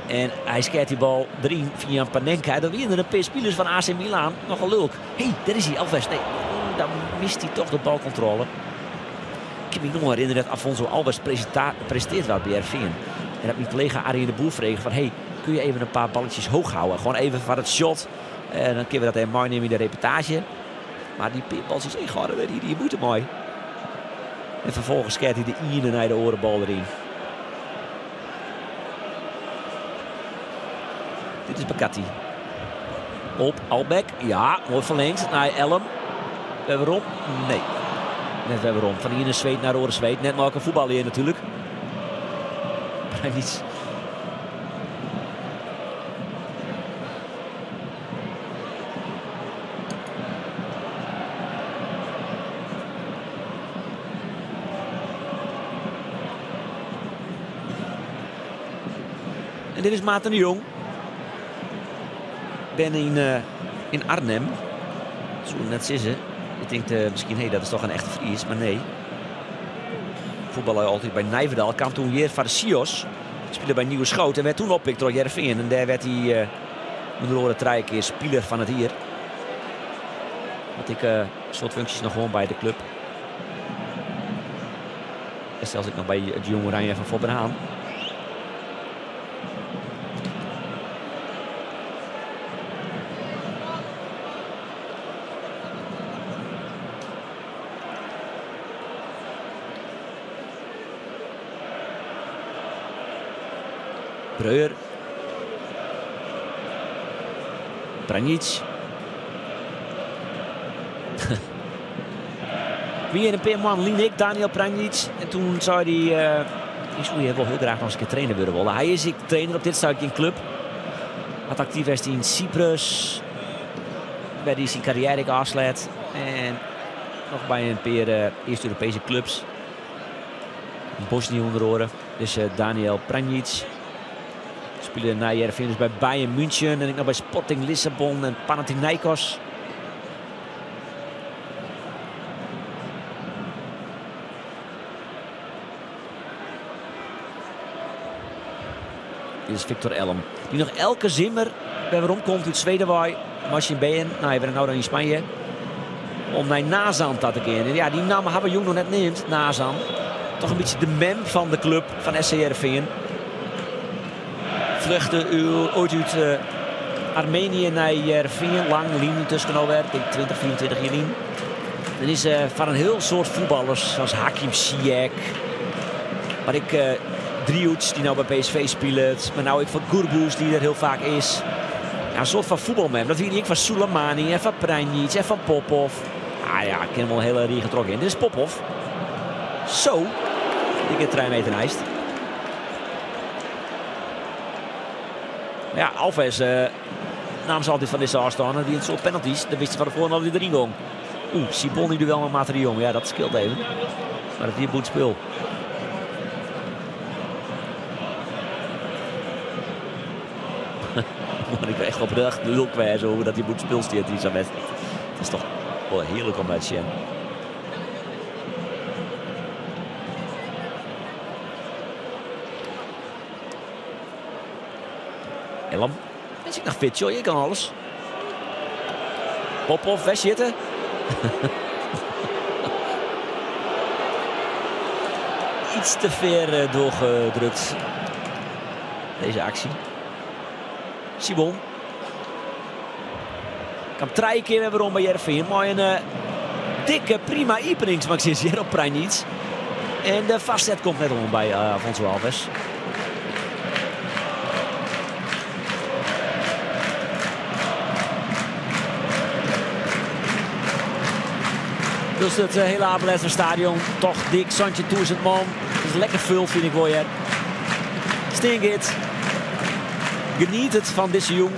En hy skeat dy bal deryn fia in Panenka. Der wiene der in pear spilers fan AC Milan nochal lulk. Hé, dêr is hy, Alves. Nee, dan mist hy toch de balkontrôle. Ik kin my noch herinnerje dat Afonso Alves presintearre waard by Hearrenfean. En dat myn kollega Arjen de Boer frege fan, hey, kun je even een paar balletjes hoog houden? Gewoon even foar it shot. En dan kinne we dat even meinimme yn de reportaazje. Mar dy pear baltsjes heech hâlde, dêr hie hy muoite mei. En ferfolgens skeat hy de iene nei de oare bal deryn. Dit is Bakati. Op Albeck. Ja, moai ferlingd nei Elm. Wer werom? Nee. Net wer werom. Fan de iene Sweed nei de oare Sweed. Net mei fuotbal hjir natuerlik. Pranjic. En dit is Maarten de Jong. Ben yn, uh, yn Arnhem. Soe net sizze. Je tinkt uh, miskien, hey, dat is toch in echte Fries, mar nee. Fuotballe altyd by Nijverdal. Kaam doe hjir foar de CIOS. Spile by Nieuweschoot en waard doe oppikt troch Hearrenfean. En dêr waard hy uh, ûnder oare trije kear spiler fan it jier. Want ik uh, soad funksjes noch gewoan by de klup. En sels ek noch by it Jong Oranje fan Foppe de Haan. Breuer. Pranjic. Wie in pear moannen lyn ek, Daniel Pranjic. En doe sei hy, uh, ik soe wol hiel graach noch ris in kear trainer wurde wolle. Hy is ek trainer op dit stuit gjin klup. Hat aktyf west yn Syprus. Wêr't hy syn karriêre ek ôfsleat. En noch by in pear uh, earste Europeeske klups. Bosnië ûnder oare. Dus uh, Daniel Pranjic. Spile nei Hearrenfean dus by Bayern München. En ek noch by Sporting Lissabon en Panathinaikos. Dit is Victor Elm. Dy't noch elke simmer wer weromkomt út Sweden wei. Mei syn bern, no, hy wennet no dan yn Spanje. Om nei Nazan ta te gean. En ja, dy namme ha we jûn noch net neamd, Nazan. Toch in bytsje de mem fan de klup fan SC Hearrenfean. Flechte oait út uh, Armenië nei Hearrenfean. Lang lyn yntusken alwer, ik tink 20, 25 jier lyn. Dat is uh, foar in hiel soad fuotballers, sa as Hakim Ziyech. Mar ek uh, Driouech, dy't no by PSV spilet. Mar no ek foar Gurbuz, dy't der hiel faak is. Ja, in soart fan fuotbalmem. Dat wie ek foar Soleimani en foar Pranjic en foar Popov. Ah ja, ik kin wol in hiele rige trochgean. Dit is Popov. Zo, dy giet 3 meter neist. Ja, Alves uh, naam se altyd fan dizze ôfstân. It wie in soad penalties. Dan wist je fan tefoaren al dy't deryn gong. Oeh, Sibon yn duel mei Maarten de Jong. Ja, dat skeelt even. Mar it wie bûtenspul. Man, ik ben echt oprecht lulk wêze oer dat hy bûtenspul stiet yn sa'n wedstriid. Dat is toch wol hearlik om nei te sjen. Elm. Is ek noch fit, joh. Je kan alles. Popov, wegsjitte. Iets te ver eh, doorgedrukt. Deze actie. Simon. Kaam trije kear wer werom by Hearrenfean. Mei in uh, Dikke prima iepenings, mar ik sis hjir op Pranjic. En de vastset komt net oan by Afonso Alves. Dus het hele Abe Lenstra stadion, toch dik, 17.000 man. Het is lekker vul, vind ik wel, ja. Stingit. Geniet het van deze jong.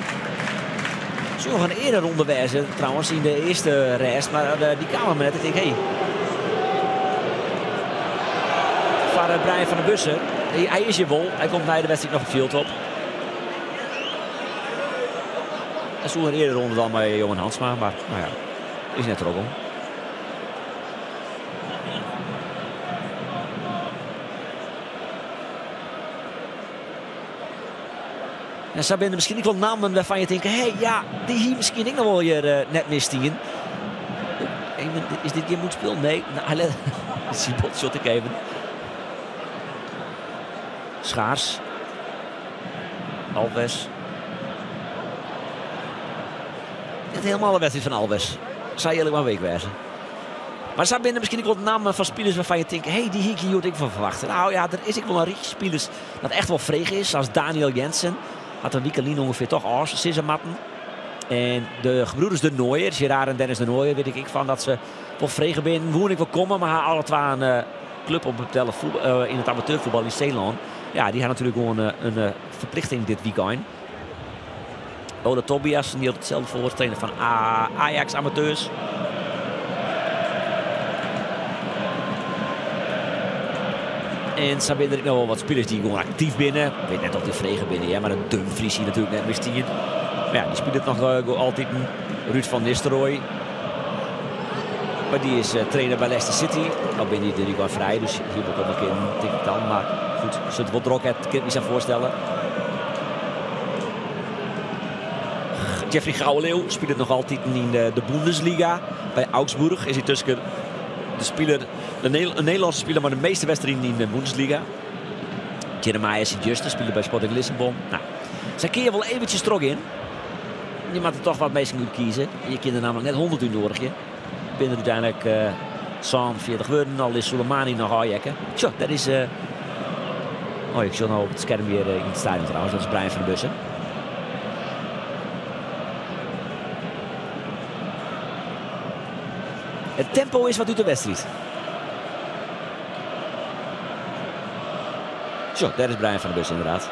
Zo nog een eerder ronde wijzen trouwens in de eerste rest. Maar die kamer net. Ik denk, hé. Hey. Van Brian van der Bussen. Hij is hier wel. Hij komt na de wedstrijd nog een field op. Dat is een eerder ronde dan bij Johan Hansma. Maar nou ja, is net er ook om. En zo zijn er misschien ook wel namen waarvan je denkt, hé, hey, ja, die hier misschien ik nog wel hier net mistien. Is dit geen moedspel? Nee. Nou, hij let Sibot shot ik even. Schaars. Alves. Net helemaal de wedstrijd van Alves. Zou eerlijk maar weekwijzen. Maar zijn binnen misschien ook wel namen van spelers waarvan je denkt, hé, hey, die hier had ik van verwachten. Nou ja, er is ook wel een rijtje spelers dat echt wel vreeg is. Zoals Daniel Jensen. Had een weekend ongeveer toch als sissermatten. En de gebroeders de Nooijer, Gerard en Dennis de Nooijer, weet ik van dat ze wel vregen binnen. Hoe ik wil komen, maar haar alle twee een club op het in het amateurvoetbal in Zeeland. Ja, die hadden natuurlijk gewoon een verplichting dit weekend. Ola Tobias, die had hetzelfde voor, trainer van Ajax Amateurs. En zijn er nog wel wat spelers die gewoon actief binnen. Ik weet net of die vregen binnen, ja, maar een Dumfries hier natuurlijk net mistien. Maar ja, die speelt het nog altijd. Ruud van Nistelrooy. Maar die is trainer bij Leicester City. Nou ben je natuurlijk wel vrij, dus hier wordt ook nog een keer een dan. Maar goed, als het wat druk hebt, kan ik me zo voorstellen. Jeffrey Gouweleeuw speelt het nog altijd in de Bundesliga. Bij Augsburg is hij tussen de speler, de een Nederlandse speler, maar de meeste wedstrijden in de Bundesliga. Jeremiah Sint-Juste speelde bij Sporting Lissabon. Nou, zij keer wel eventjes trok in. Je moet er toch wat mensen moet kiezen. Je kunt er namelijk net 100 in doorgje. Binnen uiteindelijk Sam 40 worden. Al is Soleimani nog aanjekken. Tja, dat is... Oh, ik zie nou op het scherm weer in het stadion trouwens. Dat is Brian van der Bussen. Het tempo is wat uit de wedstrijd. Zo, daar is Brian van der Bussen inderdaad.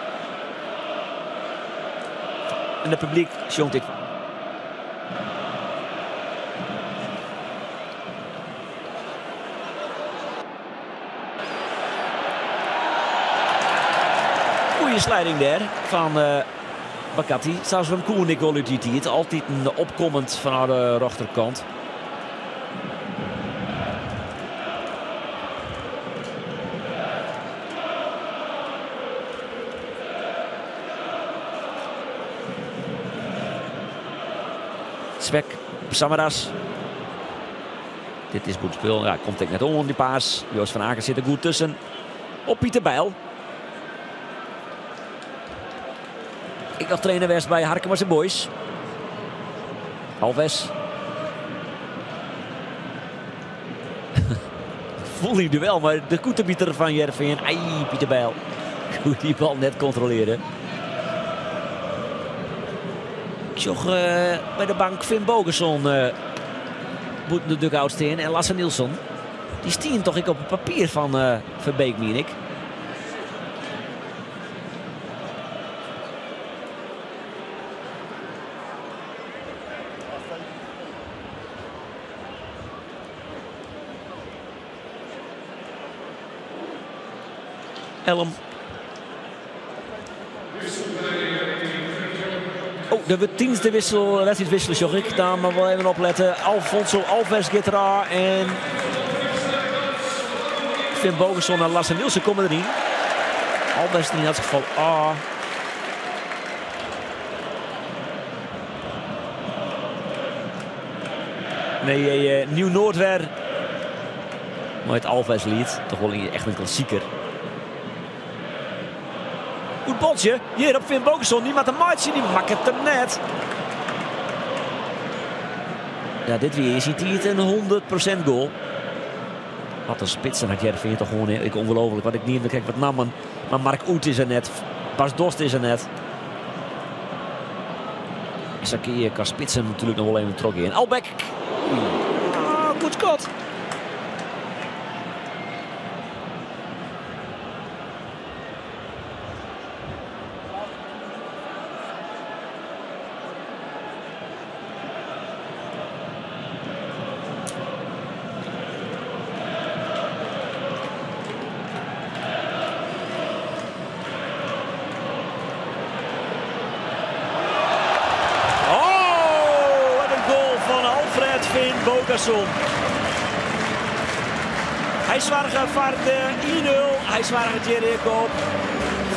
En het publiek jongt ik. Goeie sliding daar van Bakkati. Zelfs van Koen ik wel uit die tijd. Altijd een opkomend van de rechterkant. Svek, Samaras. Dit is goed spul. Ja, komt ik net om die paas. Joost van Aken zit er goed tussen. Op Pieter Bijl. Ik nog trainer West bij Harkemase Boys. Alves. Voel die duel, maar de koetenbieter van Heerenveen. Ai, Pieter Bijl. Goed die bal net controleren. Ik zag bij de bank Finn Bogason moet de dugout staan en Lasse Nilsson. Die stien toch ik op het papier van Verbeek, meen ik. Elm. Oh, de tiende wissel, wedstrijd wisselen, zag ik. Daar maar wel even opletten. Alfonso Alves gaat eraan en Finn Bogason en Lasse Nilsson komen erin. Alves in dat geval. Ah. Nee, Nieuw Noordwer. Maar het Alves lied. Toch wel echt een klassieker. Goed botje. Hier op Finn Bogason. Die maakt een maatje. Die maakt het hem net. Ja, dit wie in syn tiid in 100% goal. Wat in spitsen hat Hearrenfean toch gewoon. Ik ongelooflijk, want ik neamde krekt wat nammen. Maar Mark Uth is er net. Bas Dost is er net. Sakeer kan spitsen natuurlijk nog wel even terug in. Albeck. Ah, goed schot. Oh, wat een goal van Alfred Finnbogason. Hy soarge foar de 1-0. Hy soarget hjir ek op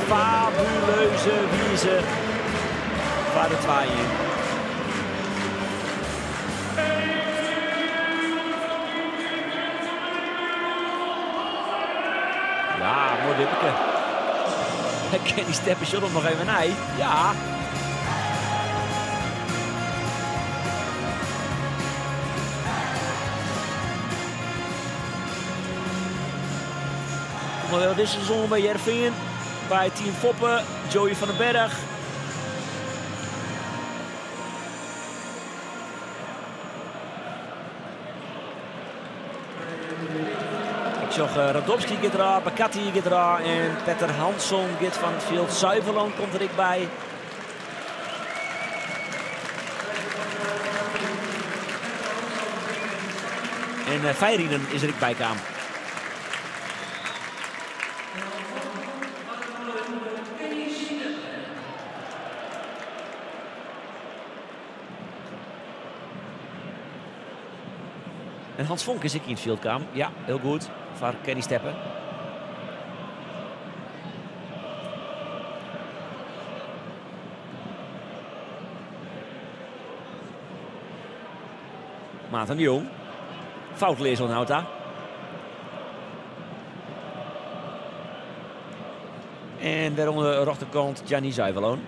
fabuleuze wize foar de 2-1. Ja, moai wipperke. Kenny Steppen shot hem nog even nei. Ja. Maar wel dit seizoen bij Hearrenfean, bij Team Foppen, Joey van den Berg. Ik zag Radomski gaat eraan, Bakati gaat eraan en Petter Hansson gaat van het veld. Zuiverloon komt er ook bij. En Feirinen is er ook bij kwam. En Hans Vonk is ook in het veld kwam. Ja, heel goed. Voor Kenny Steppen. Maarten de Jong. Foutlees onthoudt daar. En weer onder de rechterkant Gianni Zuiverloon.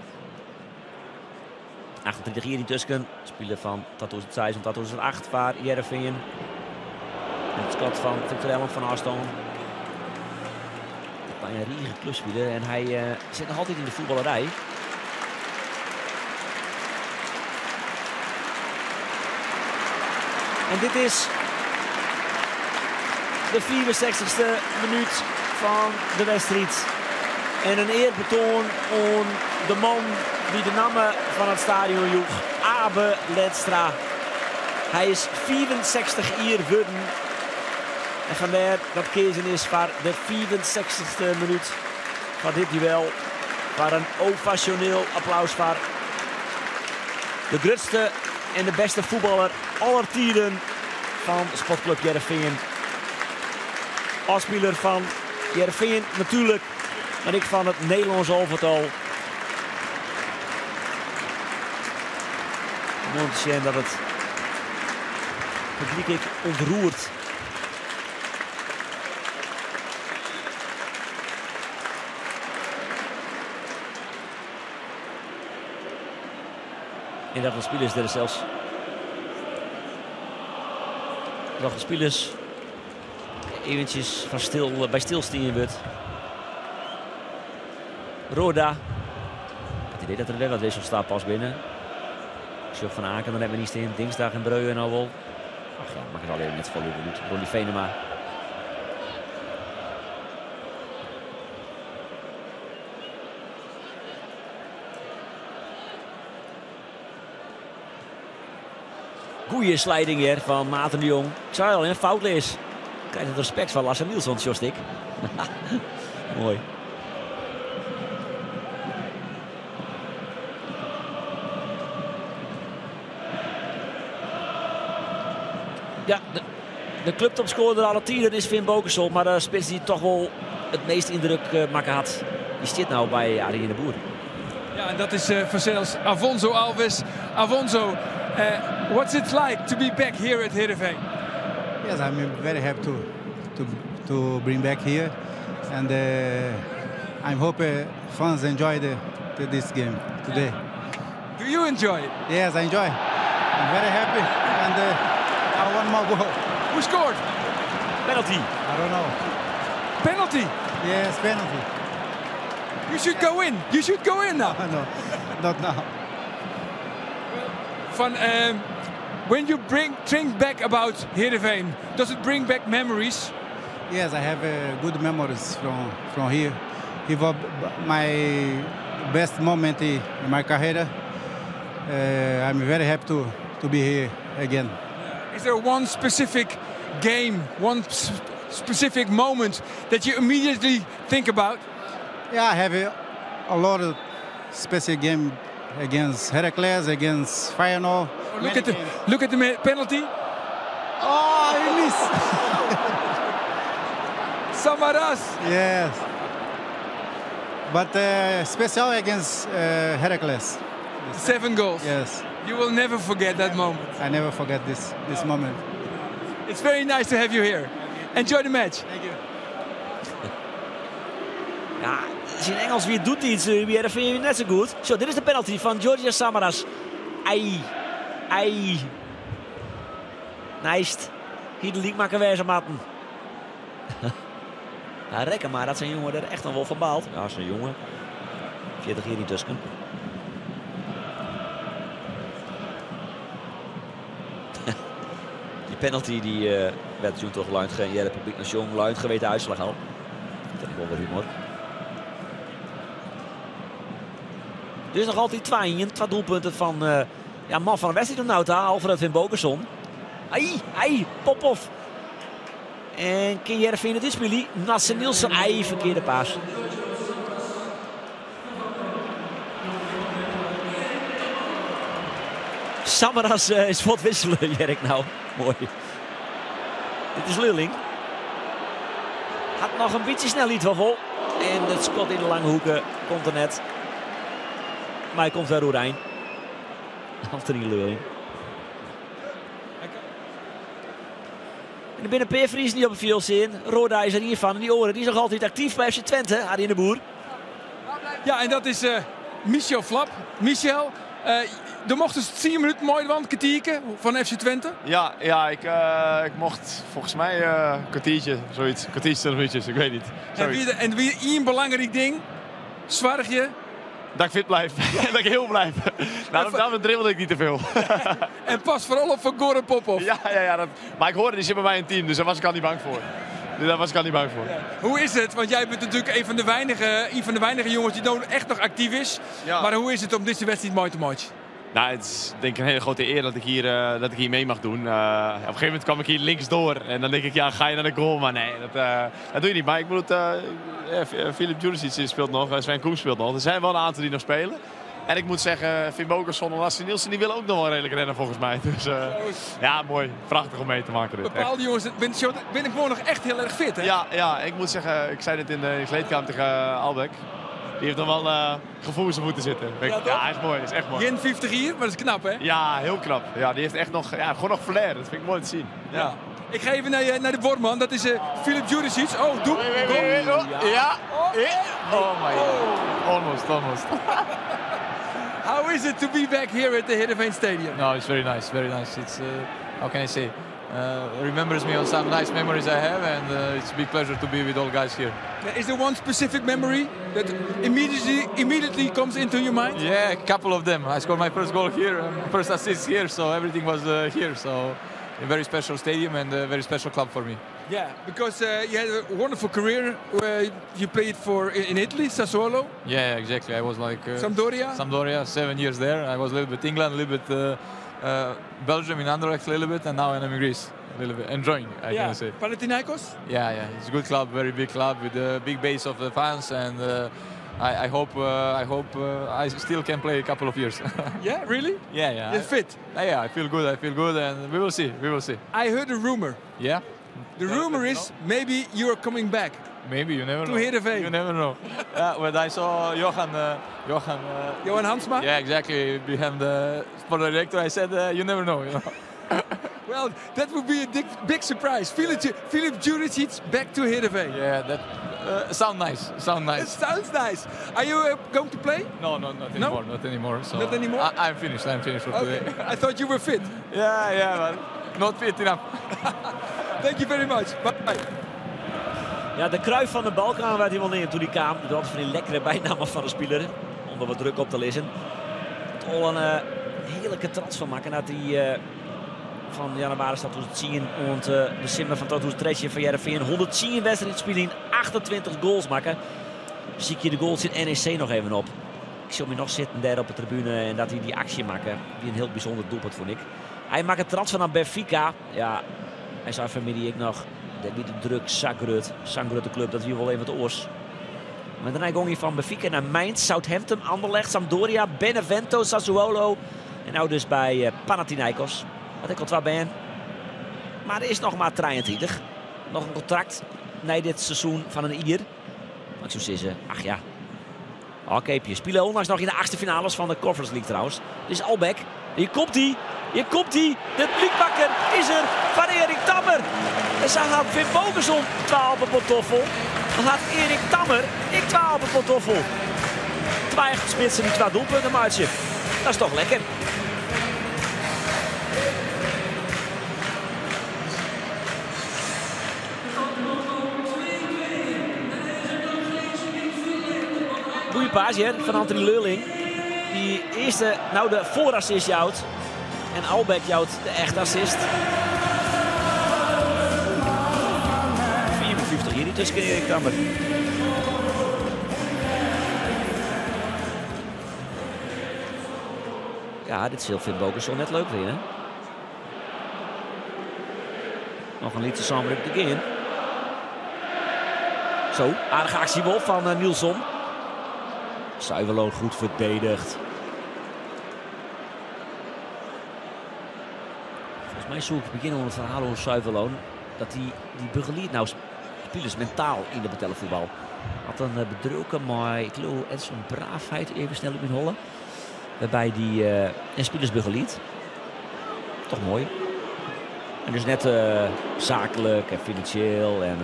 28 hier intussen. Speler van 2006 en 2008 voor Hearrenfean. Het schot van Victor Elm van afstand. Bijna een riesige clubspeler en hij zit nog altijd in de voetballerij. En dit is de 64ste minuut van de wedstrijd. En een eerbetoon aan de man die de namen van het stadion joeg, Abe Lenstra. Hij is 64 jaar geworden. En vandaar dat kiezen is voor de 64ste minuut van dit duel. Waar een ovationeel applaus voor de grootste en de beste voetballer aller tijden van Sportclub Hearrenfean. Afspeler van Hearrenfean natuurlijk, maar ik van het Nederlands elftal. Mooi te zien dat het publiek ik ontroert. En dat de spelers er zelfs. Dat de spelers eventjes van stil, bij stilstaan wordt. Roda. Het idee dat er weer wat wissel staat pas binnen. Sjok van Aken, dan hebben we niet in. Dinsdag en Breuer nou wel. Ach ja, mag het alleen net vol doet. Ronnie Venema. Goeie sliding hier van Maarten de Jong. Ik zei al, een foutlees. Krijgt het respect van Lasse Nielsen, Jostik. Mooi. Ja, de clubtopscorer alle tijden is Finnbogason. Maar de spits die toch wel het meest indruk maken had, die zit nou bij Arjen de Boer. Ja, en dat is vanzelfs Afonso Alves. Afonso, what's it like to be back here at Heerenveen? Yes, I'm very happy to bring back here, and I'm hope fans enjoy this game today. Do you enjoy it? Yes, I enjoy. I'm very happy, and Whoa. Who scored? Penalty. I don't know. Penalty. Yes, penalty. You should go in. You should go in now. No, not now. Van, when you bring think back about Heerenveen, does it bring back memories? Yes, I have good memories from here. It was my best moment in my career. I'm very happy to be here again. Is there one specific game, one specific moment that you immediately think about? Yeah, I have a lot of special game against Heracles, against Feyenoord. Oh, look at the penalty. Oh, he missed. Samaras. Yes. But special against Heracles. 7 goals. Yes. You will never forget that moment. I never forget this moment. It's very nice to have you here. Enjoy the match. Thank you. Ja, in Engels wie doet iets, wie vind je net zo goed. Zo, dit is de penalty van Georgios Samaras. Ai, ai. Nice. Hier de league maken wij ze matten. Ja, rekken maar, dat zijn jongen er echt nog wel van baalt. Ja, zijn jongen. 40 hier niet tussen. Die penalty die werd toen toch luid ge-, ja, de publiek nation luid geweten uitslag al. Dat is wel wat humor. Dus nog altijd 2 doelpunten van man van de wedstrijd om nou te halen, Alfred Finnbogason. Ai, ai, Popov. En kan Heerenveen het inspelen? Lasse Nilsson, ai, verkeerde paas. Samaras is wat wisselen, Jerk nou. Mooi. Dit is Lulling. Had nog een beetje snel iets wel vol. En het schot in de lange hoeken komt er net. Maar hij komt wel doorheen. Anthony Lulling. En de binnen Peer Vries die op het veld zit. Roda is er hiervan. En die oren die is nog altijd actief bij FC Twente. Arie de Boer. Ja, en dat is Michel Vlap. Michel, er mocht dus 10 minuten mooi wand kwartiertje van FC Twente. Ja, ja, ik mocht volgens mij een kwartiertje, zoiets. Een kwartiertje, 20 minuutjes, ik weet niet. En wie een belangrijk ding, zwaar je? Dat ik fit blijf. Dat ik heel blijf. Nou, daarom dribbelde ik niet te veel. En pas vooral op voor Goran Popov. Ja, ja, ja, dat, maar ik hoorde, die zit bij mij in het team, dus daar was ik al niet bang voor. Dus daar was ik al niet bang voor. Ja. Hoe is het? Want jij bent natuurlijk een van de weinige jongens die nou echt nog actief is. Ja. Maar hoe is het om deze wedstrijd mooi te maken? Nou, het is denk ik een hele grote eer dat ik hier mee mag doen. Op een gegeven moment kwam ik hier links door en dan denk ik, ja, ga je naar de goal? Maar nee, dat doe je niet. Maar ik bedoel, Filip Djuricic speelt nog, Sven Kums speelt nog. Er zijn wel een aantal die nog spelen. En ik moet zeggen, Finnbogason en Lasse Nilsson, die willen ook nog wel redelijk rennen volgens mij. Dus ja, mooi. Prachtig om mee te maken dit. Bepaalde Echt. jongens, ben ik gewoon nog echt heel erg fit, hè? Ja, ja, ik moet zeggen, ik zei dit in de kleedkamer tegen Albeck. Die heeft nog wel gevoel in zijn voeten zitten. Ja, toch? Ja, hij is mooi. Is echt mooi. Jin 50 hier, maar dat is knap, hè? Ja, heel knap. Ja, die heeft echt nog, ja, gewoon nog flair. Dat vind ik mooi te zien. Ja. Ja. Ik ga even naar de voorman. Dat is Filip Djuricic. Oh, doe. Wait, wait, wait, wait. Oh, ja. Oh. Oh my god. Almost, almost. How is it to be back here at the Heerenveen Stadium? No, it's very nice, very nice. It's, how can I say? Remembers me on some nice memories I have, and it's a big pleasure to be with all guys here. Is there one specific memory that immediately comes into your mind? Yeah, a couple of them. I scored my first goal here, first assist here, so everything was here. So a very special stadium and a very special club for me. Yeah, because you had a wonderful career where you played for in Italy, Sassuolo. Yeah, exactly. I was like Sampdoria. Sampdoria, 7 years there. I was a little bit England, a little bit Belgium in Anderlecht a little bit, and now I'm in Greece a little bit, enjoying, I Yeah. can say. Panathinaikos? Yeah, yeah, it's a good club, very big club with a big base of the fans, and I hope I still can play a couple of years. Yeah, really? Yeah, yeah. You're fit? Yeah, I feel good. I feel good, and we will see. We will see. I heard a rumor. Yeah. The rumor is maybe you are coming back. Maybe, you never To know. Heerenveen. You never know. But I saw Johan. Johan Hansma? Yeah, exactly. Behind the sport director, I said, you never know. You know. Well, that would be a big surprise. Filip Djuricic back to Heerenveen. Yeah, that sound nice. Sound nice. It sounds nice. Are you going to play? No, no, not No? anymore. Not anymore. So Not anymore? I'm finished. I'm finished for Okay. today. I thought you were fit. Yeah, yeah, but Not fit enough. Thank you very much. Bye. Ja, de Cruijff van de Balkan werd hij wel neer toen hij kwam. Dat van die lekkere bijnamen van de speler. Om er wat druk op te lezen. Het al een heerlijke transfer maken. Dat hij van januari 2010 en de simmer van 2013 van Heerenveen 110 wedstrijden spelen in 28 goals maken. Zie ik je de goals in NEC nog even op. Ik zie hem nog zitten daar op de tribune en dat hij die actie maakte. Die een heel bijzonder doelpunt vond ik. Hij maakt een transfer naar Benfica. Ja, hij zei familie ik nog. Dat wie de druk, Zagrut, Zagrut de club, dat hier wel even het oors. Maar daarna ging hij van Benfica naar Mainz, Southampton, Anderlecht, Sampdoria, Benevento, Sassuolo. En nou dus bij Panathinaikos. Wat ik al twee ben. Maar er is nog maar 23. Nog een contract na dit seizoen van een ier. Maar ik zou zeggen, ach ja. Oké, je spelen onlangs nog in de achtste finales van de Conference League trouwens. Dit is Albeck. Hier komt hij. Hier komt hij. De publiekbakker is er van Erik Tammer. En ze had Finnbogason 12 op pantoffel. Dan had Erik Tammer ik 12 op pantoffel. Twee spitsen die 2 doelpunten maatje. Dat is toch lekker. Goeie paas hier van Anthony Lurling. Die eerste, nou de voorassist jouwt. En Albeck jouwt de echte assist. 54 hier, die tussen Erik Tammer. Ja, dit is heel Finnbogason net leuk weer, hè? Nog een liedje samen op de game. Zo, aardige actie wel van Nielsen. Zuiverloon goed verdedigd. Volgens mij zoek ik beginnen om het verhaal over Zuiverloon. Dat die begeleid nou spelers mentaal in de betellen voetbal. Had een bedroken, maar ik geloof Edson Braafheid even snel op in hollen. Waarbij die en spelers begeleid. Toch mooi. En dus net zakelijk en financieel en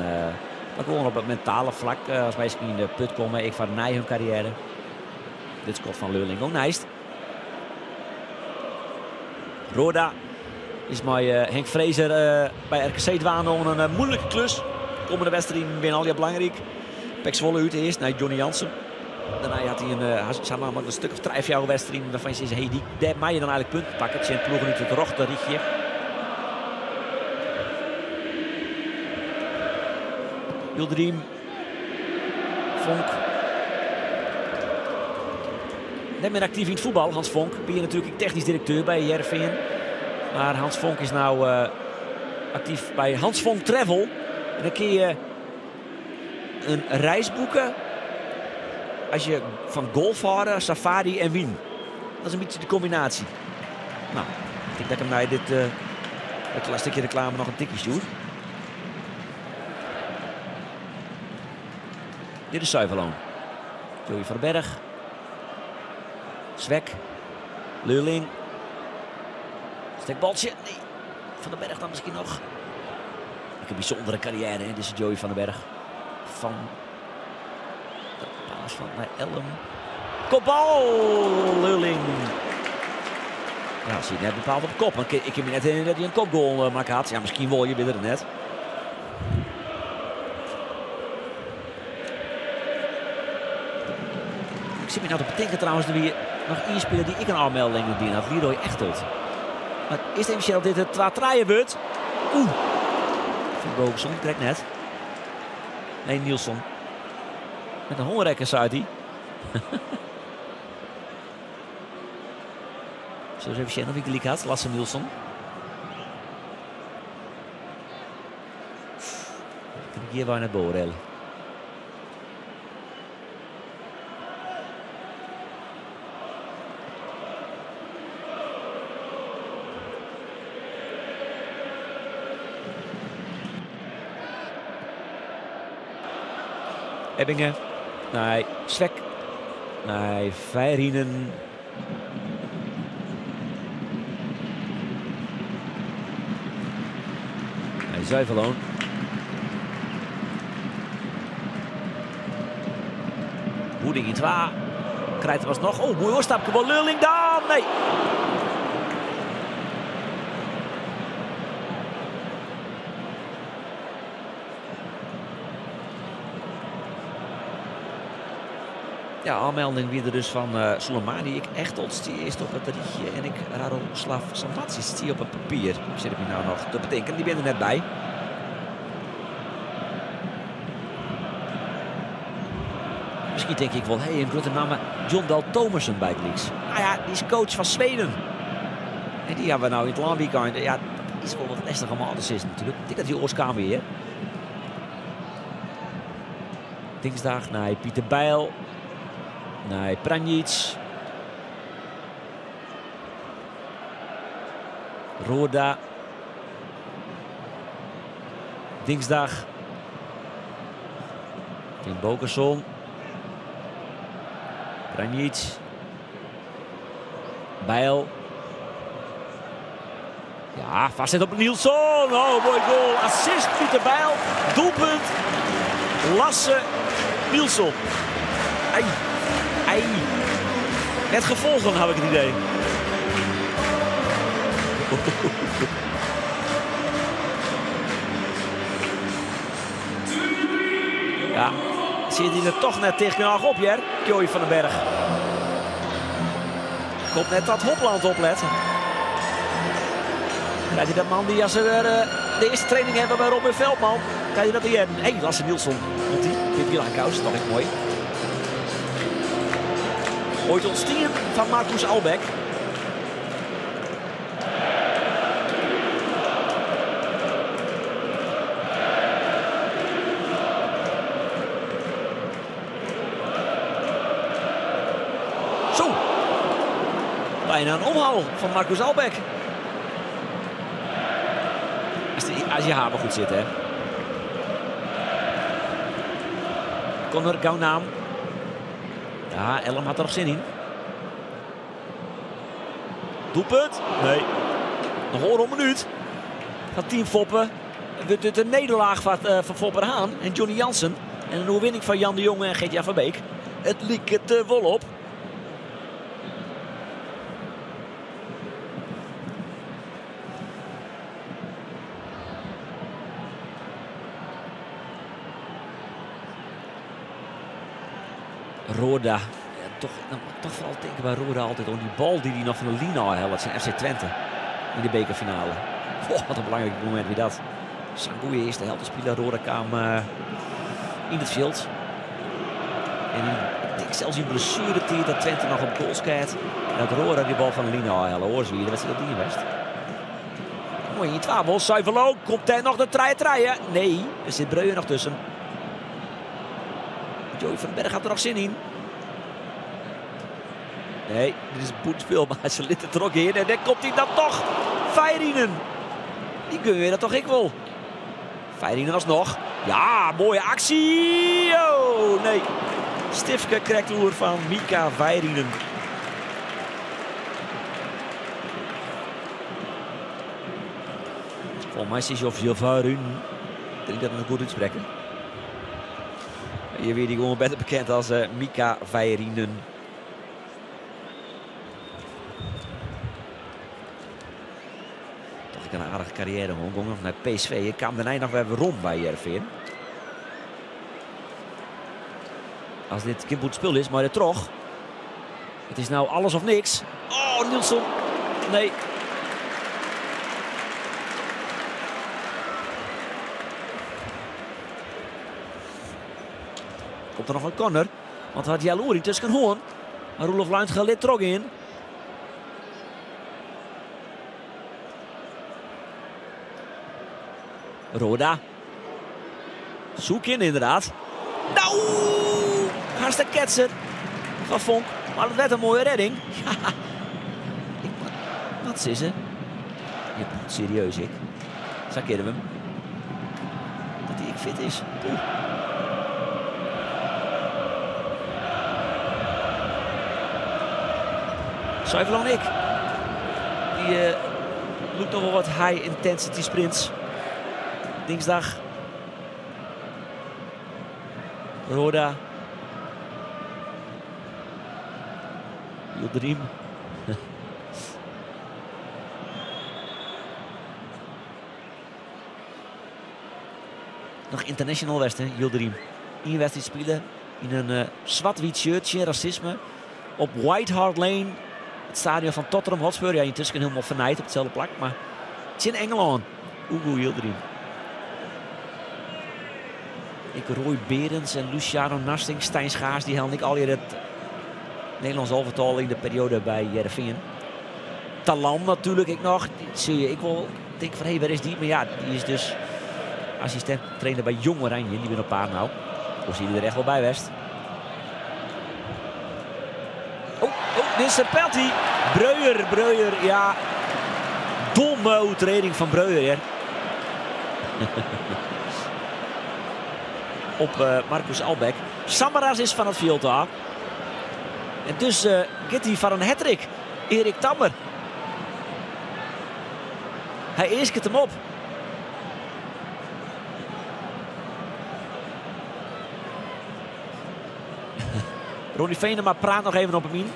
maar gewoon op het mentale vlak. Als wij in de put komen, ik van nij hun carrière. Dit schot van Lurling ook nice. Roda is met Henk Fraser bij RKC dwaan een moeilijke klus. Komende wedstrijd binnen al ja belangrijk. PEC Zwolle uit eerst naar Johnny Jansen. Daarna had hij een namelijk een stuk of 5 jaar wedstrijd waarvan je zei, hey, die, daar mag je dan eigenlijk punten pakken. Het zijn ploegen uit het rochte rietje. Yildirim. Vonk. Net meer actief in het voetbal, Hans Vonk. Ben je natuurlijk technisch directeur bij Heerenveen. Maar Hans Vonk is nou actief bij Hans Vonk Travel. En dan kun je een reis boeken als je van golfvaren, safari en wien. Dat is een beetje de combinatie. Nou, ik denk dat ik hem naar dit het stukje reclame nog een tikje stuur. Dit is Zuiverloon. Joey van den Berg. Zwek. Lurling. Stekbaltje. Nee. Van den Berg dan misschien nog. Een bijzondere carrière, hè? Dit is Joey van den Berg. Van de paas van naar Elm. Kopbal! Lurling. Ja, zie je net bepaald op kop. Want ik heb me net herinnerd dat hij een kopgoal maken had. Ja, misschien wol je weer er net. Ik zit me nou te bedenken trouwens, er weer nog één speler die ik een aanmelding dien had, Leroy Echteld. Maar eerst even dat dit het 2-3 wordt. Oeh. Finnbogason, trekt net. Nee, Nielsen. Met een hongerrekker, zei hij. Zo eens even zien of ik gelijk had, Lasse Nielsen. Ik hier bijna beoordelen. Ebbinge. Nee, Zwek. Nee, Väyrynen. Nee, Zuiverloon. Woeding in 2. Krijgt er alsnog. Oh, mooi oorstapje van Lurling dan. Nee. Ja, oanmelding wie der dus fan uh, Soleimani. Ik echt stie earst op it rychje en ek Radoslav Samardzic stie op it papier. Sit ik my no noch te betinken. Dy binne der net by. Miskien tink ik wol, hé, in grutte namme, Jon Dahl Tomasson bygelyks. Nou ja, dy is coach fan Sweden. En dy hawwe we no yn it lânwykein. Ja, dat is wol wat lestich om ôf te sizzen natuerlik. Ik tink dat hy oars kaam wie. Dingsdag nei Pieter Bijl. Nei Pranjic. Roorda. Dingsdag. Finnbogason. Pranjic. Bijl. Ja, vastzet op Nilsson. Oh, mooi goal. Assist Pieter Bijl. Doelpunt. Lasse Nilsson. Ei. Ei. Met gevolgen heb ik het idee. Ja, zit hij er toch net tegen op, Jer? Joey van den Berg. Komt net dat Hopland opletten. Krijgt hij dat man die als ze weer de eerste training hebben bij Robin Veldman. Krijgt hij dat hier? Hé, hey, Lasse Nilsson. Komt die? Pippi Langkous, nog echt mooi. Ooit ontstien van Marcus Albeck. Zo. Bijna een omhaal van Marcus Albeck. Als je haar maar goed zit, hè. Connor Gaunaam. Ja, Elm had er nog zin in. Doelpunt? Nee. Nog een minuut. Gaat team Foppen. De, de, nederlaag van, van Foppen Haan en Johnny Jansen. En een overwinning van Jan de Jonge en Geert-Jan van Beek. Het liep het er wel op. Roorda. Ja, toch, nou, toch vooral denken bij Roorda altijd om die bal die hij nog van de Lina helpt. Zijn FC Twente in de bekerfinale. Oh, wat een belangrijk moment weer dat. Zijn eerste heldenspeler. Roorda kwam in het veld. En in, ik denk zelfs in blessuretijd dat Twente nog op goals kijkt. En dat Roorda die bal van de Lina helpt. Hoor ze wie de wedstrijd dat die west. Mooi in 12. Zuiverloon komt er nog de treien. Nee, er zit Breuer nog tussen. Joey van den Berg had er nog zin in. Nee, dit is een boetspel, maar ze liet het er ook in. En dan komt hij dan toch. Väyrynen. Die kun je dat toch ik wel. Väyrynen alsnog. Ja, mooie actie. Oh, nee. Stifke krijgt oer van Mika Väyrynen. Volgens mij is hij officieel Väyrynen. Ik denk dat we het goed uitspreken. Je weet die gewoon beter bekend als Mika Väyrynen. Toch een aardige carrière, hoor. Nog naar PSV. Ik kwam daarna nog weer rond bij Heerenveen. Als dit kind spul is, maar het toch. Het is nou alles of niks. Oh, Nilsson. Nee. Komt er nog een corner. Want had Jaloer tussen hoorn. Maar Roelof Luint lid trok in. Roda. Zoek in inderdaad. Nou, hartstikke ketser van Vonk. Maar het werd een mooie redding. Ja. Wat is ze? Je moet serieus, ik. Zo kennen we hem. Dat hij ik fit is. Oeh. Zuiverloon ik. Die doet nog wel wat high intensity sprints. Dinsdag. Roda. Yildirim. Nog international West, hè? Yildirim. Eén wedstrijd spelen. Yn in uh, swart-wyt shirt tsjin rasisme. Op White Hart Lane, it stadion fan Tottenham Hotspur. Ja, yntusken hielendal fernijd op itselde plak. Mar tsjin Ingelân. Ugo Yildirim. Ek Roy Beerens en Luciano Narsingh, Stijn Schaars, dy hellen ek allegear it Nederlâns alvetal yn de perioade by Hearrenfean. Talan natuerlik ek noch. Dy sil je ek wol tinke fan hé, wêr is dy? Mar ja, dy is dus assistint trainer by Jong Oranje. Dy binne op paad no. Oars hie dy der echt wol by west. Oh, oh, dit is een penalty. Breuer, Breuer, ja. Domme oertrêding fan Breuer, hè. Op uh, Marcus Allbäck. Samaras is fan it fjild ôf. En dus uh, giet hy foar in hattrick. Erik Tammer. Hy easket him op. Ronnie Venema praat noch even op him yn.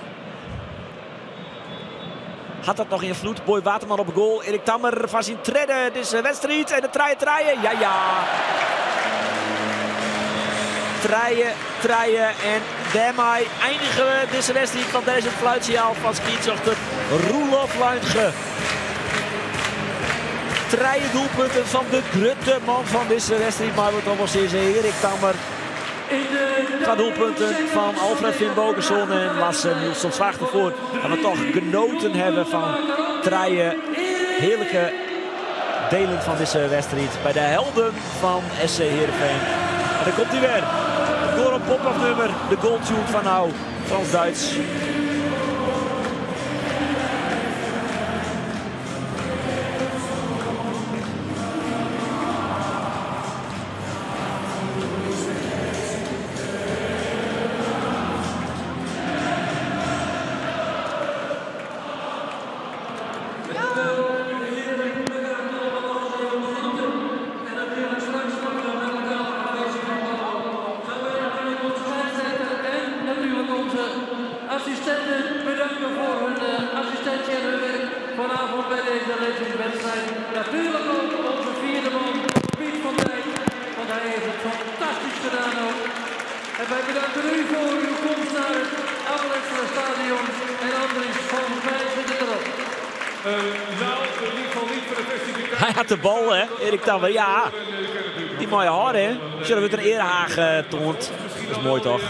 Hat dat noch ynfloed? Boy Waterman op goal. Erik Tammer foar syn tredde dizze wedstriid. En de 3-3. Ja, ja. 3-3. En dêrmei einige we dizze wedstriid. Want dêr is it fluitsinjaal fan skiedsrjochter Roelof Luintge. Trije doelpunten fan de grutte man fan dizze wedstriid. Mar wat dan sizze, Erik Tammer. Twa doelpunten fan Alfred Finnbogason en Lasse Nilsson soarget derfoar dat we toch genoten hawwe fan trije hearlike dielen fan dizze wedstriid by de helden fan SC Heerenveen. En dan komt hy wer. It Goran Popov nûmer, de goaltune fan no, Frans Duijts. Assistenten bedanken voor hun assistentie en hun werk vanavond bij deze Legends-wedstrijd. Natuurlijk ook onze vierde man, Piet van Dijk, want hij heeft het fantastisch gedaan ook. En wij bedanken u voor uw komst naar het Abe Lenstra Stadion. En Andries, volgens mij zit het erop. Nou, in ieder geval niet voor de festiviteit. Hy hat de bal, hè, Erik Tammer. Ja, dy meie hâlde, hè. Sjoch, der wurdt in earehaach toand. Dat is moai, toch?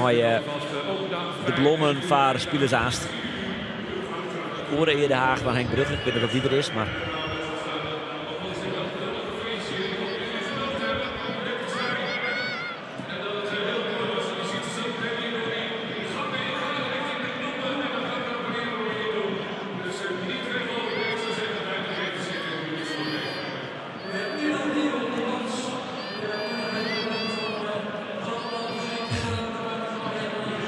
Mei de blommen foar spilers aanst. Oare earehaach fan Henk Brugger. Ik wit net oft dy der is, mar...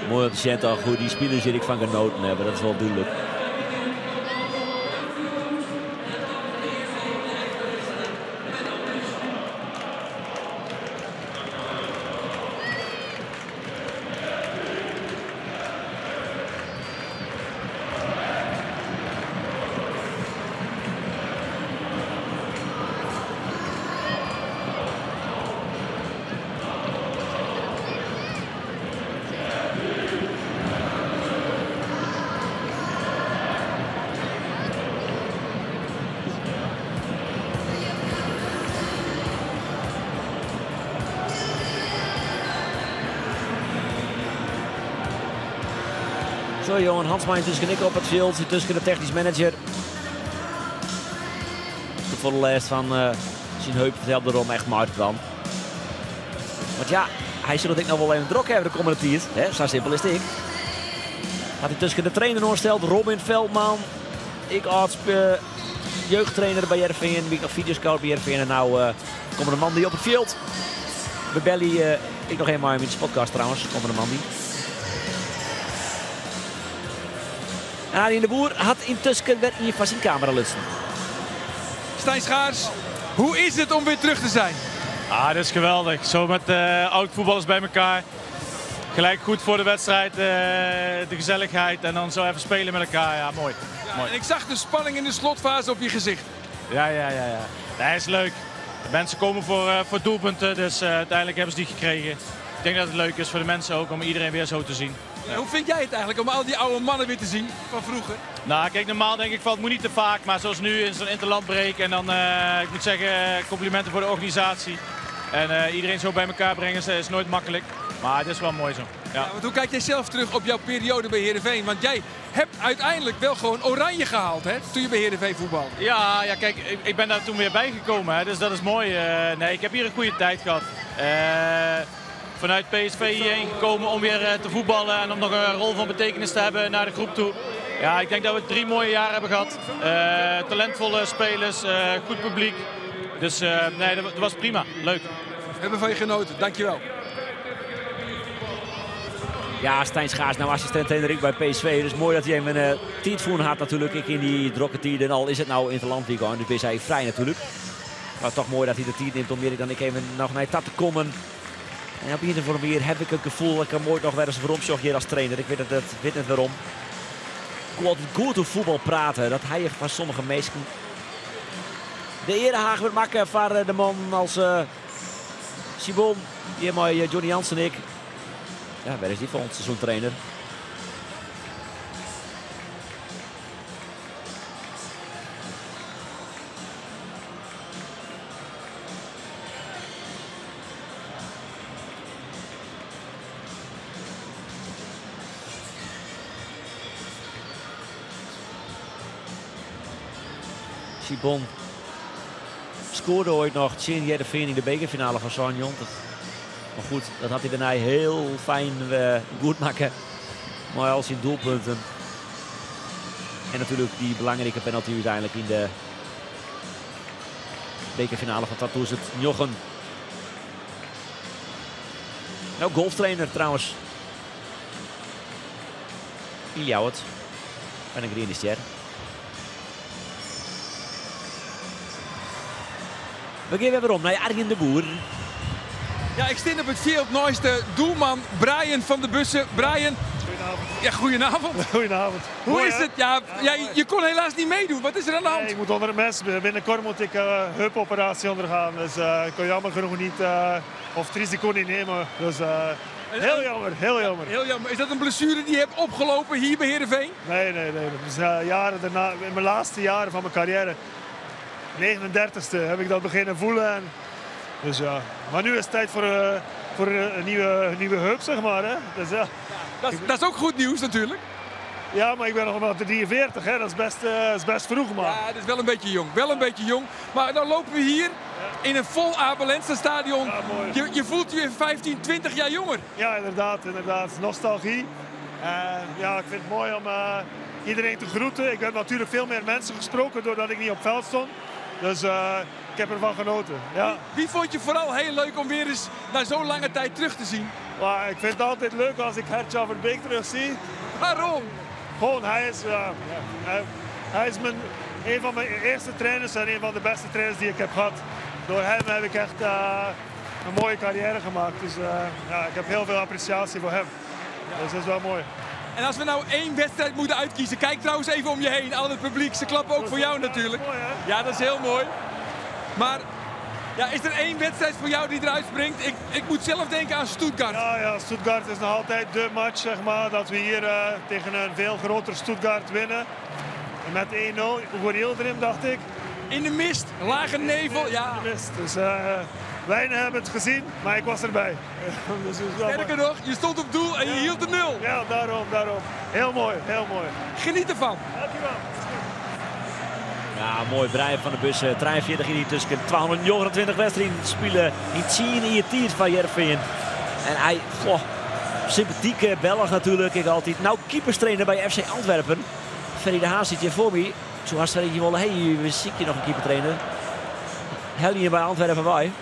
Moai om te sjen toch hoe't dy spilers hjir ek fan genoten hawwe, dat is wol dúdlik. Zo, Johan Hansma yntusken ek op it fjild, yntusken de technysk manager. Foar de lêst fan syn heup fertelde er om echt mei te dwaan. Want ja, hy sil it ek noch wol even drok hawwe de kommende tiid. Hè? Sa simpel is it ek. Hat yntusken de trainer oansteld, Robin Veldman. Ek âld jeugdtrainer by Hearrenfean, wie ek noch fideoscout by Hearrenfean. En no kommende moandei op it fjild. We belje ek noch even mei him yn de podcast trouwens, kommende moandei. En Arjen de Boer hat yntusken wer ien foar syn kamera lutsen. Stijn Schaars, hoe is het om weer terug te zijn? Ah, dat is geweldig. Zo met oud-voetballers bij elkaar. Gelijk goed voor de wedstrijd, de gezelligheid en dan zo even spelen met elkaar. Ja, mooi. Ja, mooi. En ik zag de spanning in de slotfase op je gezicht. Ja, ja, ja, ja. Dat is leuk. De mensen komen voor doelpunten, dus uiteindelijk hebben ze die gekregen. Ik denk dat het leuk is voor de mensen ook om iedereen weer zo te zien. Ja, hoe vind jij het eigenlijk om al die oude mannen weer te zien van vroeger? Nou, kijk, normaal denk ik van het moet niet te vaak, maar zoals nu in zo'n interlandbreak. En dan, ik moet zeggen, complimenten voor de organisatie. En iedereen zo bij elkaar brengen is nooit makkelijk. Maar het is wel mooi zo. Ja. Ja, want hoe kijk jij zelf terug op jouw periode bij Heerenveen? Want jij hebt uiteindelijk wel gewoon oranje gehaald, hè? Toen je bij Heerenveen voetbalde. Ja, ja, kijk, ik ben daar toen weer bijgekomen, hè? Dus dat is mooi. Nee, ik heb hier een goede tijd gehad. Vanuit PSV hierheen gekomen om weer te voetballen en om nog een rol van betekenis te hebben naar de groep toe. Ja, ik denk dat we 3 mooie jaren hebben gehad. Talentvolle spelers, goed publiek. Dus nee, dat was prima. Leuk. We hebben van je genoten. Dankjewel. Ja, Stijn Schaars, nou assistent Henrik bij PSV. Dus mooi dat hij even een tijdvoen had natuurlijk. Ik in die drokke tijden. En al is het nou in het landweekend, dus is hij vrij natuurlijk. Maar toch mooi dat hij de tijd neemt om meer dan ik even nog naar dat te komen. En op een of andere manier heb ik het gevoel dat ik hem ooit nog wel eens waarom hier als trainer. Ik weet het, dat weet net waarom. Ik wil altijd goed over voetbal praten. Dat hij van sommige mensen de erehaag wil maken van de man als Sibon. Hier mooi Johnny Jansen en ik. Ja, waar is die voor ons seizoentrainer? Sibon scoorde ooit nog tegen Heerenveen in de bekerfinale van Sanjon. Maar goed, dat had hij daarna heel fijn goed maken. Maar als in doelpunten. En natuurlijk die belangrijke penalty uiteindelijk in de bekerfinale van 2009. Nou, golftrainer trouwens. In Ljouwert. En een groene ster. We gaan weer om naar Arjen de Boer. Ja, ik sta op het veld naast de doelman Brian van der Bussen. Brian. Goedenavond. Ja, goedenavond. Goedenavond. Hoe Mooi, is hè? het? Ja, ja, je kon helaas niet meedoen. Wat is er aan de hand? Nee, ik moet onder het mes. Binnenkort moet ik een heupoperatie ondergaan. Dus ik kon jammer genoeg niet, of het risico niet nemen. Dus heel jammer, heel jammer. Ja, heel jammer. Is dat een blessure die je hebt opgelopen hier bij Heerenveen? Nee, nee, nee. Dat is, jaren daarna, in mijn laatste jaren van mijn carrière, 39e, heb ik dat beginnen voelen. En, dus ja, maar nu is het tijd voor een nieuwe heup, zeg maar. Hè? Dus, ja. Ja, dat is ook goed nieuws natuurlijk. Ja, maar ik ben nog maar 43, hè? Dat is best vroeg, man. Ja, dat is wel een beetje jong. Wel een beetje jong. Maar dan lopen we hier in een vol Abe Lenstra stadion. Ja, mooi. Je voelt je weer 15, 20 jaar jonger. Ja, inderdaad, inderdaad. Nostalgie. Ja, ik vind het mooi om iedereen te groeten. Ik heb natuurlijk veel meer mensen gesproken doordat ik niet op veld stond. Dus ik heb ervan genoten. Ja. Wie vond je vooral heel leuk om weer eens na zo'n lange tijd terug te zien? Maar ik vind het altijd leuk als ik Gertjan Verbeek terugzie. Waarom? Gewoon, hij is, hij is een van mijn eerste trainers en een van de beste trainers die ik heb gehad. Door hem heb ik echt een mooie carrière gemaakt. Dus ja, ik heb heel veel appreciatie voor hem. Dus dat is wel mooi. En als we nou één wedstrijd moeten uitkiezen, kijk trouwens even om je heen, al het publiek, ze klappen ook voor jou natuurlijk. Mooi, hè? Ja, dat is heel mooi. Maar ja, is er één wedstrijd voor jou die eruit springt? Ik moet zelf denken aan Stuttgart. Ja, ja, Stuttgart is nog altijd de match, zeg maar, dat we hier tegen een veel groter Stuttgart winnen. En met 1-0, Uğur Yildirim, dacht ik. In de mist, lage nevel, ja. In de mist, dus weinig hebben het gezien, maar ik was erbij. Dus het is wel Sterker mooi. nog, je stond op doel en je hield de 0. Ja, daarom, daarom. Heel mooi, heel mooi. Geniet ervan. Dankjewel. Ja, mooi. Brian van der Bussen. 43 in die tussen 229 wedstrijden spelen in 10 in je tijd van Heerenveen. En hij, goh, sympathieke Belg natuurlijk. Ik altijd. Nou, keeperstrainer bij FC Antwerpen. Ferry de Haan zit hier voor me. Zo had Ferry hier wel, hey, we zien je nog een keepertrainer. Hel je bij Antwerpen bij.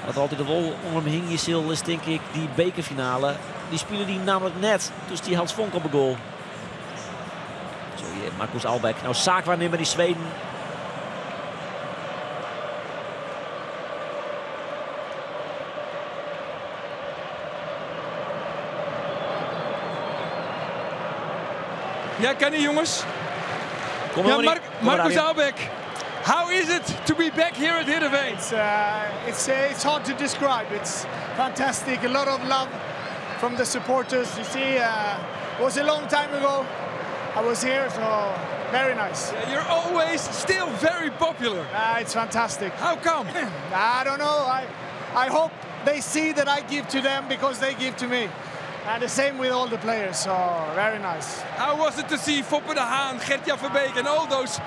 Wat altijd de wol om hem hing is, is denk ik die bekerfinale. Die spelen die namelijk net. Dus die Hans Vonk op de goal. Zo hier, Marcus Allbäck. Nou, zaakwaarnemer die Zweden. Ja, kan niet, jongens. Kom Ja, maar, Marcus Arjen. Allbäck. How is it to be back here at Heerenveen? It's, it's, it's hard to describe. It's fantastic. A lot of love from the supporters. You see, it was a long time ago. I was here, so very nice. Yeah, you're always still very popular. It's fantastic. How come? I don't know. I, I hope they see that I give to them because they give to me. And the same with all the players, so very nice. How was it to see Foppe de Haan, Gertjan Verbeek and all those,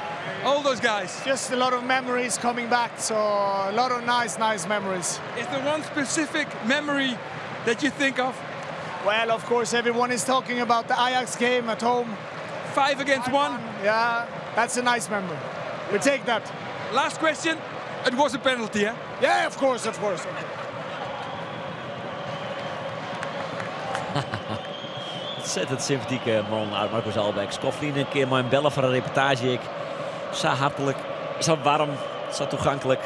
all those guys? Just a lot of memories coming back, so a lot of nice, nice memories. Is there one specific memory that you think of? Well, of course, everyone is talking about the Ajax game at home. 5 against 1. Yeah, that's a nice memory. We take that. Last question. It was a penalty, yeah? Yeah, of course, of course. Ontzettend sympathieke man uit Marco Zalbeck. Skofflin een keer maar bellen voor een reportage. Ik zo hartelijk, zo warm, zo toegankelijk.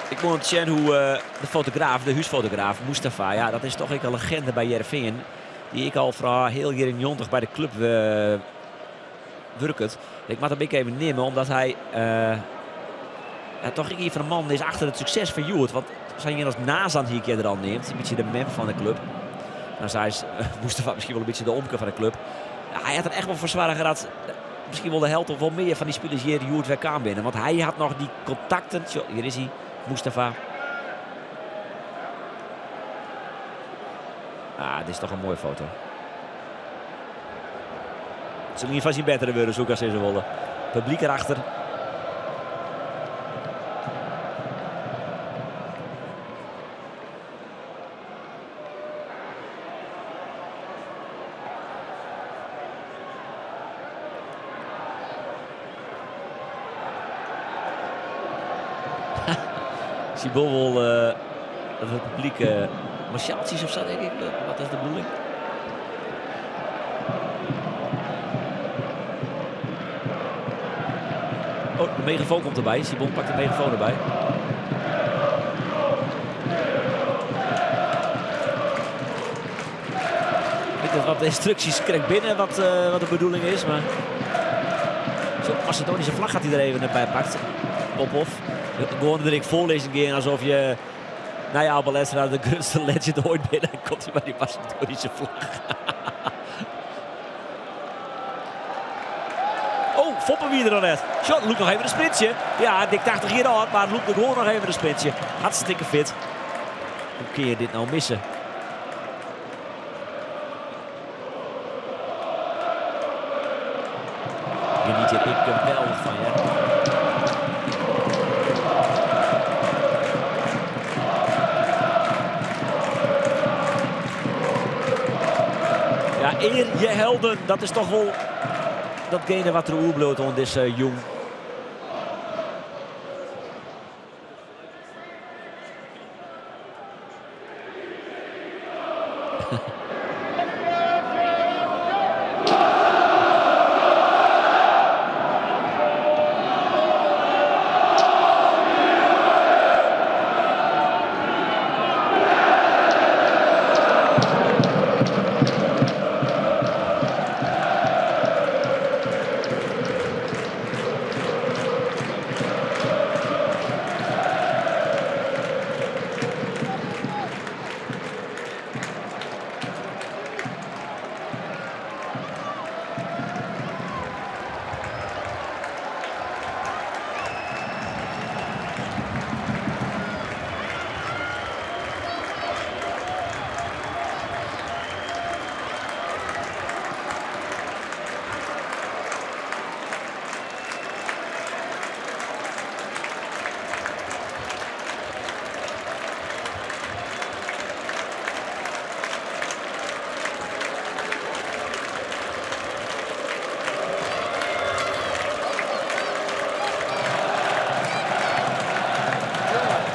Ik moet zien hoe de fotograaf, de huisfotograaf Mustafa, ja, dat is toch een legende bij Heerenveen. Die ik al vooral heel jaren 90 bij de club werkt. Ik moet hem even nemen, omdat hij ja, toch een van de man is achter het succes van Joert. Want zijn je als Nazan hier keer er al neemt, een beetje de mem van de club. Nou, zij is Mustafa misschien wel een beetje de omke van de club. Ja, hij had er echt wel voor zwaar gehad. Misschien wel de held of wel meer van die spelers hier Joert weer kan binnen. Want hij had nog die contacten. Zo, hier is hij, Mustafa. Ah, dit is toch een mooie foto. Het zal in ieder geval zien beter worden, zoek als ze willen. Publiek erachter. Ik zie wel dat het publiek martiaaltjes of zo, denk ik. Wat is de bedoeling? Oh, de megafoon komt erbij. Sibon pakt de megafoon erbij. Ik weet niet wat de instructies krijgt binnen, wat de bedoeling is. Maar zo'n Macedonische vlag gaat hij er even bij pakt. Popov. Gewoon dat ik voorlezing in alsof je, nou ja, Balestra de grootste legend ooit binnen. Dan komt hij bij die Macedonische vlag. Oh, Foppe wie er nog net. Shot, Luc nog even een sprintje. Ja, dik 80 hier al, maar Luc gewoon nog even een sprintje. Hartstikke fit. Hoe kun je dit nou missen? Geniet hier ik geweldig van, hè. Ja, eer je helden, dat is toch wel datgene wat er oerbloot onder deze jong.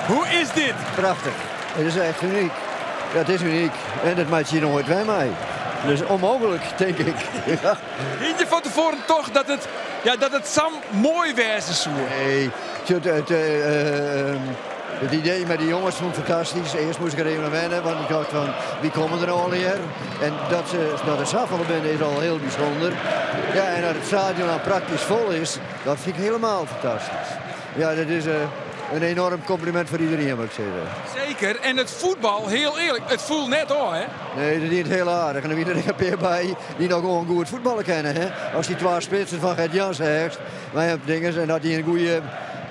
Hoe is dit? Prachtig. Het is echt uniek. Ja, het is uniek. En dat maak je nooit bij mij. Dus onmogelijk, denk ik. Ja. Hield je van tevoren toch dat het, ja, dat het Sam mooi wezen zou? Nee, Het, het, eh, het idee met die jongens vond ik fantastisch. Eerst moest ik er even aan wennen, want ik dacht van wie komen er al hier? En dat ze dat er zoveel binnen is al heel bijzonder. Ja, en dat het stadion al praktisch vol is, dat vind ik helemaal fantastisch. Ja, dat is een enorm compliment voor iedereen, moet ik zeggen. Zeker. En het voetbal, heel eerlijk, het voelt net hoor, hè? Nee, dat is niet heel aardig. En er zijn er een paar bij die nog gewoon goed voetballen kennen. Hè? Als die twee spitsen van Gert Jans heeft, wij hebben dingen en dat die een goede.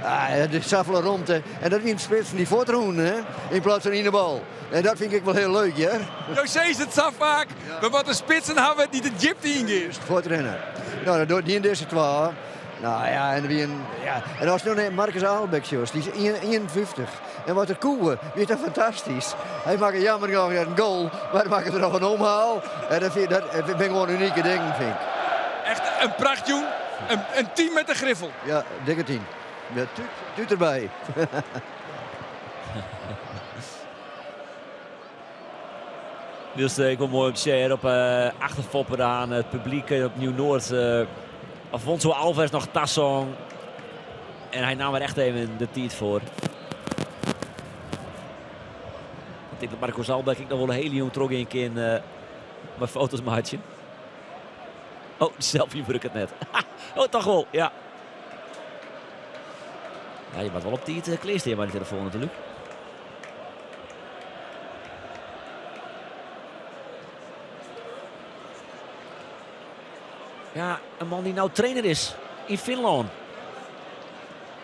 Ah, de saffelen rond. En dat die een spitsen die voortroen, hè? In plaats van in de bal. En dat vind ik wel heel leuk, hè? José is het zo vaak. Maar wat de spitsen hebben die de diepte ingeeft. Voortrennen. Nou, dat doet die in deze twee. Nou ja, en, wie een, ja. En als nu Marcus Aalbeck, jongens, die is 51. En wat een koe, wie is dat fantastisch. Hij maakt jammer nog een goal, maar hij maakt er nog een omhaal. En dat vind, dat vind ik gewoon unieke ding, vind ik. Echt een prachtjoen. Een team met een griffel. Ja, dikke team. Ja, tuut erbij. Dus ik wil mooi op share op achterfoppen aan het publiek op Nieuw-Noord. Afonso Alves nog Tassong. En hij nam er echt even de tijd voor. Ik denk dat Marco Zalbeck ik nog wel een hele jong trok in keer mijn foto's maatje. Oh, selfie ik het net. Oh, toch wel, ja. Ja, je moet wel op tijd kleersteen bij de telefoon natuurlijk. Ja, een man die nou trainer is in Finland.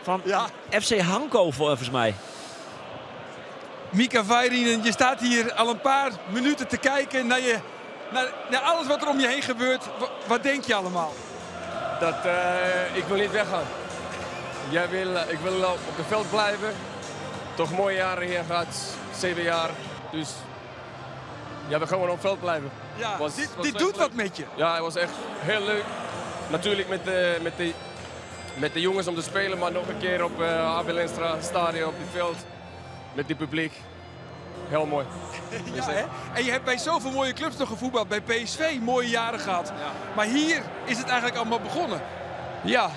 Van FC Hanko, volgens mij. Mika Väyrynen, je staat hier al een paar minuten te kijken naar, naar alles wat er om je heen gebeurt. Wat denk je allemaal? Dat ik wil niet weggaan. Ik wil op het veld blijven. Toch mooie jaren hier gehad, 7 jaar. Dus ja, we gaan gewoon op het veld blijven. Ja, dit doet wat met je. Ja, het was echt heel leuk. Natuurlijk met de jongens om te spelen, maar nog een keer op Abe Lenstra Stadion op het veld. Met dit publiek. Heel mooi. Ja, hè? En je hebt bij zoveel mooie clubs nog gevoetbald. Bij PSV mooie jaren gehad. Ja. Maar hier is het eigenlijk allemaal begonnen. Ja,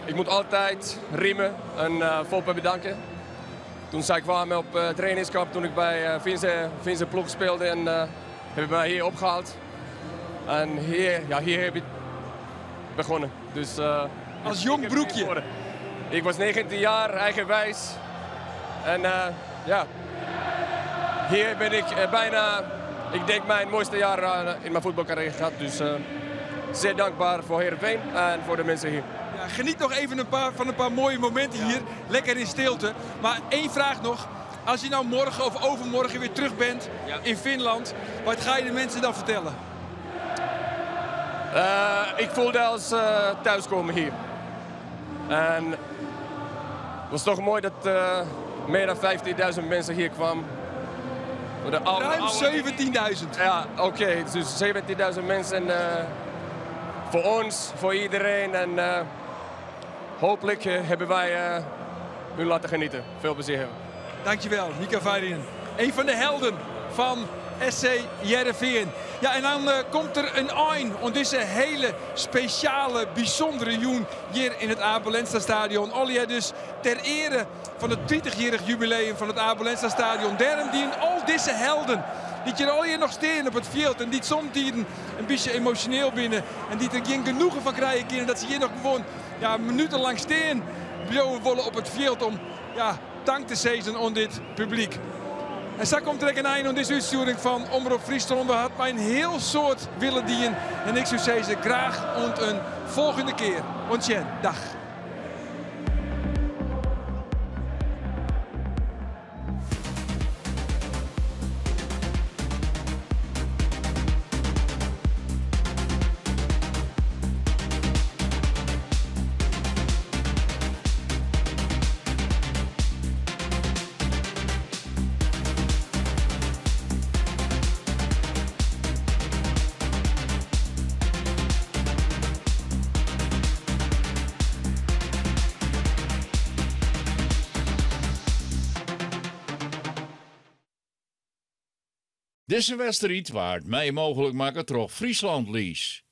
ik moet altijd Riemen en Foppe bedanken. Toen zij kwamen op trainingskamp, toen ik bij Finse ploeg speelde en hebben mij hier opgehaald. En hier, ja, hier heb ik begonnen. Dus, als jong broekje? Ik was 19 jaar, eigenwijs. En ja, hier ben ik bijna, ik denk mijn mooiste jaar in mijn voetbalcarrière gehad. Dus zeer dankbaar voor Heerenveen en voor de mensen hier. Ja, geniet nog even van een paar mooie momenten hier. Lekker in stilte. Maar één vraag nog. Als je nou morgen of overmorgen weer terug bent in Finland, wat ga je de mensen dan vertellen? Ik voelde als thuiskomen hier. En het was toch mooi dat meer dan 15.000 mensen hier kwamen. Ruim 17.000. Ja, oké. Dus 17.000 mensen. Voor ons, voor iedereen. En hopelijk hebben wij u laten genieten. Veel plezier hebben. Dankjewel, Mika Väyrynen. Een van de helden van SC Heerenveen. Ja, en dan komt er een eind aan deze hele speciale, bijzondere joen hier in het Abe Lenstra Stadion. Olly dus ter ere van het 30-jarig jubileum van het Abe Lenstra Stadion. Daarom die al deze helden die hier al hier nog staan op het veld en die soms een beetje emotioneel binnen en die er geen genoegen van krijgen kunnen dat ze hier nog gewoon ja, minutenlang staan blijven willen op het veld om ja, dank te zeggen aan dit publiek. En zo komt er een eind aan deze uitsturing van Omrop Fryslân. We hadden maar een heel soort willen dienen. En ik zou zeggen graag ont een volgende keer. Ontjen, dag. Deze wedstrijd waard mij mogelijk maken troch Friesland Lies.